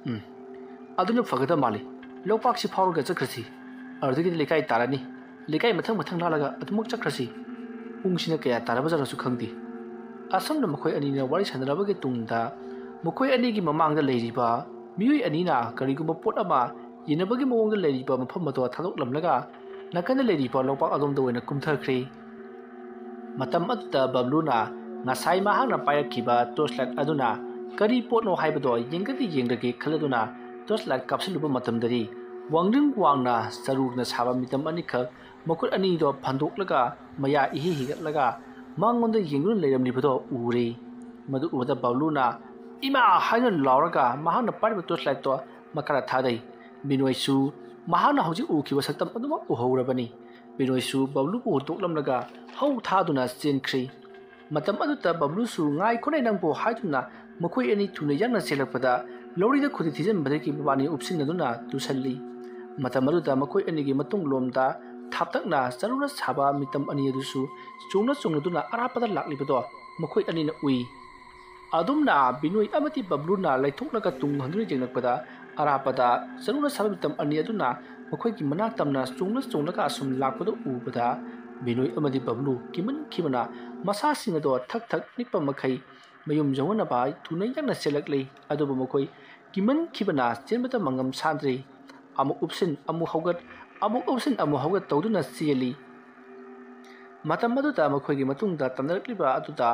ꯎꯝ, ꯑꯗꯨꯅ ꯐꯒꯗꯕ ꯃꯥꯜꯂꯤ꯫ ꯂꯧꯄꯥꯛꯁꯤ ꯐꯥꯎꯔꯒ ꯆꯠꯈ꯭ꯔꯁꯤ꯫ ꯑꯗꯨꯗꯒꯤꯗꯤ ꯂꯩꯀꯥꯏ ꯇꯥꯔꯅꯤ꯫ ꯂꯩꯀꯥꯏ ꯃꯊꯪ ꯃꯊꯪ ꯂꯥꯜꯂꯒ ꯑꯗꯨꯃꯛ ꯆꯠꯈ꯭ꯔꯁꯤ꯫ ꯄꯨꯡꯁꯤꯅ ꯀꯌꯥ ꯇꯥꯔꯕꯖꯥꯠꯅꯣꯁꯨ ꯈꯪꯗꯦ꯫ ꯑꯁꯨꯝꯅ ꯃꯈꯣꯏ ꯑꯅꯤꯅ ꯋꯥꯔꯤ ꯁꯥꯟꯅꯔꯕꯒꯤ ꯇꯨꯡꯗ ꯃꯈꯣꯏ ꯑꯅꯤꯒꯤ ꯃꯃꯥꯡꯗ ꯂꯩꯔꯤꯕ ꯃꯤꯑꯣꯏ ꯑꯅꯤꯅ ꯀꯔꯤꯒꯨꯝꯕ ꯄꯣꯠ ꯑꯃ ꯌꯦꯟꯅꯕꯒꯤ ꯃꯑꯣꯡꯗ ꯂꯩꯔꯤꯕ ꯃꯐꯝ ꯑꯗꯣ ꯊꯥꯗꯣꯛꯂꯝꯂꯒ ꯅꯥꯀꯟꯗ ꯂꯩꯔꯤꯕ ꯂꯧꯄꯥꯛ ꯑꯗꯣꯝꯗ ꯑꯣꯏꯅ ꯀꯨꯝꯊꯈ꯭ꯔꯦ꯫ ꯃꯇꯝ ꯑꯗꯨꯗ ꯕꯕ꯭ꯂꯨꯅ ꯉꯁꯥꯏ ꯃꯍꯥꯛꯅ ꯄꯥꯏꯔꯛꯈꯤꯕ ꯇꯣꯔꯆ ꯂꯥꯏꯠ ꯑꯗꯨꯅ ꯀꯔꯤ ꯄꯣꯠꯅꯣ ꯍꯥꯏꯕꯗꯣ ꯌꯦꯡꯒꯗꯤ ꯌꯦꯡꯂꯒꯦ ꯈꯜꯂꯗꯨꯅ ꯇꯣꯔꯆ ꯂꯥꯏꯠ ꯀꯥꯞꯁꯤꯜꯂꯨꯕ ꯃꯇꯝꯗꯗꯤ ꯋꯥꯡꯗ꯭ꯔꯤꯡ ꯋꯥꯡꯅ ꯆꯔꯨꯅ ꯁꯥꯕ ꯃꯤꯇꯝ ꯑꯅꯤꯈꯛ ꯃꯈꯨꯠ ꯑꯅꯤꯗꯣ ꯐꯟꯗꯣꯛꯂꯒ ꯃꯌꯥ ꯏꯍꯤ ꯍꯤꯒꯠꯂꯒ ꯃꯉꯣꯟꯗ ꯌꯦꯡꯗꯨꯅ ꯂꯩꯔꯝꯂꯤꯕꯗꯣ ꯎꯔꯦ꯫ ꯃꯗꯨ ꯎꯕꯗ ꯕꯕ꯭ꯂꯨꯅ "ꯏꯃꯥ!" ꯍꯥꯏꯅ ꯂꯥꯎꯔꯒ ꯃꯍꯥꯛꯅ ꯄꯥꯏꯔꯤꯕ ꯇꯣꯔꯆ ꯂꯥꯏꯠꯇꯣ ꯃꯈꯥꯗ ꯊꯥꯗꯩ꯫ ꯕꯤꯅꯣꯏꯁꯨ ꯃꯍꯥꯛꯅ ꯍꯧꯖꯤꯛ ꯎꯈꯤꯕ ꯁꯛꯇꯝ ꯑꯗꯨꯃꯛ ꯎꯍꯧꯔꯕꯅꯤ꯫ ꯕꯤꯅꯣꯏꯁꯨ ꯕꯕ꯭ꯂꯨꯕꯨ ꯍꯨꯟꯗꯣꯛꯂꯝꯂꯒ ꯍꯧ ꯊꯥꯗꯨꯅ ꯆꯦꯟꯈ꯭ꯔꯤ꯫ ꯃꯇꯝ ꯑꯗꯨꯗ ꯕꯕ꯭ꯂꯨꯁꯨ "ꯉꯥꯏꯈꯣꯅꯦ ꯅꯪꯕꯨ" ꯍꯥꯏꯗꯨꯅ ꯃꯈꯣꯏ ꯑꯅꯤ ꯊꯨꯅ ꯌꯥꯡꯅ ꯆꯦꯜꯂꯛꯄꯗ ꯂꯧꯔꯤꯗ ꯈꯨꯗꯤ ꯊꯤꯖꯤꯟꯕꯗꯒꯤ ꯃꯕꯥꯅꯤ ꯎꯞꯁꯤꯟꯅꯗꯨꯅ ꯇꯨꯁꯜꯂꯤ꯫ ꯃꯇꯝ ꯑꯗꯨꯗ ꯃꯈꯣꯏ ꯑꯅꯤꯒꯤ ꯃꯇꯨꯡꯂꯣꯝꯗ ꯊꯥꯞꯇꯛꯅ ꯆꯔꯨꯅ ꯁꯥꯕ ꯃꯤꯇꯝ ꯑꯅꯤ ꯑꯗꯨꯁꯨ ꯆꯣꯡꯅ ꯆꯣꯡꯅꯗꯨꯅ ꯑꯔꯥꯞꯄꯗ ꯂꯥꯛꯂꯤꯕꯗꯣ ꯃꯈꯣꯏ ꯑꯅꯤꯅ ꯎꯏ꯫ ꯑꯗꯨꯝꯅ ꯕꯤꯅꯣꯏ ꯑꯃꯗꯤ ꯕꯕ꯭ꯂꯨꯅ ꯂꯩꯊꯣꯛꯂꯒ ꯇꯨꯡ ꯍꯟꯗꯨꯅ ꯌꯦꯡꯂꯛꯄꯗ ꯑꯔꯥꯞꯄꯗ ꯆꯔꯨꯅ ꯁꯥꯕ ꯃꯤꯇꯝ ꯑꯅꯤ ꯑꯗꯨꯅ ꯃꯈꯣꯏꯒꯤ ꯃꯅꯥꯛ ꯇꯝꯅ ꯆꯣꯡꯅ ꯆꯣꯡꯂꯒ ꯑꯁꯨꯝ ꯂꯥꯛꯄꯗꯨ ꯎꯕꯗ ꯕꯤꯅꯣꯏ ꯑꯃꯗꯤ ꯕꯕ꯭ꯂꯨ ꯀꯤꯃꯟꯈꯤꯕꯅ ꯃꯁꯥꯁꯤꯡ ꯑꯗꯣ ꯊꯛ ꯊꯛ ꯅꯤꯛꯄ ꯃꯈꯩ ꯃꯌꯨꯝ ꯌꯧꯅꯅꯕ ꯊꯨꯅ ꯌꯥꯡꯅ ꯆꯦꯜꯂꯛꯂꯤ꯫ ꯑꯗꯨꯕꯨ ꯃꯈꯣꯏ ꯀꯤꯃꯟꯈꯤꯕꯅ ꯆꯦꯟꯕꯗ ꯃꯉꯝ ꯁꯥꯟꯗ꯭ꯔꯤ꯫ ꯑꯃꯨꯛ ꯎꯞꯁꯤꯟ ꯑꯃꯨꯛ ꯍꯧꯒꯠ, ꯑꯃꯨꯛ ꯎꯞꯁꯤꯟ ꯑꯃꯨꯛ ꯍꯧꯒꯠ ꯇꯧꯗꯨꯅ ꯆꯦꯜꯂꯤ꯫ ꯃꯇꯝ ꯑꯗꯨꯗ ꯃꯈꯣꯏꯒꯤ ꯃꯇꯨꯡꯗ ꯇꯝꯅꯔꯛꯂꯤꯕ ꯑꯗꯨꯗ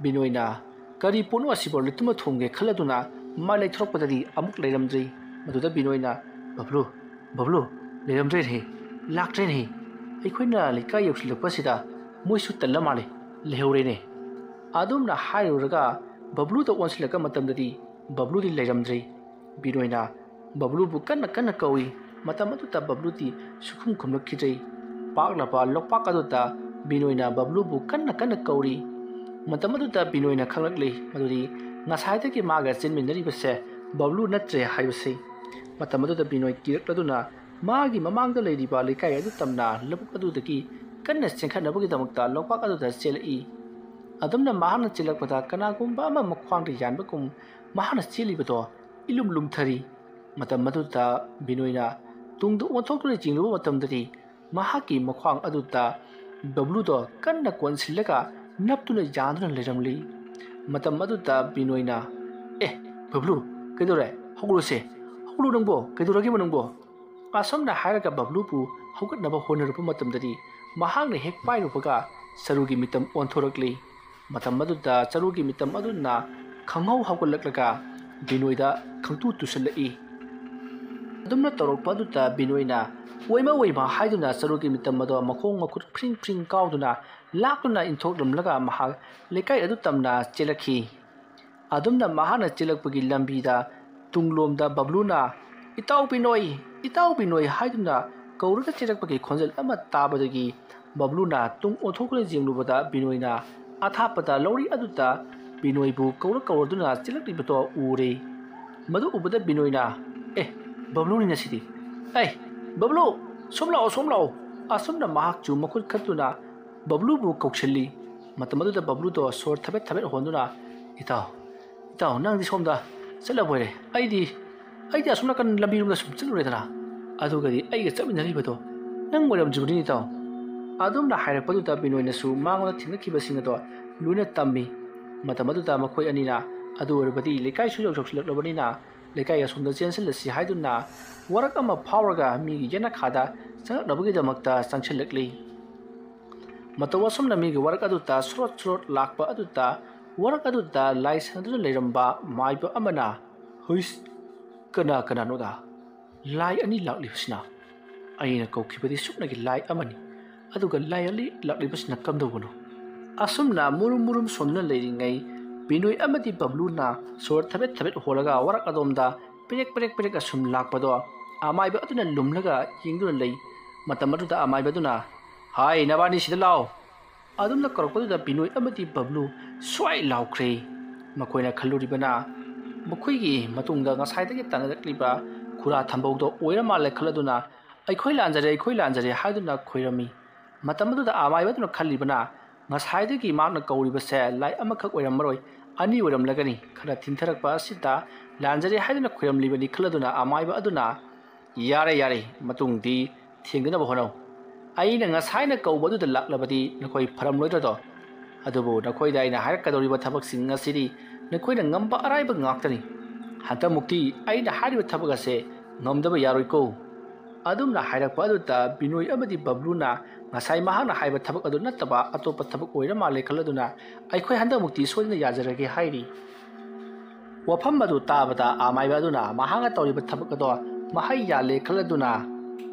ꯕꯤꯅꯣꯏꯅ "ꯀꯔꯤ ꯄꯣꯠꯅꯣ ꯑꯁꯤꯕꯨ ꯂꯤꯠꯇꯨꯅ ꯊꯣꯡꯒꯦ?" ꯈꯜꯂꯗꯨꯅ ꯃꯥꯏ ꯂꯩꯊꯣꯔꯛꯄꯗꯗꯤ ꯑꯃꯨꯛ ꯂꯩꯔꯝꯗ꯭ꯔꯤ꯫ ꯃꯗꯨꯗ ꯕꯤꯅꯣꯏꯅ "ꯕꯕ꯭ꯂꯨ, ꯕꯕ꯭ꯂꯨ, ꯂꯩꯔꯝꯗ꯭ꯔꯦꯅꯦꯍꯦ, ꯂꯥꯛꯇ꯭ꯔꯦꯅꯦꯍꯦ꯫ ꯑꯩꯈꯣꯏꯅ ꯂꯩꯀꯥꯏ ꯌꯧꯁꯤꯜꯂꯛꯄꯁꯤꯗ ꯃꯣꯏꯁꯨ ꯇꯜꯂ ꯃꯥꯜꯂꯦ, ꯂꯩꯍꯧꯔꯦꯅꯦ"꯫ ꯑꯗꯨꯝꯅ ꯍꯥꯏꯔꯨꯔꯒ ꯕꯕ꯭ꯂꯨꯗ ꯑꯣꯟꯁꯤꯜꯂꯛꯄ ꯃꯇꯝꯗꯗꯤ ꯕꯕ꯭ꯂꯨꯗꯤ ꯂꯩꯔꯝꯗ꯭ꯔꯦ꯫ ꯕꯤꯅꯣꯏꯅ ꯕꯕ꯭ꯂꯨꯕꯨ ꯀꯟꯅ ꯀꯟꯅ ꯀꯧꯏ꯫ ꯃꯇꯝ ꯑꯗꯨꯗ ꯕꯕ꯭ꯂꯨꯗꯤ ꯁꯨꯈꯨꯝ ꯈꯨꯝꯂꯛꯈꯤꯗ꯭ꯔꯦ꯫ ꯄꯥꯛꯂꯕ ꯂꯣꯛꯄꯥꯛ ꯑꯗꯨꯗ ꯕꯤꯅꯣꯏꯅ ꯕꯕ꯭ꯂꯨꯕꯨ ꯀꯟꯅ ꯀꯟꯅ ꯀꯧꯔꯤ꯫ ꯃꯇꯝ ꯑꯗꯨꯗ ꯕꯤꯅꯣꯏꯅ ꯈꯪꯂꯛꯂꯤ ꯃꯗꯨꯗꯤ ꯉꯁꯥꯏꯗꯒꯤ ꯃꯥꯒ ꯆꯦꯟꯃꯤꯟꯅꯔꯤꯕꯁꯦ ꯕꯕ꯭ꯂꯨ ꯅꯠꯇ꯭ꯔꯦ ꯍꯥꯏꯕꯁꯤ꯫ ꯃꯇꯝ ꯑꯗꯨꯗ ꯕꯤꯅꯣꯏ ꯀꯤꯔꯛꯂꯗꯨꯅ ꯃꯥꯒꯤ ꯃꯃꯥꯡꯗ ꯂꯩꯔꯤꯕ ꯂꯩꯀꯥꯏ ꯑꯗꯨ ꯇꯝꯅ ꯂꯧꯕꯨꯛ ꯑꯗꯨꯗꯒꯤ ꯀꯟꯅ ꯆꯦꯟꯈꯠꯅꯕꯒꯤꯗꯃꯛꯇ ꯂꯣꯛꯄꯥꯛ ꯑꯗꯨꯗ ꯆꯦꯜꯂꯛꯏ꯫ ꯑꯗꯨꯝꯅ ꯃꯍꯥꯛꯅ ꯆꯦꯜꯂꯛꯄꯗ ꯀꯅꯥꯒꯨꯝꯕ ꯑꯃ ꯃꯈ꯭ꯋꯥꯡꯗ ꯌꯥꯟꯕꯒꯨꯝ ꯃꯍꯥꯛꯅ ꯆꯦꯜꯂꯤꯕꯗꯣ ꯏꯂꯨꯝ ꯂꯨꯝꯊꯔꯤ꯫ ꯃꯇꯝ ꯑꯗꯨꯗ ꯕꯤꯅꯣꯏꯅ ꯇꯨꯡꯗ ꯑꯣꯟꯊꯣꯛꯇꯨꯅ ꯌꯦꯡꯂꯨꯕ ꯃꯇꯝꯗꯗꯤ ꯃꯍꯥꯛꯀꯤ ꯃꯈ꯭ꯋꯥꯡ ꯑꯗꯨꯗ ꯕꯕ꯭ꯂꯨꯗꯣ ꯀꯟꯅ ꯀꯣꯟꯁꯤꯜꯂꯒ ꯅꯞꯇꯨꯅ ꯌꯥꯟꯗꯨꯅ ꯂꯩꯔꯝꯂꯤ꯫ ꯃꯇꯝ ꯑꯗꯨꯗ ꯕꯤꯅꯣꯏꯅ, "ꯑꯦ, ꯕꯕ꯭ꯂꯨ, ꯀꯩꯗꯧꯔꯦ? ꯍꯧꯒꯠꯂꯨꯁꯦ, ꯍꯧꯒꯠꯂꯨ ꯅꯪꯕꯣ, ꯀꯩꯗꯧꯔꯒꯦꯕ ꯅꯪꯕꯣ?" ꯑꯁꯨꯝꯅ ꯍꯥꯏꯔꯒ ꯕꯕ꯭ꯂꯨꯕꯨ ꯍꯧꯒꯠꯅꯕ ꯍꯣꯠꯅꯔꯨꯕ ꯃꯇꯝꯗꯗꯤ ꯃꯍꯥꯛꯅ ꯍꯦꯛ ꯄꯥꯏꯔꯨꯕꯒ ꯆꯔꯨꯒꯤ ꯃꯤꯇꯝ ꯑꯣꯟꯊꯣꯔꯛꯂꯤ꯫ ꯃꯇꯝ ꯑꯗꯨꯗ ꯆꯔꯨꯒꯤ ꯃꯤꯇꯝ ꯑꯗꯨꯅ ꯈꯪꯍꯧ ꯍꯧꯒꯠꯂꯛꯂꯒ ꯕꯤꯅꯣꯏꯗ ꯈꯪꯇꯨ ꯇꯨꯁꯤꯜꯂꯛꯏ꯫ ꯑꯗꯨꯝꯅ ꯇꯧꯔꯛꯄ ꯑꯗꯨꯗ ꯕꯤꯅꯣꯏꯅ "ꯑꯣꯏꯃ, ꯑꯣꯏꯃ" ꯍꯥꯏꯗꯨꯅ ꯆꯔꯨꯒꯤ ꯃꯤꯇꯝ ꯑꯗꯣ ꯃꯈꯣꯡ ꯃꯈꯨꯠ ꯐ꯭ꯔꯤꯡ ꯐ꯭ꯔꯤꯡ ꯀꯥꯎꯗꯨꯅ ꯂꯥꯛꯇꯨꯅ ꯏꯟꯊꯣꯛꯂꯝꯂꯒ ꯃꯍꯥꯛ ꯂꯩꯀꯥꯏ ꯑꯗꯨ ꯇꯝꯅ ꯆꯦꯜꯂꯛꯈꯤ꯫ ꯑꯗꯨꯝꯅ ꯃꯍꯥꯛꯅ ꯆꯦꯜꯂꯛꯄꯒꯤ ꯂꯝꯕꯤꯗ ꯇꯨꯡꯂꯣꯝꯗ ꯕꯕ꯭ꯂꯨꯅ "ꯏꯇꯥꯎ ꯕꯤꯅꯣꯏ, ꯏꯇꯥꯎ ꯕꯤꯅꯣꯏ" ꯍꯥꯏꯗꯨꯅ ꯀꯧꯔꯒ ꯆꯦꯜꯂꯛꯄꯒꯤ ꯈꯣꯟꯖꯦꯜ ꯑꯃ ꯇꯥꯕꯗꯒꯤ ꯕꯕ꯭ꯂꯨꯅ ꯇꯨꯡ ꯑꯣꯟꯊꯣꯛꯇꯨꯅ ꯌꯦꯡꯂꯨꯕꯗ ꯕꯤꯅꯣꯏꯅ ꯑꯊꯥꯞꯄꯗ ꯂꯧꯔꯤ ꯑꯗꯨꯗ ꯕꯤꯅꯣꯏꯕꯨ ꯀꯧꯔ ꯀꯧꯔꯗꯨꯅ ꯆꯦꯜꯂꯛꯂꯤꯕꯗꯣ ꯎꯔꯦ꯫ ꯃꯗꯨ ꯎꯕꯗ ꯕꯤꯅꯣꯏꯅ, "ꯑꯦ, ꯕꯕ꯭ꯂꯨꯅꯤꯅ ꯁꯤꯗꯤ꯫ ꯑꯩ, ꯕꯕ꯭ꯂꯨ, ꯁꯣꯝ ꯂꯥꯛꯑꯣ, ꯁꯣꯝ ꯂꯥꯛꯑꯣ!" ꯑꯁꯨꯝꯅ ꯃꯍꯥꯛꯁꯨ ꯃꯈꯨꯠ ꯈꯠꯇꯨꯅ ꯕꯕ꯭ꯂꯨꯕꯨ ꯀꯧꯁꯤꯜꯂꯤ꯫ ꯃꯇꯝ ꯑꯗꯨꯗ ꯕꯕ꯭ꯂꯨꯗꯣ ꯁꯣꯔ ꯊꯕꯦꯠ ꯊꯕꯦꯠ ꯍꯣꯟꯗꯨꯅ, "ꯏꯇꯥꯎ, ꯏꯇꯥꯎ, ꯅꯪꯗꯤ ꯁꯣꯝꯗ ꯆꯠꯂꯕꯣꯏꯔꯦ? ꯑꯩꯗꯤ, ꯑꯩꯗꯤ ꯑꯁꯣꯝ ꯅꯥꯀꯟ ꯂꯝꯕꯤꯔꯣꯝꯗ ꯁꯨꯝ ꯆꯠꯂꯨꯔꯦꯗꯅ꯫ ꯑꯗꯨꯒꯗꯤ ꯑꯩꯒ ꯆꯠꯃꯤꯟꯅꯔꯤꯕꯗꯣ ꯅꯪ ꯑꯣꯏꯔꯝꯗ꯭ꯔꯤꯕꯅꯤꯅꯦ, ꯏꯇꯥꯎ꯫" ꯑꯗꯨꯝꯅ ꯍꯥꯏꯔꯛꯄꯗꯨꯗ ꯕꯤꯅꯣꯏꯅꯁꯨ ꯃꯉꯣꯟꯗ ꯊꯦꯡꯅꯈꯤꯕꯁꯤꯡ ꯑꯗꯣ ꯂꯣꯏꯅ ꯇꯝꯃꯤ꯫ ꯃꯇꯝ ꯑꯗꯨꯗ ꯃꯈꯣꯏ ꯑꯅꯤꯅ ꯑꯗꯨ ꯑꯣꯏꯔꯕꯗꯤ ꯂꯩꯀꯥꯏꯁꯨ ꯌꯧꯁꯤꯜꯂꯛꯂꯕꯅꯤꯅ ꯂꯩꯀꯥꯏ ꯑꯁꯣꯝꯗ ꯆꯦꯟꯁꯤꯜꯂꯁꯤ ꯍꯥꯏꯗꯨꯅ ꯋꯥꯔꯛ ꯑꯃ ꯐꯥꯎꯔꯒ ꯃꯤꯒꯤ ꯌꯦꯅꯈꯥꯗ ꯆꯪꯂꯛꯅꯕꯒꯤꯗꯃꯛꯇ ꯆꯪꯁꯤꯜꯂꯛꯂꯤ꯫ ꯃꯇꯧ ꯑꯁꯨꯝꯅ ꯃꯤꯒꯤ ꯋꯥꯔꯛ ꯑꯗꯨꯗ ꯁꯣꯔꯣꯠ ꯁꯣꯔꯣꯠ ꯂꯥꯛꯄ ꯑꯗꯨꯗ ꯋꯥꯔꯛ ꯑꯗꯨꯗ ꯂꯥꯏ ꯁꯥꯟꯅꯗꯨꯅ ꯂꯩꯔꯝꯕ ꯃꯥꯏꯕ ꯑꯃꯅ, "ꯍꯨꯏꯁ, ꯀꯅꯥ ꯀꯅꯥꯅꯣꯗ? ꯂꯥꯏ ꯑꯅꯤ ꯂꯥꯛꯂꯤꯕꯁꯤꯅ? ꯑꯩꯅ ꯀꯧꯈꯤꯕꯗꯤ ꯁꯨꯞꯅꯒꯤ ꯂꯥꯏ ꯑꯃꯅꯤ, ꯑꯗꯨꯒ ꯂꯥꯏ ꯑꯅꯤ ꯂꯥꯛꯂꯤꯕꯁꯤꯅ ꯀꯝꯗꯧꯕꯅꯣ?" ꯑꯁꯨꯝꯅ ꯃꯨꯔꯨꯝ ꯃꯨꯔꯨꯝ ꯁꯣꯟꯗꯨꯅ ꯂꯩꯔꯤꯉꯩ ꯕꯤꯅꯣꯏ ꯑꯃꯗꯤ ꯕꯕ꯭ꯂꯨꯅ ꯁꯣꯔ ꯊꯕꯦꯠ ꯊꯕꯦꯠ ꯍꯣꯜꯂꯒ ꯋꯥꯔꯛ ꯑꯗꯣꯝꯗ ꯄꯦꯔꯦꯛ ꯄꯦꯔꯦꯛ ꯄꯦꯔꯦꯛ ꯑꯁꯨꯝ ꯂꯥꯛꯄꯗꯣ ꯑꯃꯥꯏꯕ ꯑꯗꯨꯅ ꯂꯨꯝꯂꯒ ꯌꯦꯡꯗꯨꯅ ꯂꯩ꯫ ꯃꯇꯝ ꯑꯗꯨꯗ ꯑꯃꯥꯏꯕ ꯑꯗꯨꯅ, "ꯍꯥꯏ, ꯅꯕꯥꯅꯤ ꯁꯤꯗ ꯂꯥꯎ!" ꯑꯗꯨꯝꯅ ꯀꯧꯔꯛꯄꯗꯨꯗ ꯕꯤꯅꯣꯏ ꯑꯃꯗꯤ ꯕꯕ꯭ꯂꯨ ꯁ꯭ꯋꯥꯏ ꯂꯥꯎꯈ꯭ꯔꯦ꯫ ꯃꯈꯣꯏꯅ ꯈꯜꯂꯨꯔꯤꯕꯅ ꯃꯈꯣꯏꯒꯤ ꯃꯇꯨꯡꯗ ꯉꯁꯥꯏꯗꯒꯤ ꯇꯥꯟꯅꯔꯛꯂꯤꯕ ꯈꯨꯔꯥ ꯊꯝꯕꯧꯗꯣ ꯑꯣꯏꯔ ꯃꯥꯜꯂꯦ ꯈꯜꯂꯗꯨꯅ, "ꯑꯩꯈꯣꯏ ꯂꯥꯟꯖꯔꯦ, ꯑꯩꯈꯣꯏ ꯂꯥꯟꯖꯔꯦ" ꯍꯥꯏꯗꯨꯅ ꯈꯣꯏꯔꯝꯃꯤ꯫ ꯃꯇꯝ ꯑꯗꯨꯗ ꯑꯃꯥꯏꯕ ꯑꯗꯨꯅ ꯈꯜꯂꯤꯕꯅ, ꯉꯁꯥꯏꯗꯒꯤ ꯃꯍꯥꯛꯅ ꯀꯧꯔꯤꯕꯁꯦ ꯂꯥꯏ ꯑꯃꯈꯛ ꯑꯣꯏꯔꯝꯃꯔꯣꯏ, ꯑꯅꯤ ꯑꯣꯏꯔꯝꯂꯒꯅꯤ꯫ ꯈꯔ ꯊꯤꯟꯊꯔꯛꯄ ꯑꯁꯤꯗ ꯂꯥꯟꯖꯔꯦ ꯍꯥꯏꯗꯨꯅ ꯈꯣꯏꯔꯝꯂꯤꯕꯅꯤ ꯈꯜꯂꯗꯨꯅ ꯑꯃꯥꯏꯕ ꯑꯗꯨꯅ, "ꯌꯥꯔꯦ, ꯌꯥꯔꯦ, ꯃꯇꯨꯡꯗꯤ ꯊꯦꯡꯗꯅꯕ ꯍꯣꯠꯅꯧ꯫ ꯑꯩꯅ ꯉꯁꯥꯏꯅ ꯀꯧꯕ ꯑꯗꯨꯗ ꯂꯥꯛꯂꯕꯗꯤ ꯅꯈꯣꯏ ꯐꯔꯝꯂꯣꯏꯗ꯭ꯔꯗꯣ? ꯑꯗꯨꯕꯨ ꯅꯈꯣꯏꯗ ꯑꯩꯅ ꯍꯥꯏꯔꯛꯀꯗꯧꯔꯤꯕ ꯊꯕꯛꯁꯤꯡ ꯑꯁꯤꯗꯤ ꯅꯈꯣꯏꯅ ꯉꯝꯕ ꯑꯔꯥꯏꯕ ꯉꯥꯛꯇꯅꯤ꯫ ꯍꯟꯗꯛꯃꯨꯛꯇꯤ ꯑꯩꯅ ꯍꯥꯏꯔꯤꯕ ꯊꯕꯛ ꯑꯁꯦ ꯉꯝꯗꯕ ꯌꯥꯔꯣꯏꯀꯣ?" ꯑꯗꯨꯝꯅ ꯍꯥꯏꯔꯛꯄ ꯑꯗꯨꯗ ꯕꯤꯅꯣꯏ ꯑꯃꯗꯤ ꯕꯕ꯭ꯂꯨꯅ ꯉꯁꯥꯏ ꯃꯍꯥꯛꯅ ꯍꯥꯏꯕ ꯊꯕꯛ ꯑꯗꯨ ꯅꯠꯇꯕ ꯑꯇꯣꯞꯄ ꯊꯕꯛ ꯑꯣꯏꯔ ꯃꯥꯜꯂꯦ ꯈꯜꯂꯗꯨꯅ, "ꯑꯩꯈꯣꯏ ꯍꯟꯗꯛꯃꯨꯛꯇꯤ ꯁꯣꯏꯗꯅ ꯌꯥꯖꯔꯒꯦ" ꯍꯥꯏꯔꯤ꯫ ꯋꯥꯐꯝ ꯑꯗꯨ ꯇꯥꯕꯗ ꯑꯃꯥꯏꯕ ꯑꯗꯨꯅ ꯃꯍꯥꯛꯅ ꯇꯧꯔꯤꯕ ꯊꯕꯛ ꯑꯗꯣ ꯃꯍꯩ ꯌꯥꯜꯂꯦ ꯈꯜꯂꯗꯨꯅ,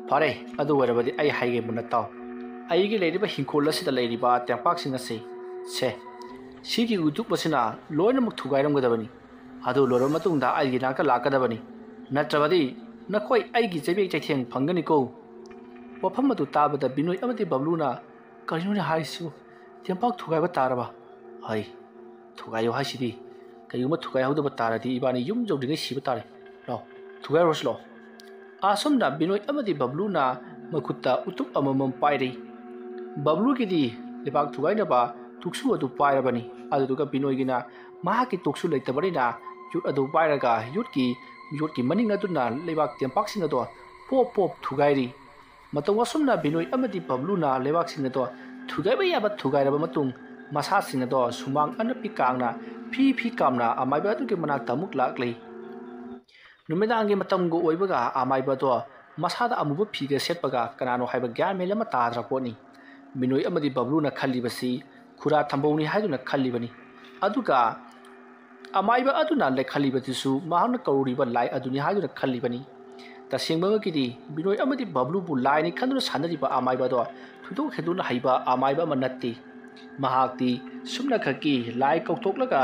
"ꯐꯔꯦ, ꯑꯗꯨ ꯑꯣꯏꯔꯕꯗꯤ ꯑꯩ ꯍꯥꯏꯒꯦ ꯃꯨꯟꯅ ꯇꯥꯎ꯫ ꯑꯩꯒꯤ ꯂꯩꯔꯤꯕ ꯍꯤꯡꯈꯣꯜ ꯑꯁꯤꯗ ꯂꯩꯔꯤꯕ ꯇꯦꯡꯄꯥꯛꯁꯤꯡ ꯑꯁꯤ, ꯁꯦ, ꯁꯤꯒꯤ ꯎꯇꯨꯞ ꯑꯁꯤꯅ ꯂꯣꯏꯅꯃꯛ ꯊꯨꯒꯥꯏꯔꯝꯒꯗꯕꯅꯤ꯫ ꯑꯗꯨ ꯂꯣꯏꯔꯕ ꯃꯇꯨꯡꯗ ꯑꯩꯒꯤ ꯅꯥꯛꯇ ꯂꯥꯛꯀꯗꯕꯅꯤ꯫ ꯅꯠꯇ꯭ꯔꯕꯗꯤ ꯅꯈꯣꯏ ꯑꯩꯒꯤ ꯆꯩꯕꯦꯛ ꯆꯩꯊꯦꯡ ꯐꯪꯒꯅꯤꯀꯣ?" ꯋꯥꯐꯝ ꯑꯗꯨ ꯇꯥꯕꯗ ꯕꯤꯅꯣꯏ ꯑꯃꯗꯤ ꯕꯕ꯭ꯂꯨꯅ, "ꯀꯔꯤꯅꯣꯅꯦ ꯍꯥꯏꯔꯤꯁꯤꯕꯨ? ꯇꯦꯡꯄꯥꯛ ꯊꯨꯒꯥꯏꯕ ꯇꯥꯔꯕ? ꯍꯩ, ꯊꯨꯒꯥꯏꯌꯣ ꯍꯥꯏꯁꯤꯗꯤ꯫ ꯀꯔꯤꯒꯨꯝꯕ ꯊꯨꯒꯥꯏꯍꯧꯗꯕ ꯇꯥꯔꯗꯤ ꯏꯕꯥꯅꯤ ꯌꯨꯝ ꯌꯧꯗ꯭ꯔꯤꯉꯩ ꯁꯤꯕ ꯇꯥꯔꯦ꯫ ꯂꯥꯎ, ꯊꯨꯒꯥꯏꯔꯨꯔꯁꯤ ꯂꯥꯎ꯫" ꯑꯁꯨꯝꯅ ꯕꯤꯅꯣꯏ ꯑꯃꯗꯤ ꯕꯕ꯭ꯂꯨꯅ ꯃꯈꯨꯠꯇ ꯎꯇꯨꯞ ꯑꯃꯃꯝ ꯄꯥꯏꯔꯤ꯫ ꯕꯕ꯭ꯂꯨꯒꯤꯗꯤ ꯂꯩꯕꯥꯛ ꯊꯨꯒꯥꯏꯅꯕ ꯇꯨꯛꯁꯨ ꯑꯗꯨ ꯄꯥꯏꯔꯕꯅꯤ꯫ ꯑꯗꯨꯗꯨꯒ ꯕꯤꯅꯣꯏꯒꯤꯅ ꯃꯍꯥꯛꯀꯤ ꯇꯨꯛꯁꯨ ꯂꯩꯇꯕꯅꯤꯅ ꯌꯨꯠ ꯑꯗꯨ ꯄꯥꯏꯔꯒ ꯌꯨꯠꯀꯤ, ꯌꯨꯠꯀꯤ ꯃꯅꯤꯡ ꯑꯗꯨꯅ ꯂꯩꯕꯥꯛ ꯇꯦꯝꯄꯥꯛꯁꯤꯡ ꯑꯗꯣ ꯄꯣꯞ ꯄꯣꯞ ꯊꯨꯒꯥꯏꯔꯤ꯫ ꯃꯇꯧ ꯑꯁꯨꯝꯅ ꯕꯤꯅꯣꯏ ꯑꯃꯗꯤ ꯕꯕ꯭ꯂꯨꯅ ꯂꯩꯕꯥꯛꯁꯤꯡ ꯑꯗꯣ ꯊꯨꯒꯥꯏꯕ ꯌꯥꯕ ꯊꯨꯒꯥꯏꯔꯕ ꯃꯇꯨꯡ, ꯃꯁꯥꯁꯤꯡ ꯑꯗꯣ ꯁꯨꯃꯥꯡ ꯑꯅꯛꯄꯤ ꯀꯥꯡꯅ ꯐꯤ ꯐꯤ ꯀꯥꯝꯅ ꯑꯃꯥꯏꯕ ꯑꯗꯨꯒꯤ ꯃꯅꯥꯛꯇ ꯑꯃꯨꯛ ꯂꯥꯛꯂꯤ꯫ ꯅꯨꯃꯤꯗꯥꯡꯒꯤ ꯃꯇꯝꯒ ꯑꯣꯏꯕꯒ ꯑꯃꯥꯏꯕ ꯑꯗꯣ ꯃꯁꯥꯗ ꯑꯃꯨꯕ ꯐꯤꯒ ꯁꯦꯠꯄꯒ ꯀꯅꯥꯅꯣ ꯍꯥꯏꯕ ꯒ꯭ꯌꯥꯟ ꯃꯦꯟ ꯑꯃ ꯇꯥꯗ꯭ꯔ ꯄꯣꯠꯅꯤ꯫ ꯕꯤꯅꯣꯏ ꯑꯃꯗꯤ ꯕꯕ꯭ꯂꯨꯅ ꯈꯜꯂꯤꯕꯁꯤ ꯈꯨꯔꯥ ꯊꯝꯕꯧꯅꯤ ꯍꯥꯏꯗꯨꯅ ꯈꯜꯂꯤꯕꯅꯤ꯫ ꯑꯗꯨꯒ ꯑꯃꯥꯏꯕ ꯑꯗꯨꯅ ꯂꯦꯈꯠꯂꯤꯕꯗꯨꯁꯨ ꯃꯍꯥꯛꯅ ꯀꯧꯔꯨꯔꯤꯕ ꯂꯥꯏ ꯑꯗꯨꯅꯤ ꯍꯥꯏꯗꯨꯅ ꯈꯜꯂꯤꯕꯅꯤ꯫ ꯇꯁꯦꯡꯕꯃꯛꯀꯤꯗꯤ ꯕꯤꯅꯣꯏ ꯑꯃꯗꯤ ꯕꯕ꯭ꯂꯨꯕꯨ ꯂꯥꯏꯅꯤ ꯈꯟꯗꯨꯅ ꯁꯥꯟꯅꯔꯤꯕ ꯑꯃꯥꯏꯕ ꯑꯗꯣ ꯊꯣꯏꯗꯣꯛ ꯍꯦꯟꯗꯣꯛꯅ ꯍꯩꯕ ꯑꯃꯥꯏꯕ ꯑꯃ ꯅꯠꯇꯦ꯫ ꯃꯍꯥꯛꯇꯤ ꯁꯨꯞꯅꯈꯛꯀꯤ ꯂꯥꯏ ꯀꯧꯊꯣꯛꯂꯒ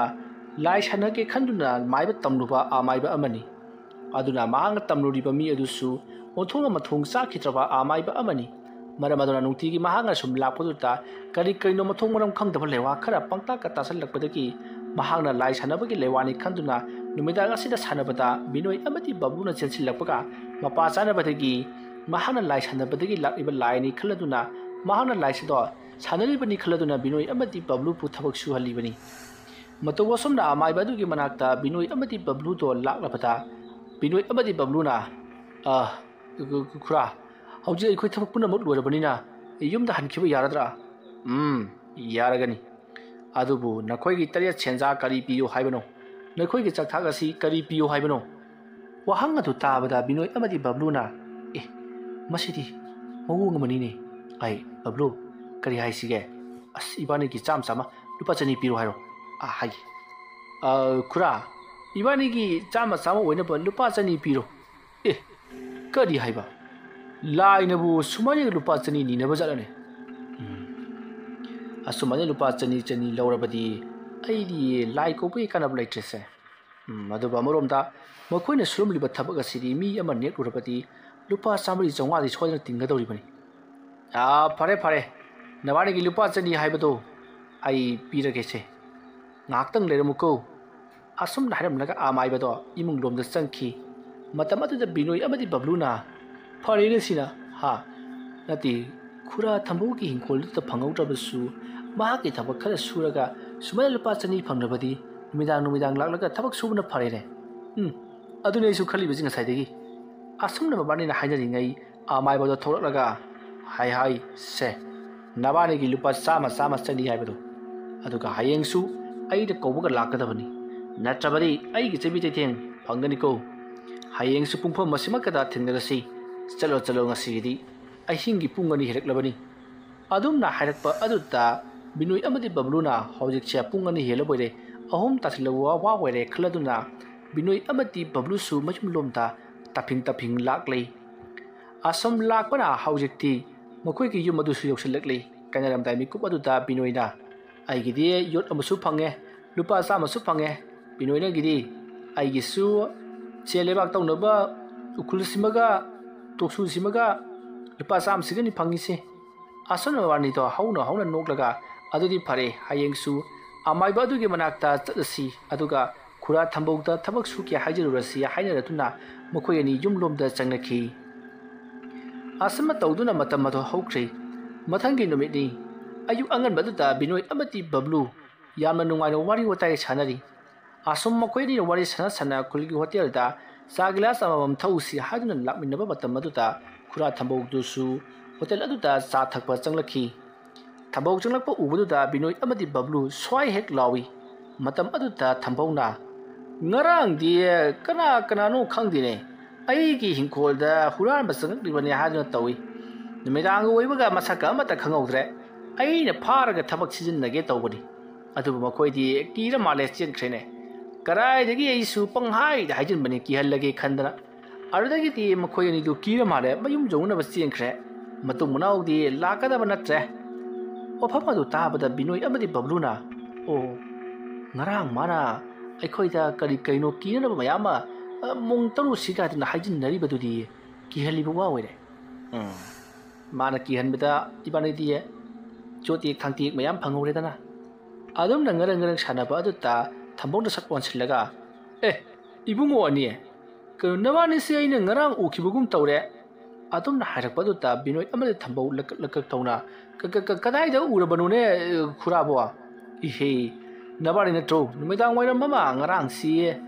ꯂꯥꯏ ꯁꯥꯟꯅꯒꯦ ꯈꯟꯗꯨꯅ ꯃꯥꯏꯕ ꯇꯝꯂꯨꯕ ꯑꯃꯥꯏꯕ ꯑꯃꯅꯤ꯫ ꯑꯗꯨꯅ ꯃꯍꯥꯛꯅ ꯇꯝꯂꯨꯔꯤꯕ ꯃꯤ ꯑꯗꯨꯁꯨ ꯑꯣꯟꯊꯣꯛꯅ ꯃꯊꯣꯡ ꯆꯥꯈꯤꯗ꯭ꯔꯕ ꯑꯃꯥꯏꯕ ꯑꯃꯅꯤ꯫ ꯃꯔꯝ ꯑꯗꯨꯅ ꯅꯨꯡꯇꯤꯒꯤ ꯃꯍꯥꯛꯅ ꯁꯨꯝ ꯂꯥꯛꯄꯗꯨꯗ ꯀꯔꯤ ꯀꯔꯤꯅꯣ ꯃꯊꯣꯡ ꯃꯔꯝ ꯈꯪꯗꯕ ꯂꯩꯋꯥ ꯈꯔ ꯄꯪꯇꯥꯛꯀ ꯇꯥꯁꯜꯂꯛꯄꯗꯒꯤ ꯃꯍꯥꯛꯅ ꯂꯥꯏ ꯁꯥꯟꯅꯕꯒꯤ ꯂꯩꯋꯥꯅꯤ ꯈꯟꯗꯨꯅ ꯅꯨꯃꯤꯗꯥꯡ ꯑꯁꯤꯗ ꯁꯥꯟꯅꯕꯗ ꯕꯤꯅꯣꯏ ꯑꯃꯗꯤ ꯕꯕ꯭ꯂꯨꯅ ꯆꯦꯟꯁꯤꯜꯂꯛꯄꯒ ꯃꯄꯥ ꯆꯥꯅꯕꯗꯒꯤ ꯃꯍꯥꯛꯅ ꯂꯥꯏ ꯁꯥꯟꯅꯕꯗꯒꯤ ꯂꯥꯛꯂꯤꯕ ꯂꯥꯏꯅꯤ ꯈꯜꯂꯗꯨꯅ ꯃꯍꯥꯛꯅ ꯂꯥꯏꯁꯤꯗꯣ ꯁꯥꯟꯅꯔꯤꯕꯅꯤ ꯈꯜꯂꯗꯨꯅ ꯕꯤꯅꯣꯏ ꯑꯃꯗꯤ ꯕꯕ꯭ꯂꯨꯕꯨ ꯊꯕꯛ ꯁꯨꯍꯜꯂꯤꯕꯅꯤ꯫ ꯃꯇꯧ ꯑꯁꯨꯝꯅ ꯑꯃꯥꯏꯕ ꯑꯗꯨꯒꯤ ꯃꯅꯥꯛꯇ ꯕꯤꯅꯣꯏ ꯑꯃꯗꯤ ꯕꯕ꯭ꯂꯨꯗꯣ ꯂꯥꯛꯂꯕꯗ ꯕꯤꯅꯣꯏ ꯑꯃꯗꯤ ꯕꯕ꯭ꯂꯨꯅ, "ꯑ, ꯈꯨꯔꯥ, ꯍꯧꯖꯤꯛ ꯑꯩꯈꯣꯏ ꯊꯕꯛ ꯄꯨꯝꯅꯃꯛ ꯂꯣꯏꯔꯕꯅꯤꯅ ꯌꯨꯝꯗ ꯍꯟꯈꯤꯕ ꯌꯥꯔꯗ꯭ꯔꯥ?" "ꯎꯝ, ꯌꯥꯔꯒꯅꯤ꯫ ꯑꯗꯨꯕꯨ ꯅꯈꯣꯏꯒꯤ ꯇꯔꯦꯠ ꯁꯦꯟꯖꯥ ꯀꯔꯤ ꯄꯤꯌꯨ ꯍꯥꯏꯕꯅꯣ? ꯅꯈꯣꯏꯒꯤ ꯆꯥꯛꯊꯥꯛ ꯑꯁꯤ ꯀꯔꯤ ꯄꯤꯌꯨ ꯍꯥꯏꯕꯅꯣ?" ꯋꯥꯍꯪ ꯑꯗꯨ ꯇꯥꯕꯗ ꯕꯤꯅꯣꯏ ꯑꯃꯗꯤ ꯕꯕ꯭ꯂꯨꯅ, "ꯑꯦ, ꯃꯁꯤꯗꯤ ꯃꯑꯣꯡ ꯑꯃꯅꯤꯅꯦ꯫ ꯑꯩ, ꯕꯕ꯭ꯂꯨ, ꯀꯔꯤ ꯍꯥꯏꯁꯤꯒꯦ? ꯑꯁ, ꯏꯕꯥꯅꯤꯒꯤ ꯆꯥꯝꯃ ꯆꯥꯝꯃ ꯂꯨꯄꯥ ꯆꯅꯤ ꯄꯤꯔꯣ ꯍꯥꯏꯔꯣ?" ꯑ, ꯍꯥꯏꯒꯦ꯫ "ꯑ, ꯈꯨꯔꯥ, ꯏꯕꯥꯅꯤꯒꯤ ꯆꯥꯝꯃ ꯆꯥꯝꯃ ꯑꯣꯏꯅꯕ ꯂꯨꯄꯥ ꯆꯅꯤ ꯄꯤꯔꯣ꯫" "ꯑꯦ, ꯀꯔꯤ ꯍꯥꯏꯕ? ꯂꯥꯏꯅꯕꯨ ꯁꯨꯃꯥꯏꯅ ꯂꯨꯄꯥ ꯆꯅꯤ ꯅꯤꯅꯕ ꯖꯥꯠꯂꯅꯦ? ꯎꯝ, ꯑꯁꯨꯃꯥꯏꯅ ꯂꯨꯄꯥ ꯆꯅꯤ ꯆꯅꯤ ꯂꯧꯔꯕꯗꯤ ꯑꯩꯗꯤ ꯂꯥꯏ ꯀꯧꯕꯒꯤ ꯀꯥꯟꯅꯕ ꯂꯩꯇ꯭ꯔꯦꯁꯦ꯫" ꯎꯝ, ꯑꯗꯨꯕꯨ ꯑꯃꯔꯣꯝꯗ ꯃꯈꯣꯏꯅ ꯁꯨꯔꯝꯂꯤꯕ ꯊꯕꯛ ꯑꯁꯤꯗꯤ ꯃꯤ ꯑꯃ ꯅꯦꯛꯂꯨꯔꯕꯗꯤ ꯂꯨꯄꯥ ꯆꯥꯝꯃꯔꯤ ꯆꯥꯝꯃꯉꯥꯗꯤ ꯁꯣꯏꯗꯅ ꯇꯤꯡꯒꯗꯧꯔꯤꯕꯅꯤ꯫ "ꯑꯥ, ꯐꯔꯦ, ꯐꯔꯦ, ꯅꯕꯥꯅꯤꯒꯤ ꯂꯨꯄꯥ ꯆꯅꯤ ꯍꯥꯏꯕꯗꯣ ꯑꯩ ꯄꯤꯔꯒꯦꯁꯦ꯫ ꯉꯥꯏꯍꯥꯛꯇꯪ ꯂꯩꯔꯝꯃꯨꯀꯣ꯫" ꯑꯁꯨꯝꯅ ꯍꯥꯏꯔꯝꯂꯒ ꯑꯃꯥꯏꯕꯗꯣ ꯏꯃꯨꯡ ꯂꯣꯝꯗ ꯆꯪꯈꯤ꯫ ꯃꯇꯝ ꯑꯗꯨꯗ ꯕꯤꯅꯣꯏ ꯑꯃꯗꯤ ꯕꯕ꯭ꯂꯨꯅ, "ꯐꯔꯦꯅꯦ ꯁꯤꯅ, ꯍꯥ? ꯅꯠꯇꯦ, ꯈꯨꯔꯥ ꯊꯝꯕꯧꯒꯤ ꯍꯤꯡꯈꯣꯜꯗꯨꯗ ꯐꯪꯍꯧꯗ꯭ꯔꯕꯁꯨ ꯃꯍꯥꯛꯀꯤ ꯊꯕꯛ ꯈꯔ ꯁꯨꯔꯒ ꯁꯨꯃꯥꯏꯅ ꯂꯨꯄꯥ ꯆꯅꯤ ꯐꯪꯂꯕꯗꯤ ꯅꯨꯃꯤꯗꯥꯡ ꯅꯨꯃꯤꯗꯥꯡ ꯂꯥꯛꯂꯒ ꯊꯕꯛ ꯁꯨꯕꯅ ꯐꯔꯦꯅꯦ꯫ ꯎꯝ, ꯑꯗꯨꯅꯦ ꯑꯩꯁꯨ ꯈꯜꯂꯤꯕꯁꯤ ꯉꯁꯥꯏꯗꯒꯤ꯫" ꯑꯁꯨꯝꯅ ꯃꯕꯥꯅꯤꯅ ꯍꯥꯏꯅꯔꯤꯉꯩ ꯑꯃꯥꯏꯕꯗꯣ ꯊꯣꯛꯂꯛꯂꯒ, "ꯍꯥꯏ ꯍꯥꯏ, ꯁꯦ, ꯅꯕꯥꯅꯤꯒꯤ ꯂꯨꯄꯥ ꯆꯥꯝꯃ, ꯆꯥꯝꯃ, ꯆꯅꯤ ꯍꯥꯏꯕꯗꯣ, ꯑꯗꯨꯒ ꯍꯌꯦꯡꯁꯨ ꯑꯩꯅ ꯀꯧꯕꯒ ꯂꯥꯛꯀꯗꯕꯅꯤ, ꯅꯠꯇ꯭ꯔꯕꯗꯤ ꯑꯩꯒꯤ ꯆꯩꯕꯤ ꯆꯩꯊꯦꯡ ꯐꯪꯒꯅꯤꯀꯣ꯫ ꯍꯌꯦꯡꯁꯨ ꯄꯨꯡꯐꯝ ꯑꯁꯤꯃꯛꯇꯗ ꯊꯦꯡꯅꯔꯁꯤ꯫ ꯆꯠꯂꯣ, ꯆꯠꯂꯣ, ꯉꯁꯤꯒꯤꯗꯤ ꯑꯍꯤꯡꯒꯤ ꯄꯨꯡ ꯑꯅꯤ ꯍꯦꯜꯂꯛꯂꯕꯅꯤ꯫" ꯑꯗꯨꯝꯅ ꯍꯥꯏꯔꯛꯄ ꯑꯗꯨꯗ ꯕꯤꯅꯣꯏ ꯑꯃꯗꯤ ꯕꯕ꯭ꯂꯨꯅ, "ꯍꯧꯖꯤꯛꯁꯦ ꯄꯨꯡ ꯑꯅꯤ ꯍꯦꯜꯂꯕꯣꯏꯔꯦ, ꯑꯍꯨꯝ ꯇꯥꯁꯤꯜꯂꯕ ꯋꯥ ꯑꯣꯏꯔꯦ" ꯈꯜꯂꯗꯨꯅ ꯕꯤꯅꯣꯏ ꯑꯃꯗꯤ ꯕꯕ꯭ꯂꯨꯁꯨ ꯃꯌꯨꯝꯂꯣꯝꯗ ꯇꯞꯐꯤꯡ ꯇꯞꯐꯤꯡ ꯂꯥꯛꯂꯤ꯫ ꯑꯁꯨꯝ ꯂꯥꯛꯄꯅ ꯍꯧꯖꯤꯛꯇꯤ ꯃꯈꯣꯏꯒꯤ ꯌꯨꯝ ꯑꯗꯨꯁꯨ ꯌꯧꯁꯤꯜꯂꯛꯂꯤ꯫ ꯀꯥꯏꯅꯔꯝꯗꯥꯏ ꯃꯤꯀꯨꯞ ꯑꯗꯨꯗ ꯕꯤꯅꯣꯏꯅ, "ꯑꯩꯒꯤꯗꯤ ꯌꯣꯠ ꯑꯃꯁꯨ ꯐꯪꯉꯦ, ꯂꯨꯄꯥ ꯆꯥꯝꯃꯁꯨ ꯐꯪꯉꯦ꯫ ꯕꯤꯅꯣꯏꯅꯒꯤꯗꯤ?" "ꯑꯩꯒꯤꯁꯨ ꯆꯦ ꯂꯩꯕꯥꯛ ꯇꯧꯅꯕ ꯎꯈꯨꯜ ꯁꯤꯃꯒ ꯇꯣꯛꯁꯨꯁꯤꯃꯒ ꯂꯨꯄꯥ ꯆꯥꯝꯃꯁꯤꯒꯅꯤ ꯐꯪꯉꯤꯁꯦ꯫ ꯑꯁꯨꯝꯅ ꯃꯕꯥꯅꯤꯗꯣ ꯍꯧꯅ ꯍꯧꯅ ꯅꯣꯛꯂꯒ, "ꯑꯗꯨꯗꯤ ꯐꯔꯦ, ꯍꯌꯦꯡꯁꯨ ꯑꯃꯥꯏꯕ ꯑꯗꯨꯒꯤ ꯃꯅꯥꯛꯇ ꯆꯠꯂꯁꯤ, ꯑꯗꯨꯒ ꯈꯨꯔꯥ ꯊꯝꯕꯧꯗ ꯊꯕꯛ ꯁꯨꯒꯦ ꯍꯥꯏꯖꯔꯨꯔꯁꯤ" ꯍꯥꯏꯅꯔꯗꯨꯅ ꯃꯈꯣꯏ ꯑꯅꯤ ꯌꯨꯝꯂꯣꯝꯗ ꯆꯪꯅꯈꯤ꯫ ꯑꯁꯨꯝꯅ ꯇꯧꯗꯨꯅ ꯃꯇꯝ ꯑꯗꯨ ꯍꯧꯈ꯭ꯔꯦ꯫ ꯃꯊꯪꯒꯤ ꯅꯨꯃꯤꯠꯅꯤ꯫ ꯑꯌꯨꯛ ꯑꯉꯟꯕꯗꯨꯗ ꯕꯤꯅꯣꯏ ꯑꯃꯗꯤ ꯕꯕ꯭ꯂꯨ ꯌꯥꯝꯅ ꯅꯨꯡꯉꯥꯏꯅ ꯋꯥꯔꯤ ꯋꯥꯇꯥꯏ ꯁꯥꯟꯅꯔꯤ꯫ ꯑꯁꯨꯝ ꯃꯈꯣꯏ ꯑꯅꯤꯅ ꯋꯥꯔꯤ ꯁꯥꯟꯅ ꯁꯥꯟꯅ ꯈꯨꯜꯒꯤ ꯍꯣꯇꯦꯜꯗ ꯆꯥ ꯒꯤꯂꯥꯁ ꯑꯃꯃꯝ ꯊꯛꯎꯁꯤ ꯍꯥꯏꯗꯨꯅ ꯂꯥꯛꯃꯤꯟꯅꯕ ꯃꯇꯝ ꯑꯗꯨꯗ ꯈꯨꯔꯥ ꯊꯝꯕꯧꯗꯨꯁꯨ ꯍꯣꯇꯦꯜ ꯑꯗꯨꯗ ꯆꯥ ꯊꯛꯄ ꯆꯪꯂꯛꯈꯤ꯫ ꯊꯝꯕꯧ ꯆꯪꯂꯛꯄ ꯎꯕꯗꯨꯗ ꯕꯤꯅꯣꯏ ꯑꯃꯗꯤ ꯕꯕ꯭ꯂꯨ ꯁ꯭ꯋꯥꯏ ꯍꯦꯛ ꯂꯥꯎꯏ꯫ ꯃꯇꯝ ꯑꯗꯨꯗ ꯊꯝꯕꯧꯅ, "ꯉꯔꯥꯡꯗꯤ ꯀꯅꯥ ꯀꯅꯥꯅꯣ ꯈꯪꯗꯦꯅꯦ, ꯑꯩꯒꯤ ꯍꯤꯡꯈꯣꯜꯗ ꯍꯨꯔꯥꯟꯕ ꯆꯪꯂꯛꯂꯤꯕꯅꯦ ꯍꯥꯏꯗꯨꯅ ꯇꯧꯏ꯫ ꯅꯨꯃꯤꯗꯥꯡꯒ ꯑꯣꯏꯕꯒ ꯃꯁꯛꯀ ꯑꯃꯠꯇ ꯈꯪꯍꯧꯗ꯭ꯔꯦ꯫ ꯑꯩꯅ ꯐꯥꯔꯒ ꯊꯕꯛ ꯁꯤꯖꯤꯟꯅꯒꯦ ꯇꯧꯕꯅꯤ꯫ ꯑꯗꯨꯕꯨ ꯃꯈꯣꯏꯗꯤ ꯀꯤꯔ ꯃꯥꯜꯂꯦ ꯆꯦꯟꯈ꯭ꯔꯦꯅꯦ꯫ ꯀꯗꯥꯏꯗꯒꯤ ꯑꯩꯁꯨ ꯄꯪꯍꯥꯏꯗ ꯍꯥꯏꯖꯤꯟꯕꯅꯤ ꯀꯤꯍꯜꯂꯒꯦ ꯈꯟꯗꯅ꯫" ꯑꯗꯨꯗꯒꯤꯗꯤ ꯃꯈꯣꯏ ꯑꯅꯤꯗꯨ ꯀꯤꯔ ꯃꯥꯜꯂꯦ ꯃꯌꯨꯝ ꯌꯧꯅꯅꯕ ꯆꯦꯟꯈ꯭ꯔꯦ꯫ ꯃꯇꯨꯡ ꯃꯅꯥꯎꯗꯤ ꯂꯥꯛꯀꯗꯕ ꯅꯠꯇ꯭ꯔꯦ꯫ ꯋꯥꯐꯝ ꯑꯗꯨ ꯇꯥꯕꯗ ꯕꯤꯅꯣꯏ ꯑꯃꯗꯤ ꯕꯕ꯭ꯂꯨꯅ, "ꯑꯣ, ꯉꯔꯥꯡ ꯃꯥꯅ ꯑꯩꯈꯣꯏꯗ ꯀꯔꯤ ꯀꯔꯤꯅꯣ ꯀꯤꯅꯅꯕ ꯃꯌꯥꯝ ꯑꯃ, ꯑ, ꯃꯣꯡ ꯇꯔꯨ ꯁꯤꯒꯥꯗꯨꯅ ꯍꯥꯏꯖꯤꯟꯅꯔꯤꯕꯗꯨꯗꯤ ꯀꯤꯍꯜꯂꯤꯕ ꯋꯥ ꯑꯣꯏꯔꯦ꯫ ꯎꯝ, ꯃꯥꯅ ꯀꯤꯍꯟꯕꯗ ꯏꯕꯥꯅꯤꯗꯤ ꯆꯣꯇꯦꯛ ꯊꯥꯡꯇꯦꯛ ꯃꯌꯥꯝ ꯐꯪꯍꯧꯔꯦꯗꯅ꯫" ꯑꯗꯨꯝꯅ ꯉꯔꯪ ꯉꯔꯪ ꯁꯥꯟꯅꯕ ꯑꯗꯨꯗ ꯊꯝꯕꯧꯅ ꯁꯠ ꯑꯣꯟꯁꯤꯜꯂꯒ, "ꯑꯦ, ꯏꯕꯨꯡꯉꯣ ꯑꯅꯤ, ꯀꯩꯅꯣ, ꯅꯕꯥꯅꯤꯁꯦ ꯑꯩꯅ ꯉꯔꯥꯡ ꯎꯈꯤꯕꯒꯨꯝ ꯇꯧꯔꯦ꯫" ꯑꯗꯨꯝꯅ ꯍꯥꯏꯔꯛꯄ ꯑꯗꯨꯗ ꯕꯤꯅꯣꯏ ꯑꯃꯗꯤ ꯊꯝꯕꯧ ꯂꯀꯛ ꯂꯀꯛ ꯇꯧꯅ, "ꯀ-, ꯀ-, ꯀ-, ꯀꯗꯥꯏꯗ ꯎꯔꯕꯅꯣꯅꯦ, ꯈꯨꯔꯥꯕꯣ?" "ꯏꯍꯦ, ꯅꯕꯥꯅꯤ ꯅꯠꯇ꯭ꯔꯣ ꯅꯨꯃꯤꯗꯥꯡ ꯋꯥꯏꯔꯝ ꯑꯃ ꯉꯔꯥꯡꯁꯤ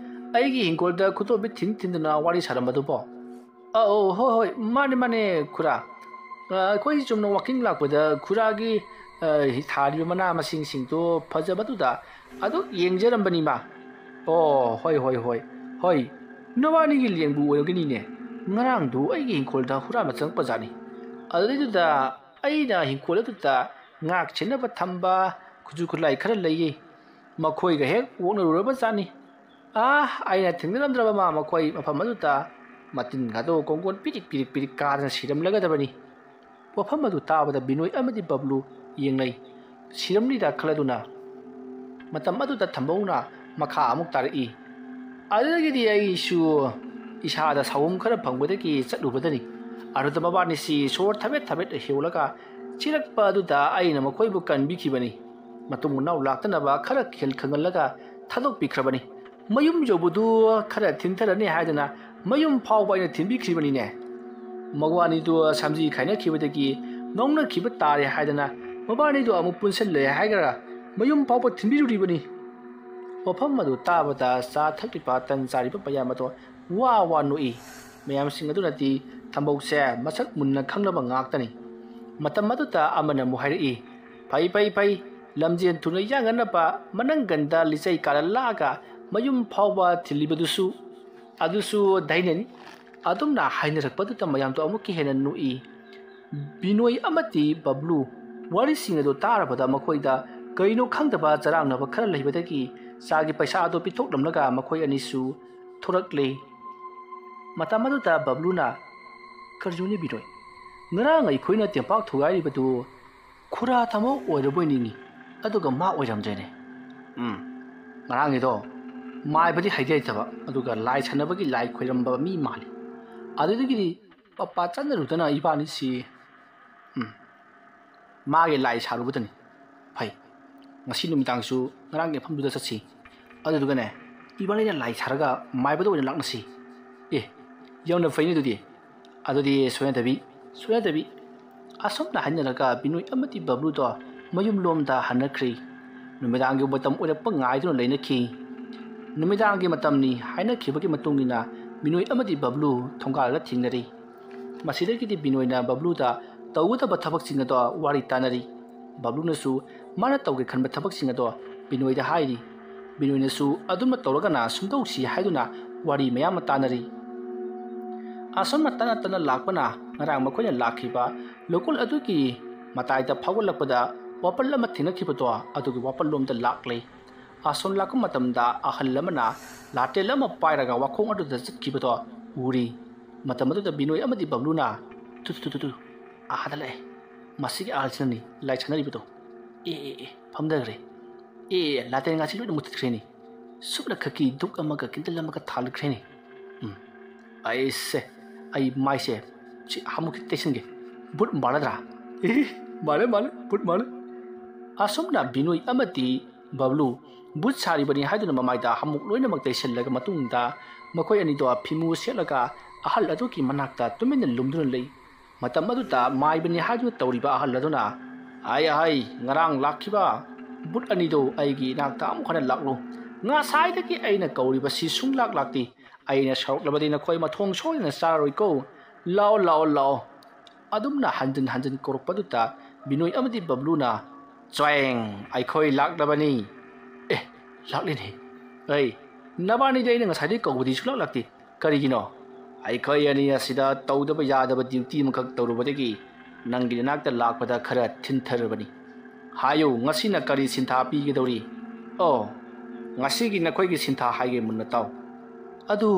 ꯑꯩꯒꯤ ꯍꯤꯡꯒꯣꯜꯗ ꯈꯨꯗꯣꯝꯕꯤ ꯊꯤꯟ ꯊꯤꯟꯗꯨꯅ ꯋꯥꯔꯤ ꯁꯥꯔꯝꯕꯗꯨꯕꯣ?" "ꯑꯧ, ꯍꯣꯏ, ꯍꯣꯏ, ꯃꯥꯅꯦ, ꯃꯥꯅꯦ, ꯈꯨꯔꯥ꯫ ꯑ, ꯑꯩꯈꯣꯏ ꯆꯨꯝꯅ walking ꯂꯥꯛꯄꯗ ꯈꯨꯔꯥꯒꯤ, ꯑ, ꯊꯥꯔꯤꯕ ꯃꯅꯥ ꯃꯁꯤꯡꯁꯤꯡꯗꯣ ꯐꯖꯕꯗꯨꯗ ꯑꯗꯨ ꯌꯦꯡꯖꯔꯝꯕꯅꯤꯃ꯫" "ꯑꯣ, ꯍꯣꯏ, ꯍꯣꯏ, ꯍꯣꯏ, ꯍꯣꯏ, ꯅꯕꯥꯅꯤꯒꯤ ꯂꯦꯡꯕꯨ ꯑꯣꯏꯔꯒꯅꯤꯅꯦ꯫ ꯉꯔꯥꯡꯗꯨ ꯑꯩꯒꯤ ꯍꯤꯡꯈꯣꯜꯗ ꯍꯨꯔꯥꯟꯕ ꯆꯪꯉꯛꯄ ꯖꯥꯠꯅꯤ꯫ ꯑꯗꯨꯗꯩꯗꯨꯗ ꯑꯩꯅ ꯍꯤꯡꯈꯣꯜ ꯑꯗꯨꯗ ꯉꯥꯛ ꯁꯦꯟꯅꯕ ꯊꯝꯕ ꯈꯨꯠꯁꯨ ꯈꯨꯠꯂꯥꯏ ꯈꯔ ꯂꯩꯌꯦ꯫ ꯃꯈꯣꯏꯒ ꯍꯦꯛ ꯑꯣꯛꯅꯔꯨꯔꯕ ꯖꯥꯠꯅꯤ꯫ ꯑꯥ, ꯑꯩꯅ ꯊꯦꯡꯅꯔꯝꯗ꯭ꯔꯕ ꯃꯥ ꯃꯈꯣꯏ ꯃꯐꯝ ꯑꯗꯨꯗ ꯃꯇꯤꯟ ꯉꯥꯗꯣ ꯀꯣꯡꯒꯣꯟ ꯄꯤꯔꯤꯛ ꯄꯤꯔꯤꯛ ꯄꯤꯔꯤꯛ ꯀꯥꯗꯅ ꯁꯤꯔꯝꯂꯒꯗꯕꯅꯤ꯫" ꯋꯥꯐꯝ ꯑꯗꯨ ꯇꯥꯕꯗ ꯕꯤꯅꯣꯏ ꯑꯃꯗꯤ ꯕꯕ꯭ꯂꯨ ꯌꯦꯡꯅꯩ꯫ ꯁꯤꯔꯝꯂꯤꯔꯥ ꯈꯜꯂꯗꯨꯅ ꯃꯇꯝ ꯑꯗꯨꯗ ꯊꯝꯕꯧꯅ ꯃꯈꯥ ꯑꯃꯨꯛ ꯇꯥꯔꯛꯏ꯫ ꯑꯗꯨꯗꯒꯤꯗꯤ ꯑꯩꯁꯨ ꯏꯁꯥꯗ ꯁꯥꯎꯍꯨꯝ ꯈꯔ ꯐꯪꯕꯗꯒꯤ ꯆꯠꯂꯨꯕꯗꯅꯤ꯫ ꯑꯗꯨꯗ ꯃꯕꯥꯅꯤꯁꯤ ꯁꯣꯔ ꯊꯕꯦꯠ ꯊꯕꯦꯠ ꯍꯦꯜꯂꯒ ꯆꯦꯜꯂꯛꯄ ꯑꯗꯨꯗ ꯑꯩꯅ ꯃꯈꯣꯏꯕꯨ ꯀꯟꯕꯤꯈꯤꯕꯅꯤ꯫ ꯃꯇꯨꯡ ꯃꯅꯥꯎ ꯂꯥꯛꯇꯅꯕ ꯈꯔ ꯈꯦꯜ ꯈꯪꯍꯜꯂꯒ ꯊꯥꯗꯣꯛꯄꯤꯈ꯭ꯔꯕꯅꯤ꯫ ꯃꯌꯨꯝ ꯌꯧꯕꯗꯨ ꯈꯔ ꯊꯤꯟꯊꯔꯅꯤ ꯍꯥꯏꯗꯅ ꯃꯌꯨꯝ ꯐꯥꯎꯕ ꯑꯩꯅ ꯊꯤꯟꯕꯤꯈ꯭ꯔꯤꯕꯅꯤꯅꯦ꯫ ꯃꯕꯥꯅꯤꯗꯨ ꯁꯝꯖꯤ ꯈꯥꯏꯅꯈꯤꯕꯗꯒꯤ ꯉꯥꯎꯅꯈꯤꯕ ꯇꯥꯔꯦ ꯍꯥꯏꯗꯅ ꯃꯕꯥꯅꯤꯗꯨ ꯑꯃꯨꯛ ꯄꯨꯟꯁꯤꯜꯂꯦ ꯍꯥꯏꯒꯔꯥ ꯃꯌꯨꯝ ꯐꯥꯎꯕ ꯊꯤꯟꯕꯤꯔꯨꯔꯤꯕꯅꯤ꯫ ꯋꯥꯐꯝ ꯑꯗꯨ ꯇꯥꯕꯗ ꯆꯥ ꯊꯛꯂꯤꯕ ꯇꯟ ꯆꯥꯔꯤꯕ ꯃꯌꯥꯝ ꯑꯗꯣ ꯋꯥ ꯋꯥ ꯅꯣꯛꯏ꯫ ꯃꯌꯥꯝꯁꯤꯡ ꯑꯗꯨꯅꯗꯤ ꯊꯝꯕꯧꯁꯦ ꯃꯁꯛ ꯃꯨꯟꯅ ꯈꯪꯅꯕ ꯉꯥꯛꯇꯅꯤ꯫ ꯃꯇꯝ ꯑꯗꯨꯗ ꯑꯃꯅ ꯑꯃꯨꯛ ꯍꯥꯏꯔꯛꯏ, "ꯐꯩ, ꯐꯩ, ꯐꯩ, ꯂꯝꯖꯦꯟ ꯊꯨꯅ ꯌꯥꯡꯅꯅꯕ ꯃꯅꯪꯒꯟꯗ ꯂꯤꯆꯩ ꯀꯥꯔ ꯂꯥꯛꯑꯒ ꯃꯌꯨꯝ ꯐꯥꯎꯕ ꯊꯤꯜꯂꯤꯕꯗꯨꯁꯨ, ꯑꯗꯨꯁꯨ ꯙꯩꯅꯅꯤ"꯫ ꯑꯗꯨꯝꯅ ꯍꯥꯏꯅꯔꯛꯄꯗꯨꯗ ꯃꯌꯥꯝꯗꯣ ꯑꯃꯨꯛꯀ ꯍꯦꯟꯅ ꯅꯣꯛꯏ꯫ ꯕꯤꯅꯣꯏ ꯑꯃꯗꯤ ꯕꯕ꯭ꯂꯨ ꯋꯥꯔꯤꯁꯤꯡ ꯑꯗꯨ ꯇꯥꯔꯕꯗ ꯃꯈꯣꯏꯗ ꯀꯩꯅꯣ ꯈꯪꯗꯕ ꯆꯔꯥꯡꯅꯕ ꯈꯔ ꯂꯩꯕꯗꯒꯤ ꯆꯥꯒꯤ ꯄꯩꯁꯥ ꯑꯗꯨ ꯄꯤꯊꯣꯛꯂꯝꯂꯒ ꯃꯈꯣꯏ ꯑꯅꯤꯁꯨ ꯊꯣꯔꯛꯂꯦ꯫ ꯃꯇꯝ ꯑꯗꯨꯗ ꯕꯕ꯭ꯂꯨꯅ, "ꯀꯔꯤꯅꯣꯅꯦ ꯕꯤꯅꯣꯏ? ꯉꯔꯥꯡ ꯑꯩꯈꯣꯏꯅ ꯇꯦꯝꯄꯥꯛ ꯊꯨꯒꯥꯏꯔꯤꯕꯗꯨ ꯈꯨꯔꯥ ꯊꯝꯃꯣ ꯑꯣꯏꯔꯕꯣꯏ ꯅꯤꯡꯉꯤ, ꯑꯗꯨꯒ ꯃꯥ ꯑꯣꯏꯔꯝꯗ꯭ꯔꯦꯅꯦ꯫ ꯎꯝ, ꯉꯔꯥꯡꯒꯤꯗꯣ ꯃꯥꯏꯕꯗꯤ ꯍꯩꯗꯤ ꯍꯩꯇꯕ, ꯑꯗꯨꯒ ꯂꯥꯏ ꯁꯥꯟꯅꯕꯒꯤ ꯂꯥꯏ ꯈꯣꯏꯔꯝꯕ ꯃꯤ ꯃꯥꯜꯂꯤ꯫ ꯑꯗꯨꯗꯒꯤꯗꯤ ꯄꯞꯄꯥ ꯆꯠꯅꯔꯨꯗꯅ ꯏꯕꯥꯅꯤꯁꯤ, ꯎꯝ, ꯃꯥꯒꯤ ꯂꯥꯏ ꯁꯥꯔꯨꯕꯗꯅꯤ꯫ ꯐꯩ, ꯉꯁꯤ ꯅꯨꯃꯤꯗꯥꯡꯁꯨ ꯉꯔꯥꯡꯒꯤ ꯃꯐꯝꯗꯨꯗ ꯆꯠꯁꯤ꯫ ꯑꯗꯨꯗꯨꯒꯅꯦ, ꯏꯕꯥꯅꯤꯅ ꯂꯥꯏ ꯁꯥꯔꯒ ꯃꯥꯏꯕꯗ ꯑꯣꯏꯅ ꯂꯥꯛꯅꯁꯤ꯫ ꯑꯦ, ꯌꯥꯝꯅ ꯐꯩꯅꯦ ꯑꯗꯨꯗꯤ꯫ ꯑꯗꯨꯗꯤ ꯁꯣꯏꯅꯗꯕꯤ, ꯁꯣꯏꯅꯗꯕꯤ꯫" ꯑꯁꯨꯝꯅ ꯍꯥꯏꯅꯔꯒ ꯕꯤꯅꯣꯏ ꯑꯃꯗꯤ ꯕꯕ꯭ꯂꯨꯗꯣ ꯃꯌꯨꯝꯂꯣꯝꯗ ꯍꯟꯅꯈ꯭ꯔꯤ꯫ ꯅꯨꯃꯤꯗꯥꯡꯒꯤ ꯃꯇꯝ ꯑꯣꯏꯔꯛꯄ ꯉꯥꯏꯗꯨꯅ ꯂꯩꯅꯈꯤ꯫ ꯅꯨꯃꯤꯗꯥꯡꯒꯤ ꯃꯇꯝꯅꯤ ꯍꯥꯏꯅꯈꯤꯕꯒꯤ ꯃꯇꯨꯡ ꯏꯟꯅ ꯕꯤꯅꯣꯏ ꯑꯃꯗꯤ ꯕꯕ꯭ꯂꯨ ꯊꯣꯡꯒꯥꯜꯗ ꯊꯦꯡꯅꯔꯤ꯫ ꯃꯁꯤꯗꯒꯤꯗꯤ ꯕꯤꯅꯣꯏꯅ ꯕꯕ꯭ꯂꯨꯗ ꯇꯧꯒꯗꯕ ꯊꯕꯛꯁꯤꯡ ꯑꯗꯣ ꯋꯥꯔꯤ ꯇꯥꯅꯔꯤ꯫ ꯕꯕ꯭ꯂꯨꯅꯁꯨ ꯃꯥꯅ ꯇꯧꯒꯦ ꯈꯟꯕ ꯊꯕꯛꯁꯤꯡ ꯑꯗꯣ ꯕꯤꯅꯣꯏꯗ ꯍꯥꯏꯔꯤ꯫ ꯕꯤꯅꯣꯏꯅꯁꯨ ꯑꯗꯨꯝꯅ ꯇꯧꯔꯒꯅ ꯁꯨꯝꯗꯧꯁꯤ ꯍꯥꯏꯗꯨꯅ ꯋꯥꯔꯤ ꯃꯌꯥꯝ ꯑꯃ ꯇꯥꯅꯔꯤ꯫ ꯑꯁꯨꯝꯅ ꯇꯞꯅ ꯇꯞꯅ ꯂꯥꯛꯄꯅ ꯉꯔꯥꯡ ꯃꯈꯣꯏꯅ ꯂꯥꯛꯈꯤꯕ ꯂꯧꯀꯣꯜ ꯑꯗꯨꯒꯤ ꯃꯇꯥꯏꯗ ꯐꯥꯎꯒꯠꯂꯛꯄꯗ ꯋꯥꯄꯜ ꯑꯃ ꯊꯦꯡꯅꯈꯤꯕꯗꯣ ꯑꯗꯨꯒꯤ ꯋꯥꯄꯜꯂꯣꯝꯗ ꯂꯥꯛꯂꯦ꯫ ꯑꯁꯣꯝ ꯂꯥꯛꯄ ꯃꯇꯝꯗ ꯑꯍꯜ ꯑꯃꯅ ꯂꯥꯇꯦꯜ ꯑꯃ ꯄꯥꯏꯔꯒ ꯋꯥꯈꯣꯡ ꯑꯗꯨꯗ ꯆꯠꯈꯤꯕꯗꯣ ꯎꯔꯤ꯫ ꯃꯇꯝ ꯑꯗꯨꯗ ꯕꯤꯅꯣꯏ ꯑꯃꯗꯤ ꯕꯕ꯭ꯂꯨꯅ, "ꯇꯨ, ꯇꯨ, ꯇꯨ, ꯇꯨ, ꯇꯨ, ꯑꯥꯗ ꯂꯥꯛꯑꯦ꯫ ꯃꯁꯤꯒꯤ ꯑꯍꯜꯁꯤꯅꯅꯤ ꯂꯥꯏ ꯁꯥꯟꯅꯔꯤꯕꯗꯣ꯫ ꯑꯦ, ꯑꯦ, ꯑꯦ, ꯐꯝꯊꯈ꯭ꯔꯦ꯫ ꯑꯦ, ꯑꯦ, ꯂꯥꯇꯦꯟ ꯉꯥꯁꯤ ꯂꯣꯏꯅ ꯃꯨꯊꯠꯈ꯭ꯔꯦꯅꯦ꯫ ꯁꯨꯞꯅ ꯈꯛꯀꯤ ꯙꯨꯛ ꯑꯃꯒ ꯀꯦꯟꯗꯜ ꯑꯃꯒ ꯊꯥꯜꯈ꯭ꯔꯦꯅꯦ꯫ ꯎꯝ, ꯑꯩꯁꯦ, ꯑꯩ ꯃꯥꯏꯁꯦ ꯁꯤ ꯍꯥꯃꯨꯛ ꯇꯩꯁꯟꯒꯦ꯫ ꯕꯨꯠ ꯃꯥꯜꯂꯗ꯭ꯔꯥ? ꯃꯥꯜꯂꯦ, ꯃꯥꯜꯂꯦ, ꯕꯨꯠ ꯃꯥꯜꯂꯦ꯫ ꯑꯁꯨꯝꯅ ꯕꯤꯅꯣꯏ ꯑꯃꯗꯤ ꯕꯕ꯭ꯂꯨ ꯕꯨꯠ ꯁꯥꯔꯤꯕꯅꯤ ꯍꯥꯏꯗꯨꯅ ꯃꯃꯥꯏꯗ ꯍꯥꯃꯨꯛ ꯂꯣꯏꯅꯃꯛ ꯇꯩꯁꯤꯜꯂꯒ ꯃꯇꯨꯡꯗ ꯃꯈꯣꯏ ꯑꯅꯤꯗꯣ ꯐꯤꯃꯨ ꯁꯦꯠꯂꯒ ꯑꯍꯜ ꯑꯗꯨꯒꯤ ꯃꯅꯥꯛꯇ ꯇꯨꯃꯤꯟꯅ ꯂꯨꯝꯗꯨꯅ ꯂꯩ꯫ ꯃꯇꯝ ꯑꯗꯨꯗ ꯃꯥꯏꯕꯅꯤ ꯍꯥꯏꯗꯨꯅ ꯇꯧꯔꯤꯕ ꯑꯍꯜ ꯑꯗꯨꯅ, "ꯑꯍꯩ, ꯑꯍꯩ, ꯉꯔꯥꯡ ꯂꯥꯛꯈꯤꯕ ꯕꯨꯠ ꯑꯅꯤꯗꯣ ꯑꯩꯒꯤ ꯏꯅꯥꯛꯇ ꯑꯃꯨꯛ ꯍꯟꯅ ꯂꯥꯛꯂꯨ꯫ ꯉꯁꯥꯏꯗꯒꯤ ꯑꯩꯅ ꯀꯧꯔꯤꯕꯁꯤ ꯁꯨꯡꯂꯥꯛ ꯂꯥꯛꯇꯦ꯫ ꯑꯩꯅ ꯁꯥꯎꯔꯛꯂꯕꯗꯤ ꯅꯈꯣꯏ ꯃꯊꯣꯡ ꯁꯣꯏꯗꯅ ꯆꯥꯔꯔꯣꯏꯀꯣ꯫ ꯂꯥꯛꯑꯣ, ꯂꯥꯛꯑꯣ, ꯂꯥꯛꯑꯣ"꯫ ꯑꯗꯨꯝꯅ ꯍꯟꯖꯤꯟ ꯍꯟꯖꯤꯟ ꯀꯧꯔꯛꯄꯗꯨꯗ ꯕꯤꯅꯣꯏ ꯑꯃꯗꯤ ꯕꯕ꯭ꯂꯨꯅ, "ꯆ꯭ꯋꯦꯡ! ꯑꯩꯈꯣꯏ ꯂꯥꯛꯂꯕꯅꯤ!" "ꯑꯦ, ꯂꯥꯛꯂꯤꯅꯦ꯫ ꯑꯩ, ꯅꯕꯥꯅꯤꯗꯤ ꯑꯩꯅ ꯉꯁꯥꯏꯗꯒꯤ ꯀꯧꯕꯗꯤ ꯁꯨꯡꯂꯥꯛ ꯂꯥꯛꯇꯦ꯫ ꯀꯔꯤꯒꯤꯅꯣ?" "ꯑꯩꯈꯣꯏ ꯑꯅꯤ ꯑꯁꯤꯗ ꯇꯧꯗꯕ ꯌꯥꯗꯕ ꯗ꯭ꯌꯨꯇꯤ ꯑꯃꯈꯛ ꯇꯧꯔꯨꯕꯗꯒꯤ ꯅꯪꯒꯤ ꯅꯅꯥꯛꯇ ꯂꯥꯛꯄꯗ ꯈꯔ ꯊꯤꯟꯊꯔꯕꯅꯤ꯫ ꯍꯥꯏꯌꯨ, ꯉꯁꯤꯅ ꯀꯔꯤ ꯁꯤꯟꯊꯥ ꯄꯤꯒꯗꯧꯔꯤ?" "ꯑꯣ, ꯉꯁꯤꯒꯤ ꯅꯈꯣꯏꯒꯤ ꯁꯤꯟꯊꯥ ꯍꯥꯏꯒꯦ ꯃꯨꯟꯅ ꯇꯥꯎ꯫ ꯑꯗꯨ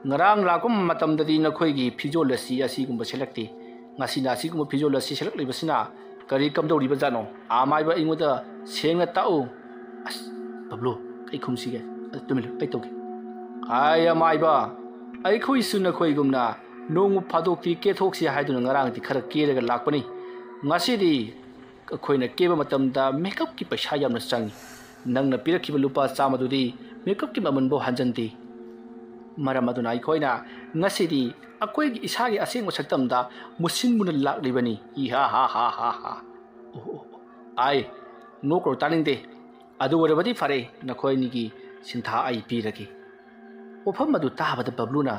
ꯉꯔꯥꯡ ꯂꯥꯛꯄ ꯃꯇꯝꯗꯗꯤ ꯅꯈꯣꯏꯒꯤ ꯐꯤꯖꯣꯜ ꯑꯁꯤ ꯑꯁꯤꯒꯨꯝꯕ ꯁꯦꯠꯂꯛꯇꯦ꯫ ꯉꯁꯤꯅ ꯑꯁꯤꯒꯨꯝꯕ ꯐꯤꯖꯣꯜ ꯑꯁꯤ ꯁꯦꯠꯂꯛꯂꯤꯕꯁꯤꯅ ꯀꯔꯤ ꯀꯝꯗꯧꯔꯤꯕꯖꯥꯠꯅꯣ? ꯑꯃꯥꯏꯕ, ꯑꯩꯉꯣꯟꯗ ꯁꯦꯡꯅ ꯇꯥꯛꯎ"꯫ ꯑꯁ, ꯕꯕ꯭ꯂꯨ, ꯑꯩ ꯈꯨꯝꯁꯤꯒꯦ꯫ ꯑꯗꯨ ꯇꯨꯃꯤꯟ ꯂꯩꯌꯨ, ꯑꯩ ꯇꯧꯒꯦ꯫ "ꯍꯥꯏ ꯑꯃꯥꯏꯕ, ꯑꯩꯈꯣꯏꯁꯨ ꯅꯈꯣꯏꯒꯨꯝꯅ ꯅꯣꯡꯃ ꯐꯥꯗꯣꯛꯇꯤ ꯀꯦꯊꯣꯛꯁꯤ ꯍꯥꯏꯗꯨꯅ ꯉꯔꯥꯡꯗꯤ ꯈꯔ ꯀꯦꯔꯒ ꯂꯥꯛꯄꯅꯤ꯫ ꯉꯁꯤꯗꯤ ꯑꯩꯈꯣꯏꯅ ꯀꯦꯕ ꯃꯇꯝꯗ ꯃꯦꯀꯞꯀꯤ ꯄꯩꯁꯥ ꯌꯥꯝꯅ ꯆꯪꯏ꯫ ꯅꯪꯅ ꯄꯤꯔꯛꯈꯤꯕ ꯂꯨꯄꯥ ꯆꯥꯝꯃꯗꯨꯗꯤ ꯃꯦꯀꯞꯀꯤ ꯃꯃꯜꯐꯥꯎ ꯍꯟꯖꯟꯗꯦ꯫ ꯃꯔꯝ ꯑꯗꯨꯅ ꯑꯩꯈꯣꯏꯅ ꯉꯁꯤꯗꯤ ꯑꯩꯈꯣꯏꯒꯤ ꯏꯁꯥꯒꯤ ꯑꯁꯦꯡꯕ ꯁꯛꯇꯝꯗ ꯃꯨꯁꯤꯟ ꯃꯨꯅ ꯂꯥꯛꯂꯤꯕꯅꯤ꯫ ꯏꯍꯥ ꯍꯥ ꯍꯥ ꯍꯥ ꯍꯥ꯫ ꯑꯣ, ꯑꯣ, ꯑꯣ꯫ ꯑꯥꯏ, ꯅꯣꯛꯀꯅꯨ, ꯇꯥꯅꯤꯡꯗꯦ꯫ ꯑꯗꯨ ꯑꯣꯏꯔꯕꯗꯤ ꯐꯔꯦ, ꯅꯈꯣꯏ ꯑꯅꯤꯒꯤ ꯁꯤꯟꯊꯥ ꯑꯩ ꯄꯤꯔꯒꯦ"꯫ ꯋꯥꯐꯝ ꯑꯗꯨ ꯇꯥꯕꯗ ꯕꯕ꯭ꯂꯨꯅ,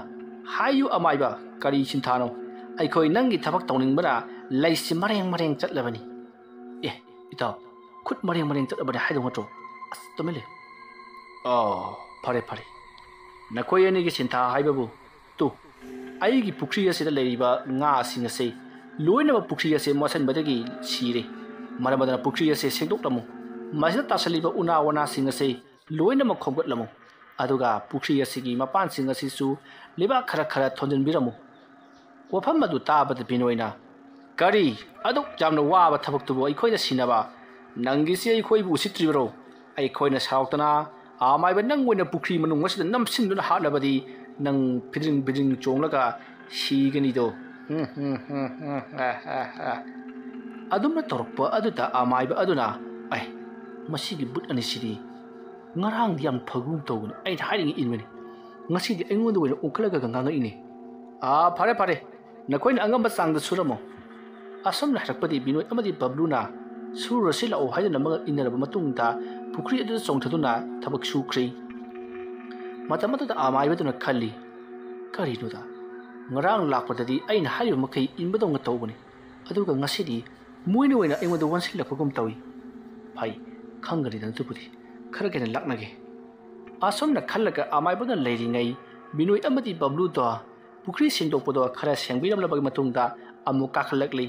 "ꯍꯥꯏꯌꯨ ꯑꯃꯥꯏꯕ, ꯀꯔꯤ ꯁꯤꯟꯊꯥꯅꯣ? ꯑꯩꯈꯣꯏ ꯅꯪꯒꯤ ꯊꯕꯛ ꯇꯧꯅꯤꯡꯕꯅ ꯂꯩꯁꯤ ꯃꯔꯦꯡ ꯃꯔꯦꯡ ꯆꯠꯂꯕꯅꯤ"꯫ "ꯑꯦ, ꯏꯇꯥꯎ, ꯈꯨꯠ ꯃꯔꯦꯡ ꯃꯔꯦꯡ ꯆꯠꯂꯕꯅꯤ ꯍꯥꯏꯗꯧ ꯅꯠꯇ꯭ꯔꯣ? ꯑꯁ, ꯇꯨꯃꯤꯟ ꯂꯩꯌꯨ꯫ ꯑꯣ, ꯐꯔꯦ, ꯐꯔꯦ꯫ ꯅꯈꯣꯏ ꯑꯅꯤꯒꯤ ꯁꯤꯟꯊꯥ ꯍꯥꯏꯕꯕꯨ, ꯇꯨ, ꯑꯩꯒꯤ ꯄꯨꯈ꯭ꯔꯤ ꯑꯁꯤꯗ ꯂꯩꯔꯤꯕ ꯉꯥꯁꯤꯡ ꯑꯁꯤ ꯂꯣꯏꯅꯃꯛ ꯄꯨꯈ꯭ꯔꯤ ꯑꯁꯤ ꯃꯣꯠꯁꯤꯟꯕꯗꯒꯤ ꯁꯤꯔꯦ꯫ ꯃꯔꯝ ꯑꯗꯨꯅ ꯄꯨꯈ꯭ꯔꯤ ꯑꯁꯤ ꯁꯦꯡꯗꯣꯛꯂꯝꯃꯨ꯫ ꯃꯁꯤꯗ ꯇꯥꯁꯤꯜꯂꯤꯕ ꯎꯅꯥ ꯋꯥꯅꯥꯁꯤꯡ ꯑꯁꯤ ꯂꯣꯏꯅꯃꯛ ꯈꯣꯝꯒꯠꯂꯝꯃꯨ꯫ ꯑꯗꯨꯒ ꯄꯨꯈ꯭ꯔꯤ ꯑꯁꯤꯒꯤ ꯃꯄꯥꯟꯁꯤꯡ ꯑꯁꯤꯁꯨ ꯂꯩꯕꯥꯛ ꯈꯔ ꯈꯔ ꯊꯣꯟꯖꯤꯟꯕꯤꯔꯝꯃꯨ"꯫ ꯋꯥꯐꯝ ꯑꯗꯨ ꯇꯥꯕꯗ ꯕꯤꯅꯣꯏꯅ, "ꯀꯔꯤ? ꯑꯗꯨꯛ ꯌꯥꯝꯅ ꯋꯥꯕ ꯊꯕꯛꯇꯨꯕꯨ ꯑꯩꯈꯣꯏꯅ ꯁꯤꯟꯅꯕ? ꯅꯪꯒꯤꯁꯤ ꯑꯩꯈꯣꯏꯕꯨ ꯎꯁꯤꯠꯇ꯭ꯔꯤꯕꯔꯣ? ꯑꯩꯈꯣꯏꯅ ꯁꯥꯎꯔꯛꯇꯅ ꯑꯃꯥꯏꯕ ꯅꯪ ꯑꯣꯏꯅ ꯄꯨꯈ꯭ꯔꯤ ꯃꯅꯨꯡ ꯑꯁꯤꯗ ꯅꯝꯁꯤꯟꯗꯨꯅ ꯍꯥꯠꯂꯕꯗꯤ ꯅꯪ ꯐꯤꯗ꯭ꯔꯤꯡ ꯐꯤꯗ꯭ꯔꯤꯡ ꯆꯣꯡꯂꯒ ꯁꯤꯒꯅꯤꯗꯣ"꯫ ꯑꯗꯨꯝꯅ ꯇꯧꯔꯛꯄ ꯑꯗꯨꯗ ꯑꯃꯥꯏꯕ ꯑꯗꯨꯅ, "ꯑꯩ, ꯃꯁꯤꯒꯤ ꯕꯨꯠ ꯑꯅꯤꯁꯤꯗꯤ ꯉꯔꯥꯡꯗꯤ ꯌꯥꯝ ꯐꯒꯨꯝ ꯇꯧꯕꯅꯤ, ꯑꯩꯅ ꯍꯥꯏꯔꯤꯉꯩ ꯏꯟꯕꯅꯤ, ꯉꯁꯤꯗꯤ ꯑꯩꯉꯣꯟꯗ ꯑꯣꯏꯅ ꯑꯣꯟꯈꯠꯂꯒ ꯉꯥꯡꯉꯛꯏꯅꯦ꯫ ꯑꯥ, ꯐꯔꯦ ꯐꯔꯦ, ꯅꯈꯣꯏꯅ ꯑꯉꯝꯕ ꯆꯥꯡꯗ ꯁꯨꯔꯝꯃꯣ꯫" ꯑꯁꯨꯝꯅ ꯍꯥꯏꯔꯛꯄꯗꯤ ꯕꯤꯅꯣꯏ ꯑꯃꯗꯤ ꯕꯕ꯭ꯂꯨꯅ, "ꯁꯨꯔꯨꯔꯁꯤ ꯂꯥꯛꯑꯣ" ꯍꯥꯏꯗꯨꯅ ꯑꯃꯒ ꯏꯟꯅꯔꯕ ꯃꯇꯨꯡꯗ ꯄꯨꯈ꯭ꯔꯤ ꯑꯗꯨꯗ ꯆꯣꯡꯊꯗꯨꯅ ꯊꯕꯛ ꯁꯨꯈ꯭ꯔꯦ꯫ ꯃꯇꯝ ꯑꯗꯨꯗ ꯑꯃꯥꯏꯕꯗꯨꯅ ꯈꯜꯂꯤ, "ꯀꯔꯤꯅꯣꯗ, ꯉꯔꯥꯡ ꯂꯥꯛꯄꯗꯗꯤ ꯑꯩꯅ ꯍꯥꯏꯔꯤꯕ ꯃꯈꯩ ꯏꯟꯕꯗꯧꯅ ꯇꯧꯕꯅꯤ, ꯑꯗꯨꯒ ꯉꯁꯤꯗꯤ ꯃꯣꯏꯅ ꯑꯣꯏꯅ ꯑꯩꯉꯣꯟꯗ ꯑꯣꯟꯁꯤꯜꯂꯛꯄꯒꯨꯝ ꯇꯧꯏ꯫ ꯐꯩ, ꯈꯪꯒꯅꯤꯗ ꯑꯗꯨꯕꯨꯗꯤ, ꯈꯔ ꯀꯩꯅ ꯂꯥꯛꯅꯒꯦ꯫" ꯑꯁꯨꯝꯅ ꯈꯜꯂꯒ ꯑꯃꯥꯏꯕꯅ ꯂꯩꯔꯤꯉꯩ ꯕꯤꯅꯣꯏ ꯑꯃꯗꯤ ꯕꯕ꯭ꯂꯨꯗꯣ ꯄꯨꯈ꯭ꯔꯤ ꯁꯦꯡꯗꯣꯛꯄꯗꯣ ꯈꯔ ꯁꯦꯡꯕꯤꯔꯝꯂꯕꯒꯤ ꯃꯇꯨꯡꯗ ꯑꯃꯨꯛ ꯀꯥꯈꯠꯂꯛꯂꯤ꯫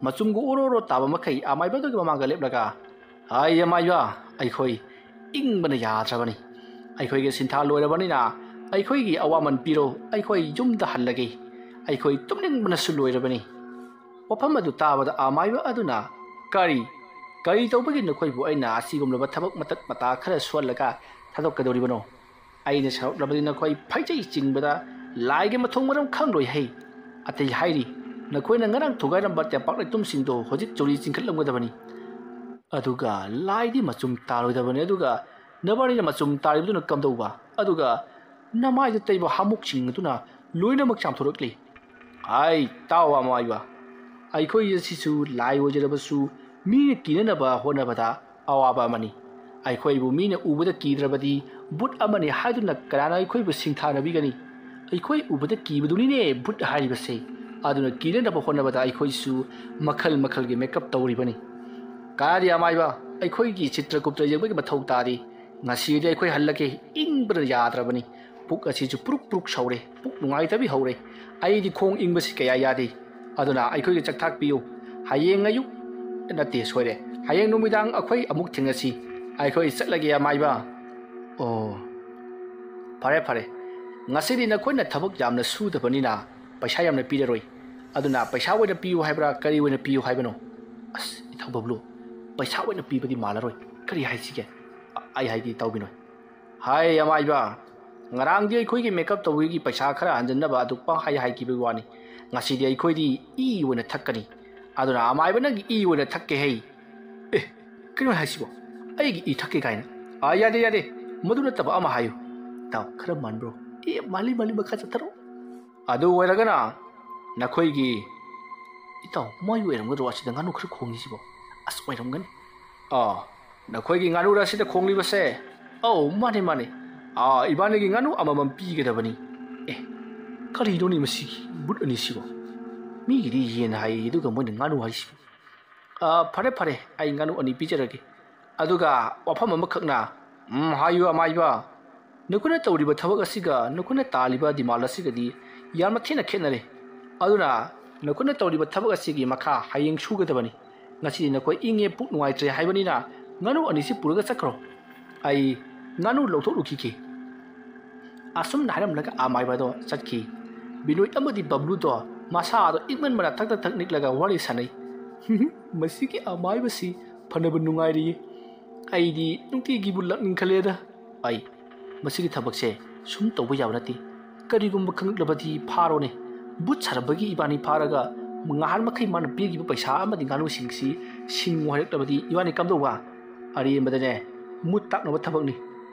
ꯃꯆꯨꯝꯒ ꯑꯣꯔꯣ ꯑꯣꯔꯣ ꯇꯥꯕ ꯃꯈꯩ ꯑꯃꯥꯏꯕꯗꯨꯒꯤ ꯃꯃꯥꯡꯗ ꯂꯦꯞꯂꯒ, "ꯍꯥꯏ ꯑꯃꯥꯏꯕ, ꯑꯩꯈꯣꯏ ꯏꯪꯕꯅ ꯌꯥꯗ꯭ꯔꯕꯅꯤ꯫ ꯑꯩꯈꯣꯏꯒꯤ ꯁꯤꯟꯊꯥ ꯂꯣꯏꯔꯕꯅꯤꯅ ꯑꯩꯈꯣꯏꯒꯤ ꯑꯋꯥꯃꯟ ꯄꯤꯔꯣ, ꯑꯩꯈꯣꯏ ꯌꯨꯝꯗ ꯍꯜꯂꯒꯦ꯫ ꯑꯩꯈꯣꯏ ꯇꯨꯝꯅꯤꯡꯕꯅꯁꯨ ꯂꯣꯏꯔꯕꯅꯤ꯫" ꯋꯥꯐꯝ ꯑꯗꯨ ꯇꯥꯕꯗ ꯑꯃꯥꯏꯕ ꯑꯗꯨꯅ, "ꯀꯔꯤ, ꯀꯔꯤ ꯇꯧꯕꯒꯤ ꯅꯈꯣꯏꯕꯨ ꯑꯩꯅ ꯑꯁꯤꯒꯨꯝꯂꯕ ꯊꯕꯛ ꯃꯇꯠ ꯃꯇꯥ ꯈꯔ ꯁꯨꯍꯜꯂꯒ ꯊꯥꯗꯣꯛꯀꯗꯧꯔꯤꯕꯅꯣ? ꯑꯩꯅ ꯁꯥꯎꯔꯛꯂꯕꯗꯤ ꯅꯈꯣꯏ ꯐꯩꯖꯩ ꯆꯤꯡꯕꯗ ꯂꯥꯏꯒꯤ ꯃꯊꯣꯡ ꯃꯔꯝ ꯈꯪꯂꯣꯏ ꯍꯩ꯫ ꯑꯇꯩ ꯍꯥꯏꯔꯤ, ꯅꯈꯣꯏꯅ ꯉꯔꯥꯡ ꯊꯨꯒꯥꯏꯔꯝꯕ ꯇꯦꯝꯄꯥꯛ ꯂꯩꯇꯨꯝꯁꯤꯡꯗꯣ ꯍꯧꯖꯤꯛ ꯆꯨꯔꯤ ꯆꯤꯡꯈꯠꯂꯝꯒꯗꯕꯅꯤ꯫ ꯑꯗꯨꯒ ꯂꯥꯏꯗꯤ ꯃꯆꯨꯝ ꯇꯥꯔꯣꯏꯗꯕꯅꯤ꯫ ꯑꯗꯨꯒ ꯅꯕꯥꯅꯤꯅ ꯃꯆꯨꯝ ꯇꯥꯔꯤꯕꯗꯨꯅ ꯀꯝꯗꯧꯕ? ꯑꯗꯨꯒ ꯅꯃꯥꯏꯗ ꯇꯩꯕ ꯍꯥꯃꯨꯛꯁꯤꯡ ꯑꯗꯨꯅ ꯂꯣꯏꯅꯃꯛ ꯆꯥꯝꯊꯣꯔꯛꯂꯤ꯫" "ꯍꯥꯏ, ꯇꯥꯎ ꯑꯃꯥꯏꯕ, ꯑꯩꯈꯣꯏ ꯑꯁꯤꯁꯨ ꯂꯥꯏ ꯑꯣꯏꯖꯔꯕꯁꯨ ꯃꯤꯅ ꯀꯤꯅꯅꯕ ꯍꯣꯠꯅꯕꯗ ꯑꯋꯥꯕ ꯑꯃꯅꯤ꯫ ꯑꯩꯈꯣꯏꯕꯨ ꯃꯤꯅ ꯎꯕꯗ ꯀꯤꯗ꯭ꯔꯕꯗꯤ ꯕꯨꯠ ꯑꯃꯅꯤ ꯍꯥꯏꯗꯨꯅ ꯀꯅꯥꯅ ꯑꯩꯈꯣꯏꯕꯨ ꯁꯤꯡꯊꯥꯅꯕꯤꯒꯅꯤ? ꯑꯩꯈꯣꯏ ꯎꯕꯗ ꯀꯤꯕꯗꯨꯅꯤꯅꯦ ꯕꯨꯠ ꯍꯥꯏꯔꯤꯕꯁꯦ꯫ ꯑꯗꯨꯅ ꯀꯤꯅꯅꯕ ꯍꯣꯠꯅꯕꯗ ꯑꯩꯈꯣꯏꯁꯨ ꯃꯈꯜ ꯃꯈꯜꯒꯤ ꯃꯦꯀꯞ ꯇꯧꯔꯤꯕꯅꯤ꯫" "ꯀꯥꯗꯤ ꯑꯃꯥꯏꯕ, ꯑꯩꯈꯣꯏꯒꯤ ꯆꯤꯇ꯭ꯔꯒꯨꯞꯇ ꯌꯦꯡꯕꯒꯤ ꯃꯊꯧ ꯇꯥꯗꯦ꯫ ꯉꯁꯤꯗꯤ ꯑꯩꯈꯣꯏ ꯍꯜꯂꯒꯦ, ꯏꯪꯕꯅ ꯌꯥꯗ꯭ꯔꯕꯅꯤ꯫ ꯄꯨꯛ ꯑꯁꯤꯁꯨ ꯄꯨꯔꯨꯛ ꯄꯨꯔꯨꯛ ꯁꯧꯔꯦ, ꯄꯨꯛ ꯅꯨꯡꯉꯥꯏꯇꯕꯤ ꯍꯧꯔꯦ꯫ ꯑꯩꯗꯤ ꯈꯣꯡ ꯏꯪꯕꯁꯤ ꯀꯌꯥ ꯌꯥꯗꯦ꯫ ꯑꯗꯨꯅ ꯑꯩꯈꯣꯏꯒꯤ ꯆꯥꯛꯊꯥꯛ ꯄꯤꯌꯨ꯫ ꯍꯌꯦꯡ ꯑꯌꯨꯛ, ꯅꯠꯇꯦ, ꯁꯣꯏꯔꯦ, ꯍꯌꯦꯡ ꯅꯨꯃꯤꯗꯥꯡ ꯑꯩꯈꯣꯏ ꯑꯃꯨꯛ ꯊꯦꯡꯅꯁꯤ꯫ ꯑꯩꯈꯣꯏ ꯆꯠꯂꯒꯦ ꯑꯃꯥꯏꯕ꯫" "ꯑꯣ, ꯐꯔꯦ ꯐꯔꯦ, ꯉꯁꯤꯗꯤ ꯅꯈꯣꯏꯅ ꯊꯕꯛ ꯌꯥꯝꯅ ꯁꯨꯗꯕꯅꯤꯅ ꯄꯩꯁꯥ ꯌꯥꯝꯅ ꯄꯤꯔꯔꯣꯏ꯫ ꯑꯗꯨꯅ ꯄꯩꯁꯥ ꯑꯣꯏꯅ ꯄꯤꯌꯨ ꯍꯥꯏꯕ꯭ꯔꯥ, ꯀꯔꯤ ꯑꯣꯏꯅ ꯄꯤꯌꯨ ꯍꯥꯏꯕꯅꯣ?" "ꯑꯁ, ꯏꯊꯧ ꯕꯕ꯭ꯂꯨ, ꯄꯩꯁꯥ ꯑꯣꯏꯅ ꯄꯤꯕꯗꯤ ꯃꯥꯜꯂꯔꯣꯏ꯫ ꯀꯔꯤ ꯍꯥꯏꯁꯤꯒꯦ? ꯑ-, ꯑꯩ ꯍꯥꯏꯗꯤ ꯇꯧꯕꯤꯅꯣ꯫" "ꯍꯥꯏ ꯑꯃꯥꯏꯕ, ꯉꯔꯥꯡꯗꯤ ꯑꯩꯈꯣꯏꯒꯤ ꯃꯦꯀꯞ ꯇꯧꯕꯒꯤ ꯄꯩꯁꯥ ꯈꯔ ꯍꯟꯖꯤꯟꯅꯕ ꯑꯗꯨ ꯄꯪꯍꯥꯏ ꯍꯥꯏꯈꯤꯕꯒꯤ ꯋꯥꯅꯤ꯫ "ꯉꯁꯤꯗꯤ ꯑꯩꯈꯣꯏꯗꯤ ꯏ ꯑꯣꯏꯅ ꯊꯛꯀꯅꯤ꯫ ꯑꯗꯨꯅ ꯑꯃꯥꯏꯕ, ꯅꯪꯒꯤ ꯏ ꯑꯣꯏꯅ ꯊꯛꯀꯦ ꯍꯩ"꯫ "ꯑꯦ, ꯀꯩꯅꯣ ꯍꯥꯏꯁꯤꯕꯣ? ꯑꯩꯒꯤ ꯏ ꯊꯛꯀꯦ ꯀꯥꯏꯅ? ꯑꯥ, ꯌꯥꯗꯦ, ꯌꯥꯗꯦ, ꯃꯗꯨ ꯅꯠꯇꯕ ꯑꯃ ꯍꯥꯏꯌꯨ"꯫ "ꯏꯇꯥꯎ, ꯈꯔ ꯃꯥꯟꯕ꯭ꯔꯣ?" "ꯑꯦ, ꯃꯥꯜꯂꯤ, ꯃꯥꯜꯂꯤ, ꯃꯈꯥ ꯆꯠꯊꯔꯛꯑꯣ"꯫ "ꯑꯗꯨ ꯑꯣꯏꯔꯒꯅ ꯅꯈꯣꯏꯒꯤ" "ꯏꯇꯥꯎ, ꯃꯣꯏ ꯑꯣꯏꯔꯝꯒꯗ꯭ꯔꯣ ꯑꯁꯤꯗ ꯉꯥꯅꯨ ꯈꯔ ꯈꯣꯡꯉꯤꯁꯤꯕꯣ? ꯑꯁ, ꯑꯣꯏꯔꯝꯒꯅꯤ꯫ ꯑꯥ, ꯅꯈꯣꯏꯒꯤ ꯉꯥꯅꯨꯔ ꯑꯁꯤꯗ ꯈꯣꯡꯂꯤꯕꯁꯦ? ꯑꯧ, ꯃꯥꯅꯦ, ꯃꯥꯅꯦ꯫ ꯑꯥ, ꯏꯕꯥꯅꯤꯒꯤ ꯉꯥꯅꯨ ꯑꯃꯃꯝ ꯄꯤꯒꯗꯕꯅꯤ"꯫ "ꯑꯦ, ꯀꯔꯤꯅꯣꯅꯦ ꯃꯁꯤꯒꯤ ꯕꯨꯠ ꯑꯅꯤꯁꯤꯕꯣ? ꯃꯤꯒꯤꯗꯤ ꯌꯦꯟ ꯍꯥꯏꯌꯦ, ꯑꯗꯨꯒ ꯃꯣꯏꯅ ꯉꯥꯅꯨ ꯍꯥꯏꯁꯤꯕꯣ? ꯑꯥ, ꯐꯔꯦ, ꯐꯔꯦ, ꯑꯩ ꯉꯥꯅꯨ ꯑꯅꯤ ꯄꯤꯖꯔꯒꯦ"꯫ ꯑꯗꯨꯒ ꯋꯥꯐꯝ ꯑꯃꯈꯛꯅ, "ꯎꯝ, ꯍꯥꯏꯌꯨ ꯑꯃꯥꯏꯕ, ꯅꯈꯣꯏꯅ ꯇꯧꯔꯤꯕ ꯊꯕꯛ ꯑꯁꯤꯒ ꯅꯈꯣꯏꯅ ꯇꯥꯜꯂꯤꯕ ꯗꯤꯃꯥꯟ ꯑꯁꯤꯒꯗꯤ ꯌꯥꯝꯅ ꯊꯤꯅ ꯈꯦꯠꯅꯔꯦ꯫ ꯑꯗꯨꯅ ꯅꯈꯣꯏꯅ ꯇꯧꯔꯤꯕ ꯊꯕꯛ ꯑꯁꯤꯒꯤ ꯃꯈꯥ ꯍꯌꯦꯡ ꯁꯨꯒꯗꯕꯅꯤ꯫ ꯉꯁꯤꯗꯤ ꯅꯈꯣꯏ ꯏꯪꯉꯦ, ꯄꯨꯛ ꯅꯨꯡꯉꯥꯏꯇ꯭ꯔꯦ ꯍꯥꯏꯕꯅꯤꯅ ꯉꯥꯅꯨ ꯑꯅꯤꯁꯤ ꯄꯨꯔꯒ ꯆꯠꯈ꯭ꯔꯣ꯫ ꯑꯩ ꯉꯥꯅꯨ ꯂꯧꯊꯣꯛꯂꯨꯈꯤꯒꯦ"꯫ ꯑꯁꯨꯝꯅ ꯍꯥꯏꯔꯝꯂꯒ ꯑꯃꯥꯏꯕꯗꯣ ꯆꯠꯈꯤ꯫ ꯕꯤꯅꯣꯏ ꯑꯃꯗꯤ ꯕꯕ꯭ꯂꯨꯗꯣ ꯃꯁꯥꯗꯣ ꯏꯪꯃꯟꯕꯅ ꯊꯛ ꯊꯛ ꯊꯛ ꯅꯤꯛꯂꯒ ꯋꯥꯔꯤ ꯁꯥꯟꯅꯩ꯫ "ꯃꯁꯤꯒꯤ ꯑꯃꯥꯏꯕꯁꯤ ꯐꯅꯕ ꯅꯨꯡꯉꯥꯏꯔꯤꯌꯦ꯫ ꯑꯩꯗꯤ ꯅꯨꯡꯇꯤꯒꯤꯕꯨ ꯂꯥꯛꯅꯤꯡꯈꯠꯂꯦꯗ꯫ ꯑꯩ ꯃꯁꯤꯒꯤ ꯊꯕꯛꯁꯦ ꯁꯨꯝ ꯇꯧꯕ ꯌꯥꯕ ꯅꯠꯇꯦ꯫ ꯀꯔꯤꯒꯨꯝꯕ ꯈꯪꯂꯛꯂꯕꯗꯤ ꯐꯥꯔꯣꯅꯦ꯫ ꯕꯨꯠ ꯁꯥꯔꯝꯕꯒꯤ ꯏꯕꯥꯅꯤ ꯐꯥꯔꯒ ꯉꯍꯥꯟ ꯃꯈꯩ ꯃꯥꯅ ꯄꯤꯈꯤꯕ ꯄꯩꯁꯥ ꯑꯃꯗꯤ ꯉꯥꯅꯨꯁꯤꯡꯁꯤ ꯁꯤꯡꯉꯨ ꯍꯥꯏꯔꯛꯂꯕꯗꯤ ꯏꯕꯥꯅꯤ ꯀꯝꯗꯧꯕ? ꯑꯔꯦꯝꯕꯗꯅꯦ, ꯃꯨꯠ ꯇꯥꯛꯅꯕ ꯊꯕꯛꯅꯤ꯫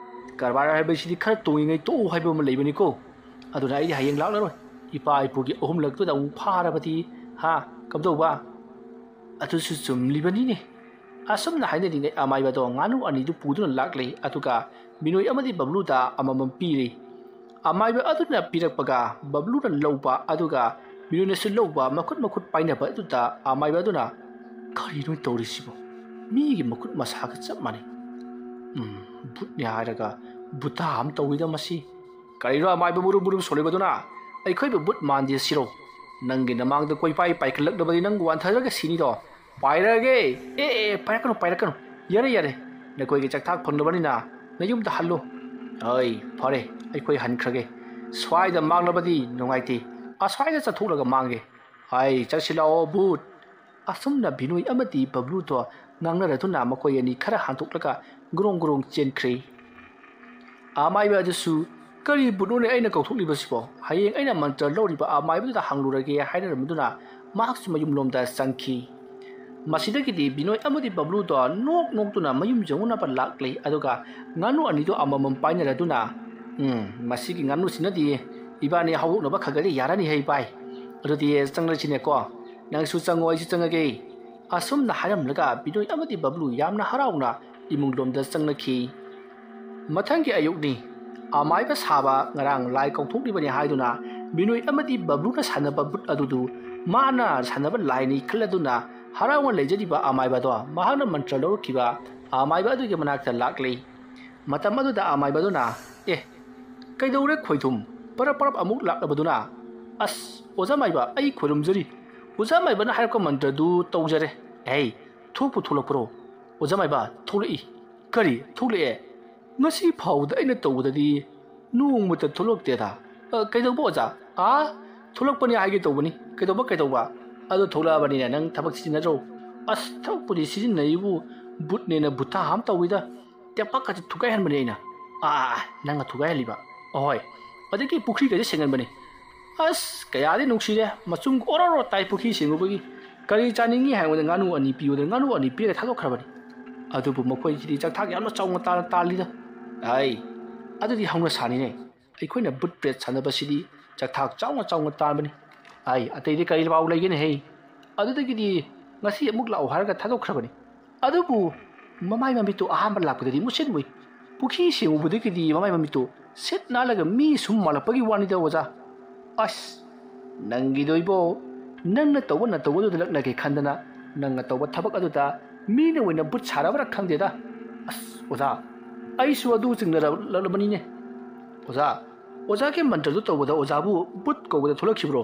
ꯀꯔꯕꯥꯔ ꯍꯥꯏꯕꯁꯤꯗꯤ ꯈꯔ ꯇꯣꯡꯉꯤꯉꯩ ꯇꯣꯛꯎ ꯍꯥꯏꯕ ꯑꯃ ꯂꯩꯕꯅꯤꯀꯣ꯫ ꯑꯗꯨꯅ ꯑꯩꯗꯤ ꯍꯌꯦꯡ ꯂꯥꯛꯂꯔꯣꯏ꯫ ꯏꯄꯥ ꯏꯄꯨꯒꯤ ꯑꯍꯨꯝꯂꯛꯇꯨꯗ ꯑꯃꯨꯛ ꯐꯥꯔꯕꯗꯤ, ꯍꯥ, ꯀꯝꯗꯧꯕ?" ꯑꯗꯨꯁꯨ ꯆꯨꯝꯂꯤꯕꯅꯤꯅꯦ꯫ ꯑꯁꯨꯝꯅ ꯍꯥꯏꯅꯔꯤꯉꯩ ꯑꯃꯥꯏꯕꯗꯣ ꯉꯥꯅꯨ ꯑꯅꯤꯗꯨ ꯄꯨꯗꯨꯅ ꯂꯥꯛꯂꯦ, ꯑꯗꯨꯒ ꯕꯤꯅꯣꯏ ꯑꯃꯗꯤ ꯕꯕ꯭ꯂꯨꯗ ꯑꯃꯃꯝ ꯄꯤꯔꯦ꯫ ꯑꯃꯥꯏꯕ ꯑꯗꯨꯅ ꯄꯤꯔꯛꯄꯒ ꯕꯕ꯭ꯂꯨꯅ ꯂꯧꯕ, ꯑꯗꯨꯒ ꯕꯤꯅꯣꯏꯅꯁꯨ ꯂꯧꯕ, ꯃꯈꯨꯠ ꯃꯈꯨꯠ ꯄꯥꯏꯅꯕ ꯑꯗꯨꯗ ꯑꯃꯥꯏꯕ ꯑꯗꯨꯅ, "ꯀꯔꯤꯅꯣ ꯇꯧꯔꯤꯁꯤꯕꯣ? ꯃꯤꯒꯤ ꯃꯈꯨꯠ ꯃꯁꯥꯒ ꯆꯞ ꯃꯥꯟꯅꯩ꯫ ꯎꯝ, ꯕꯨꯠꯅꯦ ꯍꯥꯏꯔꯒ ꯕꯨꯇꯥ ꯑꯃ ꯇꯧꯏꯗ ꯃꯁꯤ꯫ ꯀꯔꯤꯅꯣ ꯑꯃꯥꯏꯕ ꯃꯨꯔꯨꯝ ꯃꯨꯔꯨꯝ ꯁꯣꯜꯂꯤꯕꯗꯨꯅ? ꯑꯩꯈꯣꯏꯕꯨ ꯕꯨꯠ ꯃꯥꯟꯗꯦ ꯁꯤꯔꯣ? ꯅꯪꯒꯤ ꯅꯃꯥꯡꯗ ꯀꯣꯏꯄꯥꯏ ꯄꯥꯏꯈꯠꯂꯛꯂꯕꯗꯤ ꯅꯪ ꯋꯥꯟꯊꯔꯒ ꯁꯤꯅꯤꯗꯣ꯫ ꯄꯥꯏꯔꯒꯦ꯫ ꯑꯦ, ꯑꯦ, ꯄꯥꯏꯔꯛꯀꯅꯨ, ꯄꯥꯏꯔꯛꯀꯅꯨ꯫ ꯌꯥꯔꯦ, ꯌꯥꯔꯦ꯫ ꯅꯈꯣꯏꯒꯤ ꯆꯥꯛꯊꯥꯛ ꯐꯪꯂꯕꯅꯤꯅ ꯅꯌꯨꯝꯗ ꯍꯜꯂꯣ꯫ ꯑꯩ, ꯐꯔꯦ, ꯑꯩꯈꯣꯏ ꯍꯟꯈ꯭ꯔꯒꯦ꯫ ꯁ꯭ꯋꯥꯏꯗ ꯃꯥꯡꯂꯕꯗꯤ ꯅꯨꯡꯉꯥꯏꯇꯦ꯫ ꯑꯁ꯭ꯋꯥꯏꯗ ꯆꯠꯊꯣꯛꯂꯒ ꯃꯥꯡꯒꯦ꯫ ꯑꯩ, ꯆꯠꯁꯤꯜꯂꯛꯑꯣ, ꯕꯨꯠ꯫ ꯑꯁꯨꯝꯅ ꯕꯤꯅꯣꯏ ꯑꯃꯗꯤ ꯕꯕ꯭ꯂꯨꯗꯣ ꯉꯥꯡꯅꯔꯗꯨꯅ ꯃꯈꯣꯏ ꯑꯅꯤ ꯈꯔ ꯍꯟꯗꯣꯛꯂꯒ ꯒ꯭ꯔꯣꯡ ꯒ꯭ꯔꯣꯡ ꯆꯦꯟꯈ꯭ꯔꯦ꯫ ꯑꯃꯥꯏꯕ ꯑꯗꯨꯁꯨ "ꯀꯔꯤ ꯕꯨꯠꯅꯣꯅꯦ ꯑꯩꯅ ꯀꯧꯊꯣꯛꯂꯤꯕꯁꯤꯕꯣ? ꯍꯌꯦꯡ ꯑꯩꯅ ꯃꯟꯇ꯭ꯔ ꯂꯧꯔꯤꯕ ꯑꯃꯥꯏꯕꯗꯨꯗ ꯍꯪꯂꯨꯔꯒꯦ" ꯍꯥꯏꯅꯔꯝꯕꯗꯨꯅ ꯃꯍꯥꯛꯁꯨ ꯃꯌꯨꯝꯂꯣꯝꯗ ꯆꯪꯈꯤ꯫ ꯃꯁꯤꯗꯒꯤꯗꯤ ꯕꯤꯅꯣꯏ ꯑꯃꯗꯤ ꯕꯕ꯭ꯂꯨꯗꯣ ꯅꯣꯛ ꯅꯣꯛꯇꯨꯅ ꯃꯌꯨꯝ ꯌꯧꯅꯅꯕ ꯂꯥꯛꯂꯤ꯫ ꯑꯗꯨꯒ ꯉꯥꯅꯨ ꯑꯅꯤꯗꯣ ꯑꯃꯃꯝ ꯄꯥꯏꯅꯔꯗꯨꯅ, "ꯎꯝ, ꯃꯁꯤꯒꯤ ꯉꯥꯅꯨꯁꯤꯅꯗꯤ ꯏꯕꯥꯅꯤ ꯍꯧꯗꯣꯛꯅꯕ ꯈꯔ ꯈꯔꯗꯤ ꯌꯥꯔꯅꯤ ꯍꯩ ꯚꯥꯏ꯫ ꯑꯗꯨꯗꯤ ꯆꯪꯂꯁꯤꯅꯦꯀꯣ꯫ ꯅꯪꯁꯨ ꯆꯪꯉꯣ, ꯑꯩꯁꯨ ꯆꯪꯉꯒꯦ"꯫ ꯑꯁꯨꯝꯅ ꯍꯥꯏꯔꯝꯂꯒ ꯕꯤꯅꯣꯏ ꯑꯃꯗꯤ ꯕꯕ꯭ꯂꯨ ꯌꯥꯝꯅ ꯍꯔꯥꯎꯅ ꯏꯃꯨꯡꯂꯣꯝꯗ ꯆꯪꯂꯛꯈꯤ꯫ ꯃꯊꯪꯒꯤ ꯑꯌꯨꯛꯅꯤ꯫ ꯑꯃꯥꯏꯕ ꯁꯥꯕ ꯉꯔꯥꯡ ꯂꯥꯏ ꯀꯧꯊꯣꯛꯂꯤꯕꯅꯤ ꯍꯥꯏꯗꯨꯅ ꯕꯤꯅꯣꯏ ꯑꯃꯗꯤ ꯕꯕ꯭ꯂꯨꯅ ꯁꯥꯟꯅꯕ ꯕꯨꯠ ꯑꯗꯨꯗꯨ ꯃꯥꯅ ꯁꯥꯟꯅꯕ ꯂꯥꯏꯅꯤ ꯈꯜꯂꯗꯨꯅ ꯍꯔꯥꯎꯅ ꯂꯩꯖꯔꯤꯕ ꯑꯃꯥꯏꯕꯗꯣ ꯃꯍꯥꯛꯅ ꯃꯟꯇ꯭ꯔ ꯂꯧꯔꯛꯈꯤꯕ ꯑꯃꯥꯏꯕ ꯑꯗꯨꯒꯤ ꯃꯅꯥꯛꯇ ꯂꯥꯛꯂꯤ꯫ ꯃꯇꯝ ꯑꯗꯨꯗ ꯑꯃꯥꯏꯕꯗꯨꯅ, "ꯑꯦ, ꯀꯩꯗꯧꯔꯦ ꯈꯣꯏꯊꯨꯝ? ꯄꯔꯞ ꯄꯔꯞ ꯑꯃꯨꯛ ꯂꯥꯛꯂꯕꯗꯨꯅ?" "ꯑꯁ, ꯑꯣꯖꯥ ꯃꯥꯏꯕ, ꯑꯩ ꯈꯣꯏꯔꯨꯝꯖꯔꯤ꯫ ꯑꯣꯖꯥ ꯃꯥꯏꯕꯅ ꯍꯥꯏꯔꯛꯄ ꯃꯟꯇ꯭ꯔꯗꯨ ꯇꯧꯖꯔꯦ꯫ ꯍꯦ, ꯊꯣꯛꯄꯨ ꯊꯣꯛꯂꯛꯄ꯭ꯔꯣ? ꯑꯣꯖꯥ ꯃꯥꯏꯕ, ꯊꯣꯛꯂꯛꯏ"꯫ "ꯀꯔꯤ ꯊꯣꯛꯂꯛꯑꯦ? ꯉꯁꯤ ꯐꯥꯎꯕꯗ ꯑꯩꯅ ꯇꯧꯕꯗꯗꯤ ꯅꯣꯡꯃꯇ ꯊꯣꯛꯂꯛꯇꯦꯗ"꯫ "ꯑ, ꯀꯩꯗꯧꯕ ꯑꯣꯖꯥ?" "ꯑꯥ, ꯊꯣꯛꯂꯛꯄꯅꯤ ꯍꯥꯏꯒꯦ ꯇꯧꯕꯅꯤ"꯫ "ꯀꯩꯗꯧꯕ, ꯀꯩꯗꯧꯕ?" "ꯑꯗꯣ ꯊꯣꯛꯂꯛꯑꯕꯅꯤꯅ ꯅꯪ ꯊꯕꯛ ꯁꯤꯖꯤꯟꯅꯗ꯭ꯔꯣ?" "ꯑꯁ, ꯊꯕꯛꯄꯨꯗꯤ ꯁꯤꯖꯤꯟꯅꯩꯕꯨ, ꯕꯨꯠꯅꯦꯅ ꯕꯨꯠꯊꯥ ꯑꯃ ꯇꯧꯋꯤꯗ꯫ ꯇꯦꯝꯄꯥꯛꯀꯁꯦ ꯊꯨꯒꯥꯏꯍꯟꯕꯅꯦ ꯑꯩꯅ"꯫ "ꯑꯥ, ꯑꯥ, ꯑꯥ, ꯅꯪꯅ ꯊꯨꯒꯥꯏꯍꯜꯂꯤꯕ?" "ꯑꯍꯣꯏ, ꯑꯗꯒꯤ ꯄꯨꯈ꯭ꯔꯤꯒꯁꯦ ꯁꯦꯡꯍꯟꯕꯅꯤ"꯫ "ꯑꯁ, ꯀꯌꯥꯗꯤ ꯅꯨꯡꯁꯤꯔꯦ, ꯃꯆꯨꯝ ꯑꯣꯔꯣ ꯑꯣꯔꯣ ꯇꯥꯏ ꯄꯨꯈ꯭ꯔꯤ ꯁꯦꯡꯉꯨꯕꯒꯤ꯫ ꯀꯔꯤ ꯆꯥꯅꯤꯡꯉꯤ ꯍꯥꯏꯕꯗ ꯉꯥꯅꯨ ꯑꯅꯤ ꯄꯤꯌꯨꯗ ꯉꯥꯅꯨ ꯑꯅꯤ ꯄꯤꯔꯒ ꯊꯥꯗꯣꯛꯈ꯭ꯔꯕꯅꯤ꯫ ꯑꯗꯨꯕꯨ ꯃꯈꯣꯏꯁꯤꯗꯤ ꯆꯥꯛꯊꯥꯛ ꯌꯥꯝꯅ ꯆꯥꯎꯅ ꯇꯥꯅ ꯇꯥꯜꯂꯤꯗ"꯫ "ꯑꯩ, ꯑꯗꯨꯗꯤ ꯍꯧꯅꯁꯥꯅꯤꯅꯦ꯫ ꯑꯩꯈꯣꯏꯅ ꯕꯨꯠ ꯄ꯭ꯔꯦꯠ ꯁꯥꯟꯅꯕꯁꯤꯗꯤ ꯆꯥꯛꯊꯥꯛ ꯆꯥꯎꯅ ꯆꯥꯎꯅ ꯇꯥꯟꯕꯅꯤ꯫ ꯑꯩ, ꯑꯇꯩꯗꯤ ꯀꯔꯤ ꯄꯥꯎ ꯂꯩꯒꯦꯅꯦꯍꯦ? ꯑꯗꯨꯗꯒꯤꯗꯤ ꯉꯁꯤ ꯑꯃꯨꯛ ꯂꯥꯛꯑꯣ ꯍꯥꯏꯔꯒ ꯊꯥꯗꯣꯛꯈ꯭ꯔꯕꯅꯤ꯫ ꯑꯗꯨꯕꯨ ꯃꯃꯥꯏ ꯃꯃꯤꯠꯇꯨ ꯑꯍꯥꯟꯕ ꯂꯥꯛꯄꯗꯗꯤ ꯃꯨꯁꯤꯟ ꯃꯨꯏ꯫ ꯄꯨꯈ꯭ꯔꯤ ꯁꯦꯡꯉꯨꯕꯗꯒꯤꯗꯤ ꯃꯃꯥꯏ ꯃꯃꯤꯠꯇꯨ ꯁꯤꯠ ꯅꯥꯜꯂꯒ ꯃꯤ ꯁꯨꯝ ꯃꯥꯜꯂꯛꯄꯒꯤ ꯋꯥꯅꯤꯗ ꯑꯣꯖꯥ"꯫ "ꯑꯁ, ꯅꯪꯒꯤꯗꯣ ꯏꯕꯣ, ꯅꯪꯅ ꯇꯧꯕ ꯅꯇꯧꯕꯗꯨꯗ ꯂꯛꯅꯒꯦ ꯈꯟꯗꯅ ꯅꯪꯅ ꯇꯧꯕ ꯊꯕꯛ ꯑꯗꯨꯗ ꯃꯤꯅ ꯑꯣꯏꯅ ꯕꯨꯠ ꯁꯥꯔꯕ꯭ꯔꯥ ꯈꯪꯗꯦꯗ꯫ ꯑꯁ ꯑꯣꯖꯥ, ꯑꯩꯁꯨ ꯑꯗꯨ ꯆꯤꯡꯅꯔꯛꯂꯕꯅꯤꯅꯦ꯫ ꯑꯣꯖꯥ, ꯑꯣꯖꯥꯒꯤ ꯃꯟꯇ꯭ꯔꯗꯨ ꯇꯧꯕꯗ ꯑꯣꯖꯥꯕꯨ ꯕꯨꯠ ꯀꯧꯕꯗ ꯊꯣꯛꯂꯛꯈꯤꯕ꯭ꯔꯣ?"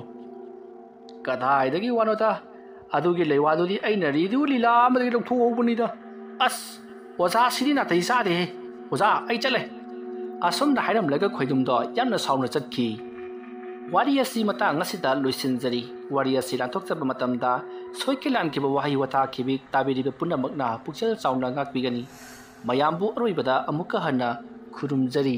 "ꯀꯗꯥꯏꯗꯒꯤ ꯋꯥꯅꯣꯗ? ꯑꯗꯨꯒꯤ ꯂꯩꯋꯥꯗꯨꯗꯤ ꯑꯩꯅ ꯔꯦꯗꯤꯑꯣ ꯂꯤꯂꯥ ꯑꯃꯗꯒꯤ ꯂꯧꯊꯣꯛꯍꯧꯕꯅꯤꯗ"꯫ "ꯑꯁ, ꯑꯣꯖꯥ, ꯁꯤꯗꯤ ꯅꯥꯇꯩ ꯆꯥꯗꯦꯍꯦ꯫ ꯑꯣꯖꯥ, ꯑꯩ ꯆꯠꯂꯦ"꯫ ꯑꯁꯨꯝꯅ ꯍꯥꯏꯔꯝꯂꯒ ꯈꯣꯏꯗꯨꯝꯗꯣ ꯌꯥꯝꯅ ꯁꯥꯎꯅ ꯆꯠꯈꯤ꯫ ꯋꯥꯔꯤ ꯑꯁꯤ ꯃꯇꯥꯡ ꯑꯁꯤꯗ ꯂꯣꯏꯁꯤꯟꯖꯔꯤ꯫ ꯋꯥꯔꯤ ꯑꯁꯤ ꯂꯥꯟꯊꯣꯛꯆꯕ ꯃꯇꯝꯗ ꯁꯣꯏꯈꯤ ꯂꯥꯟꯈꯤꯕ ꯋꯥꯍꯩ ꯋꯥꯇꯥ ꯈꯤꯕꯤꯛ ꯇꯥꯕꯤꯔꯤꯕ ꯄꯨꯝꯅꯃꯛꯅ ꯄꯨꯛꯆꯦꯜ ꯆꯥꯎꯅ ꯉꯥꯛꯄꯤꯒꯅꯤ꯫ ꯃꯌꯥꯝꯕꯨ ꯑꯔꯣꯏꯕꯗ ꯑꯃꯨꯛꯀ ꯍꯟꯅ ꯈꯨꯔꯨꯝꯖꯔꯤ꯫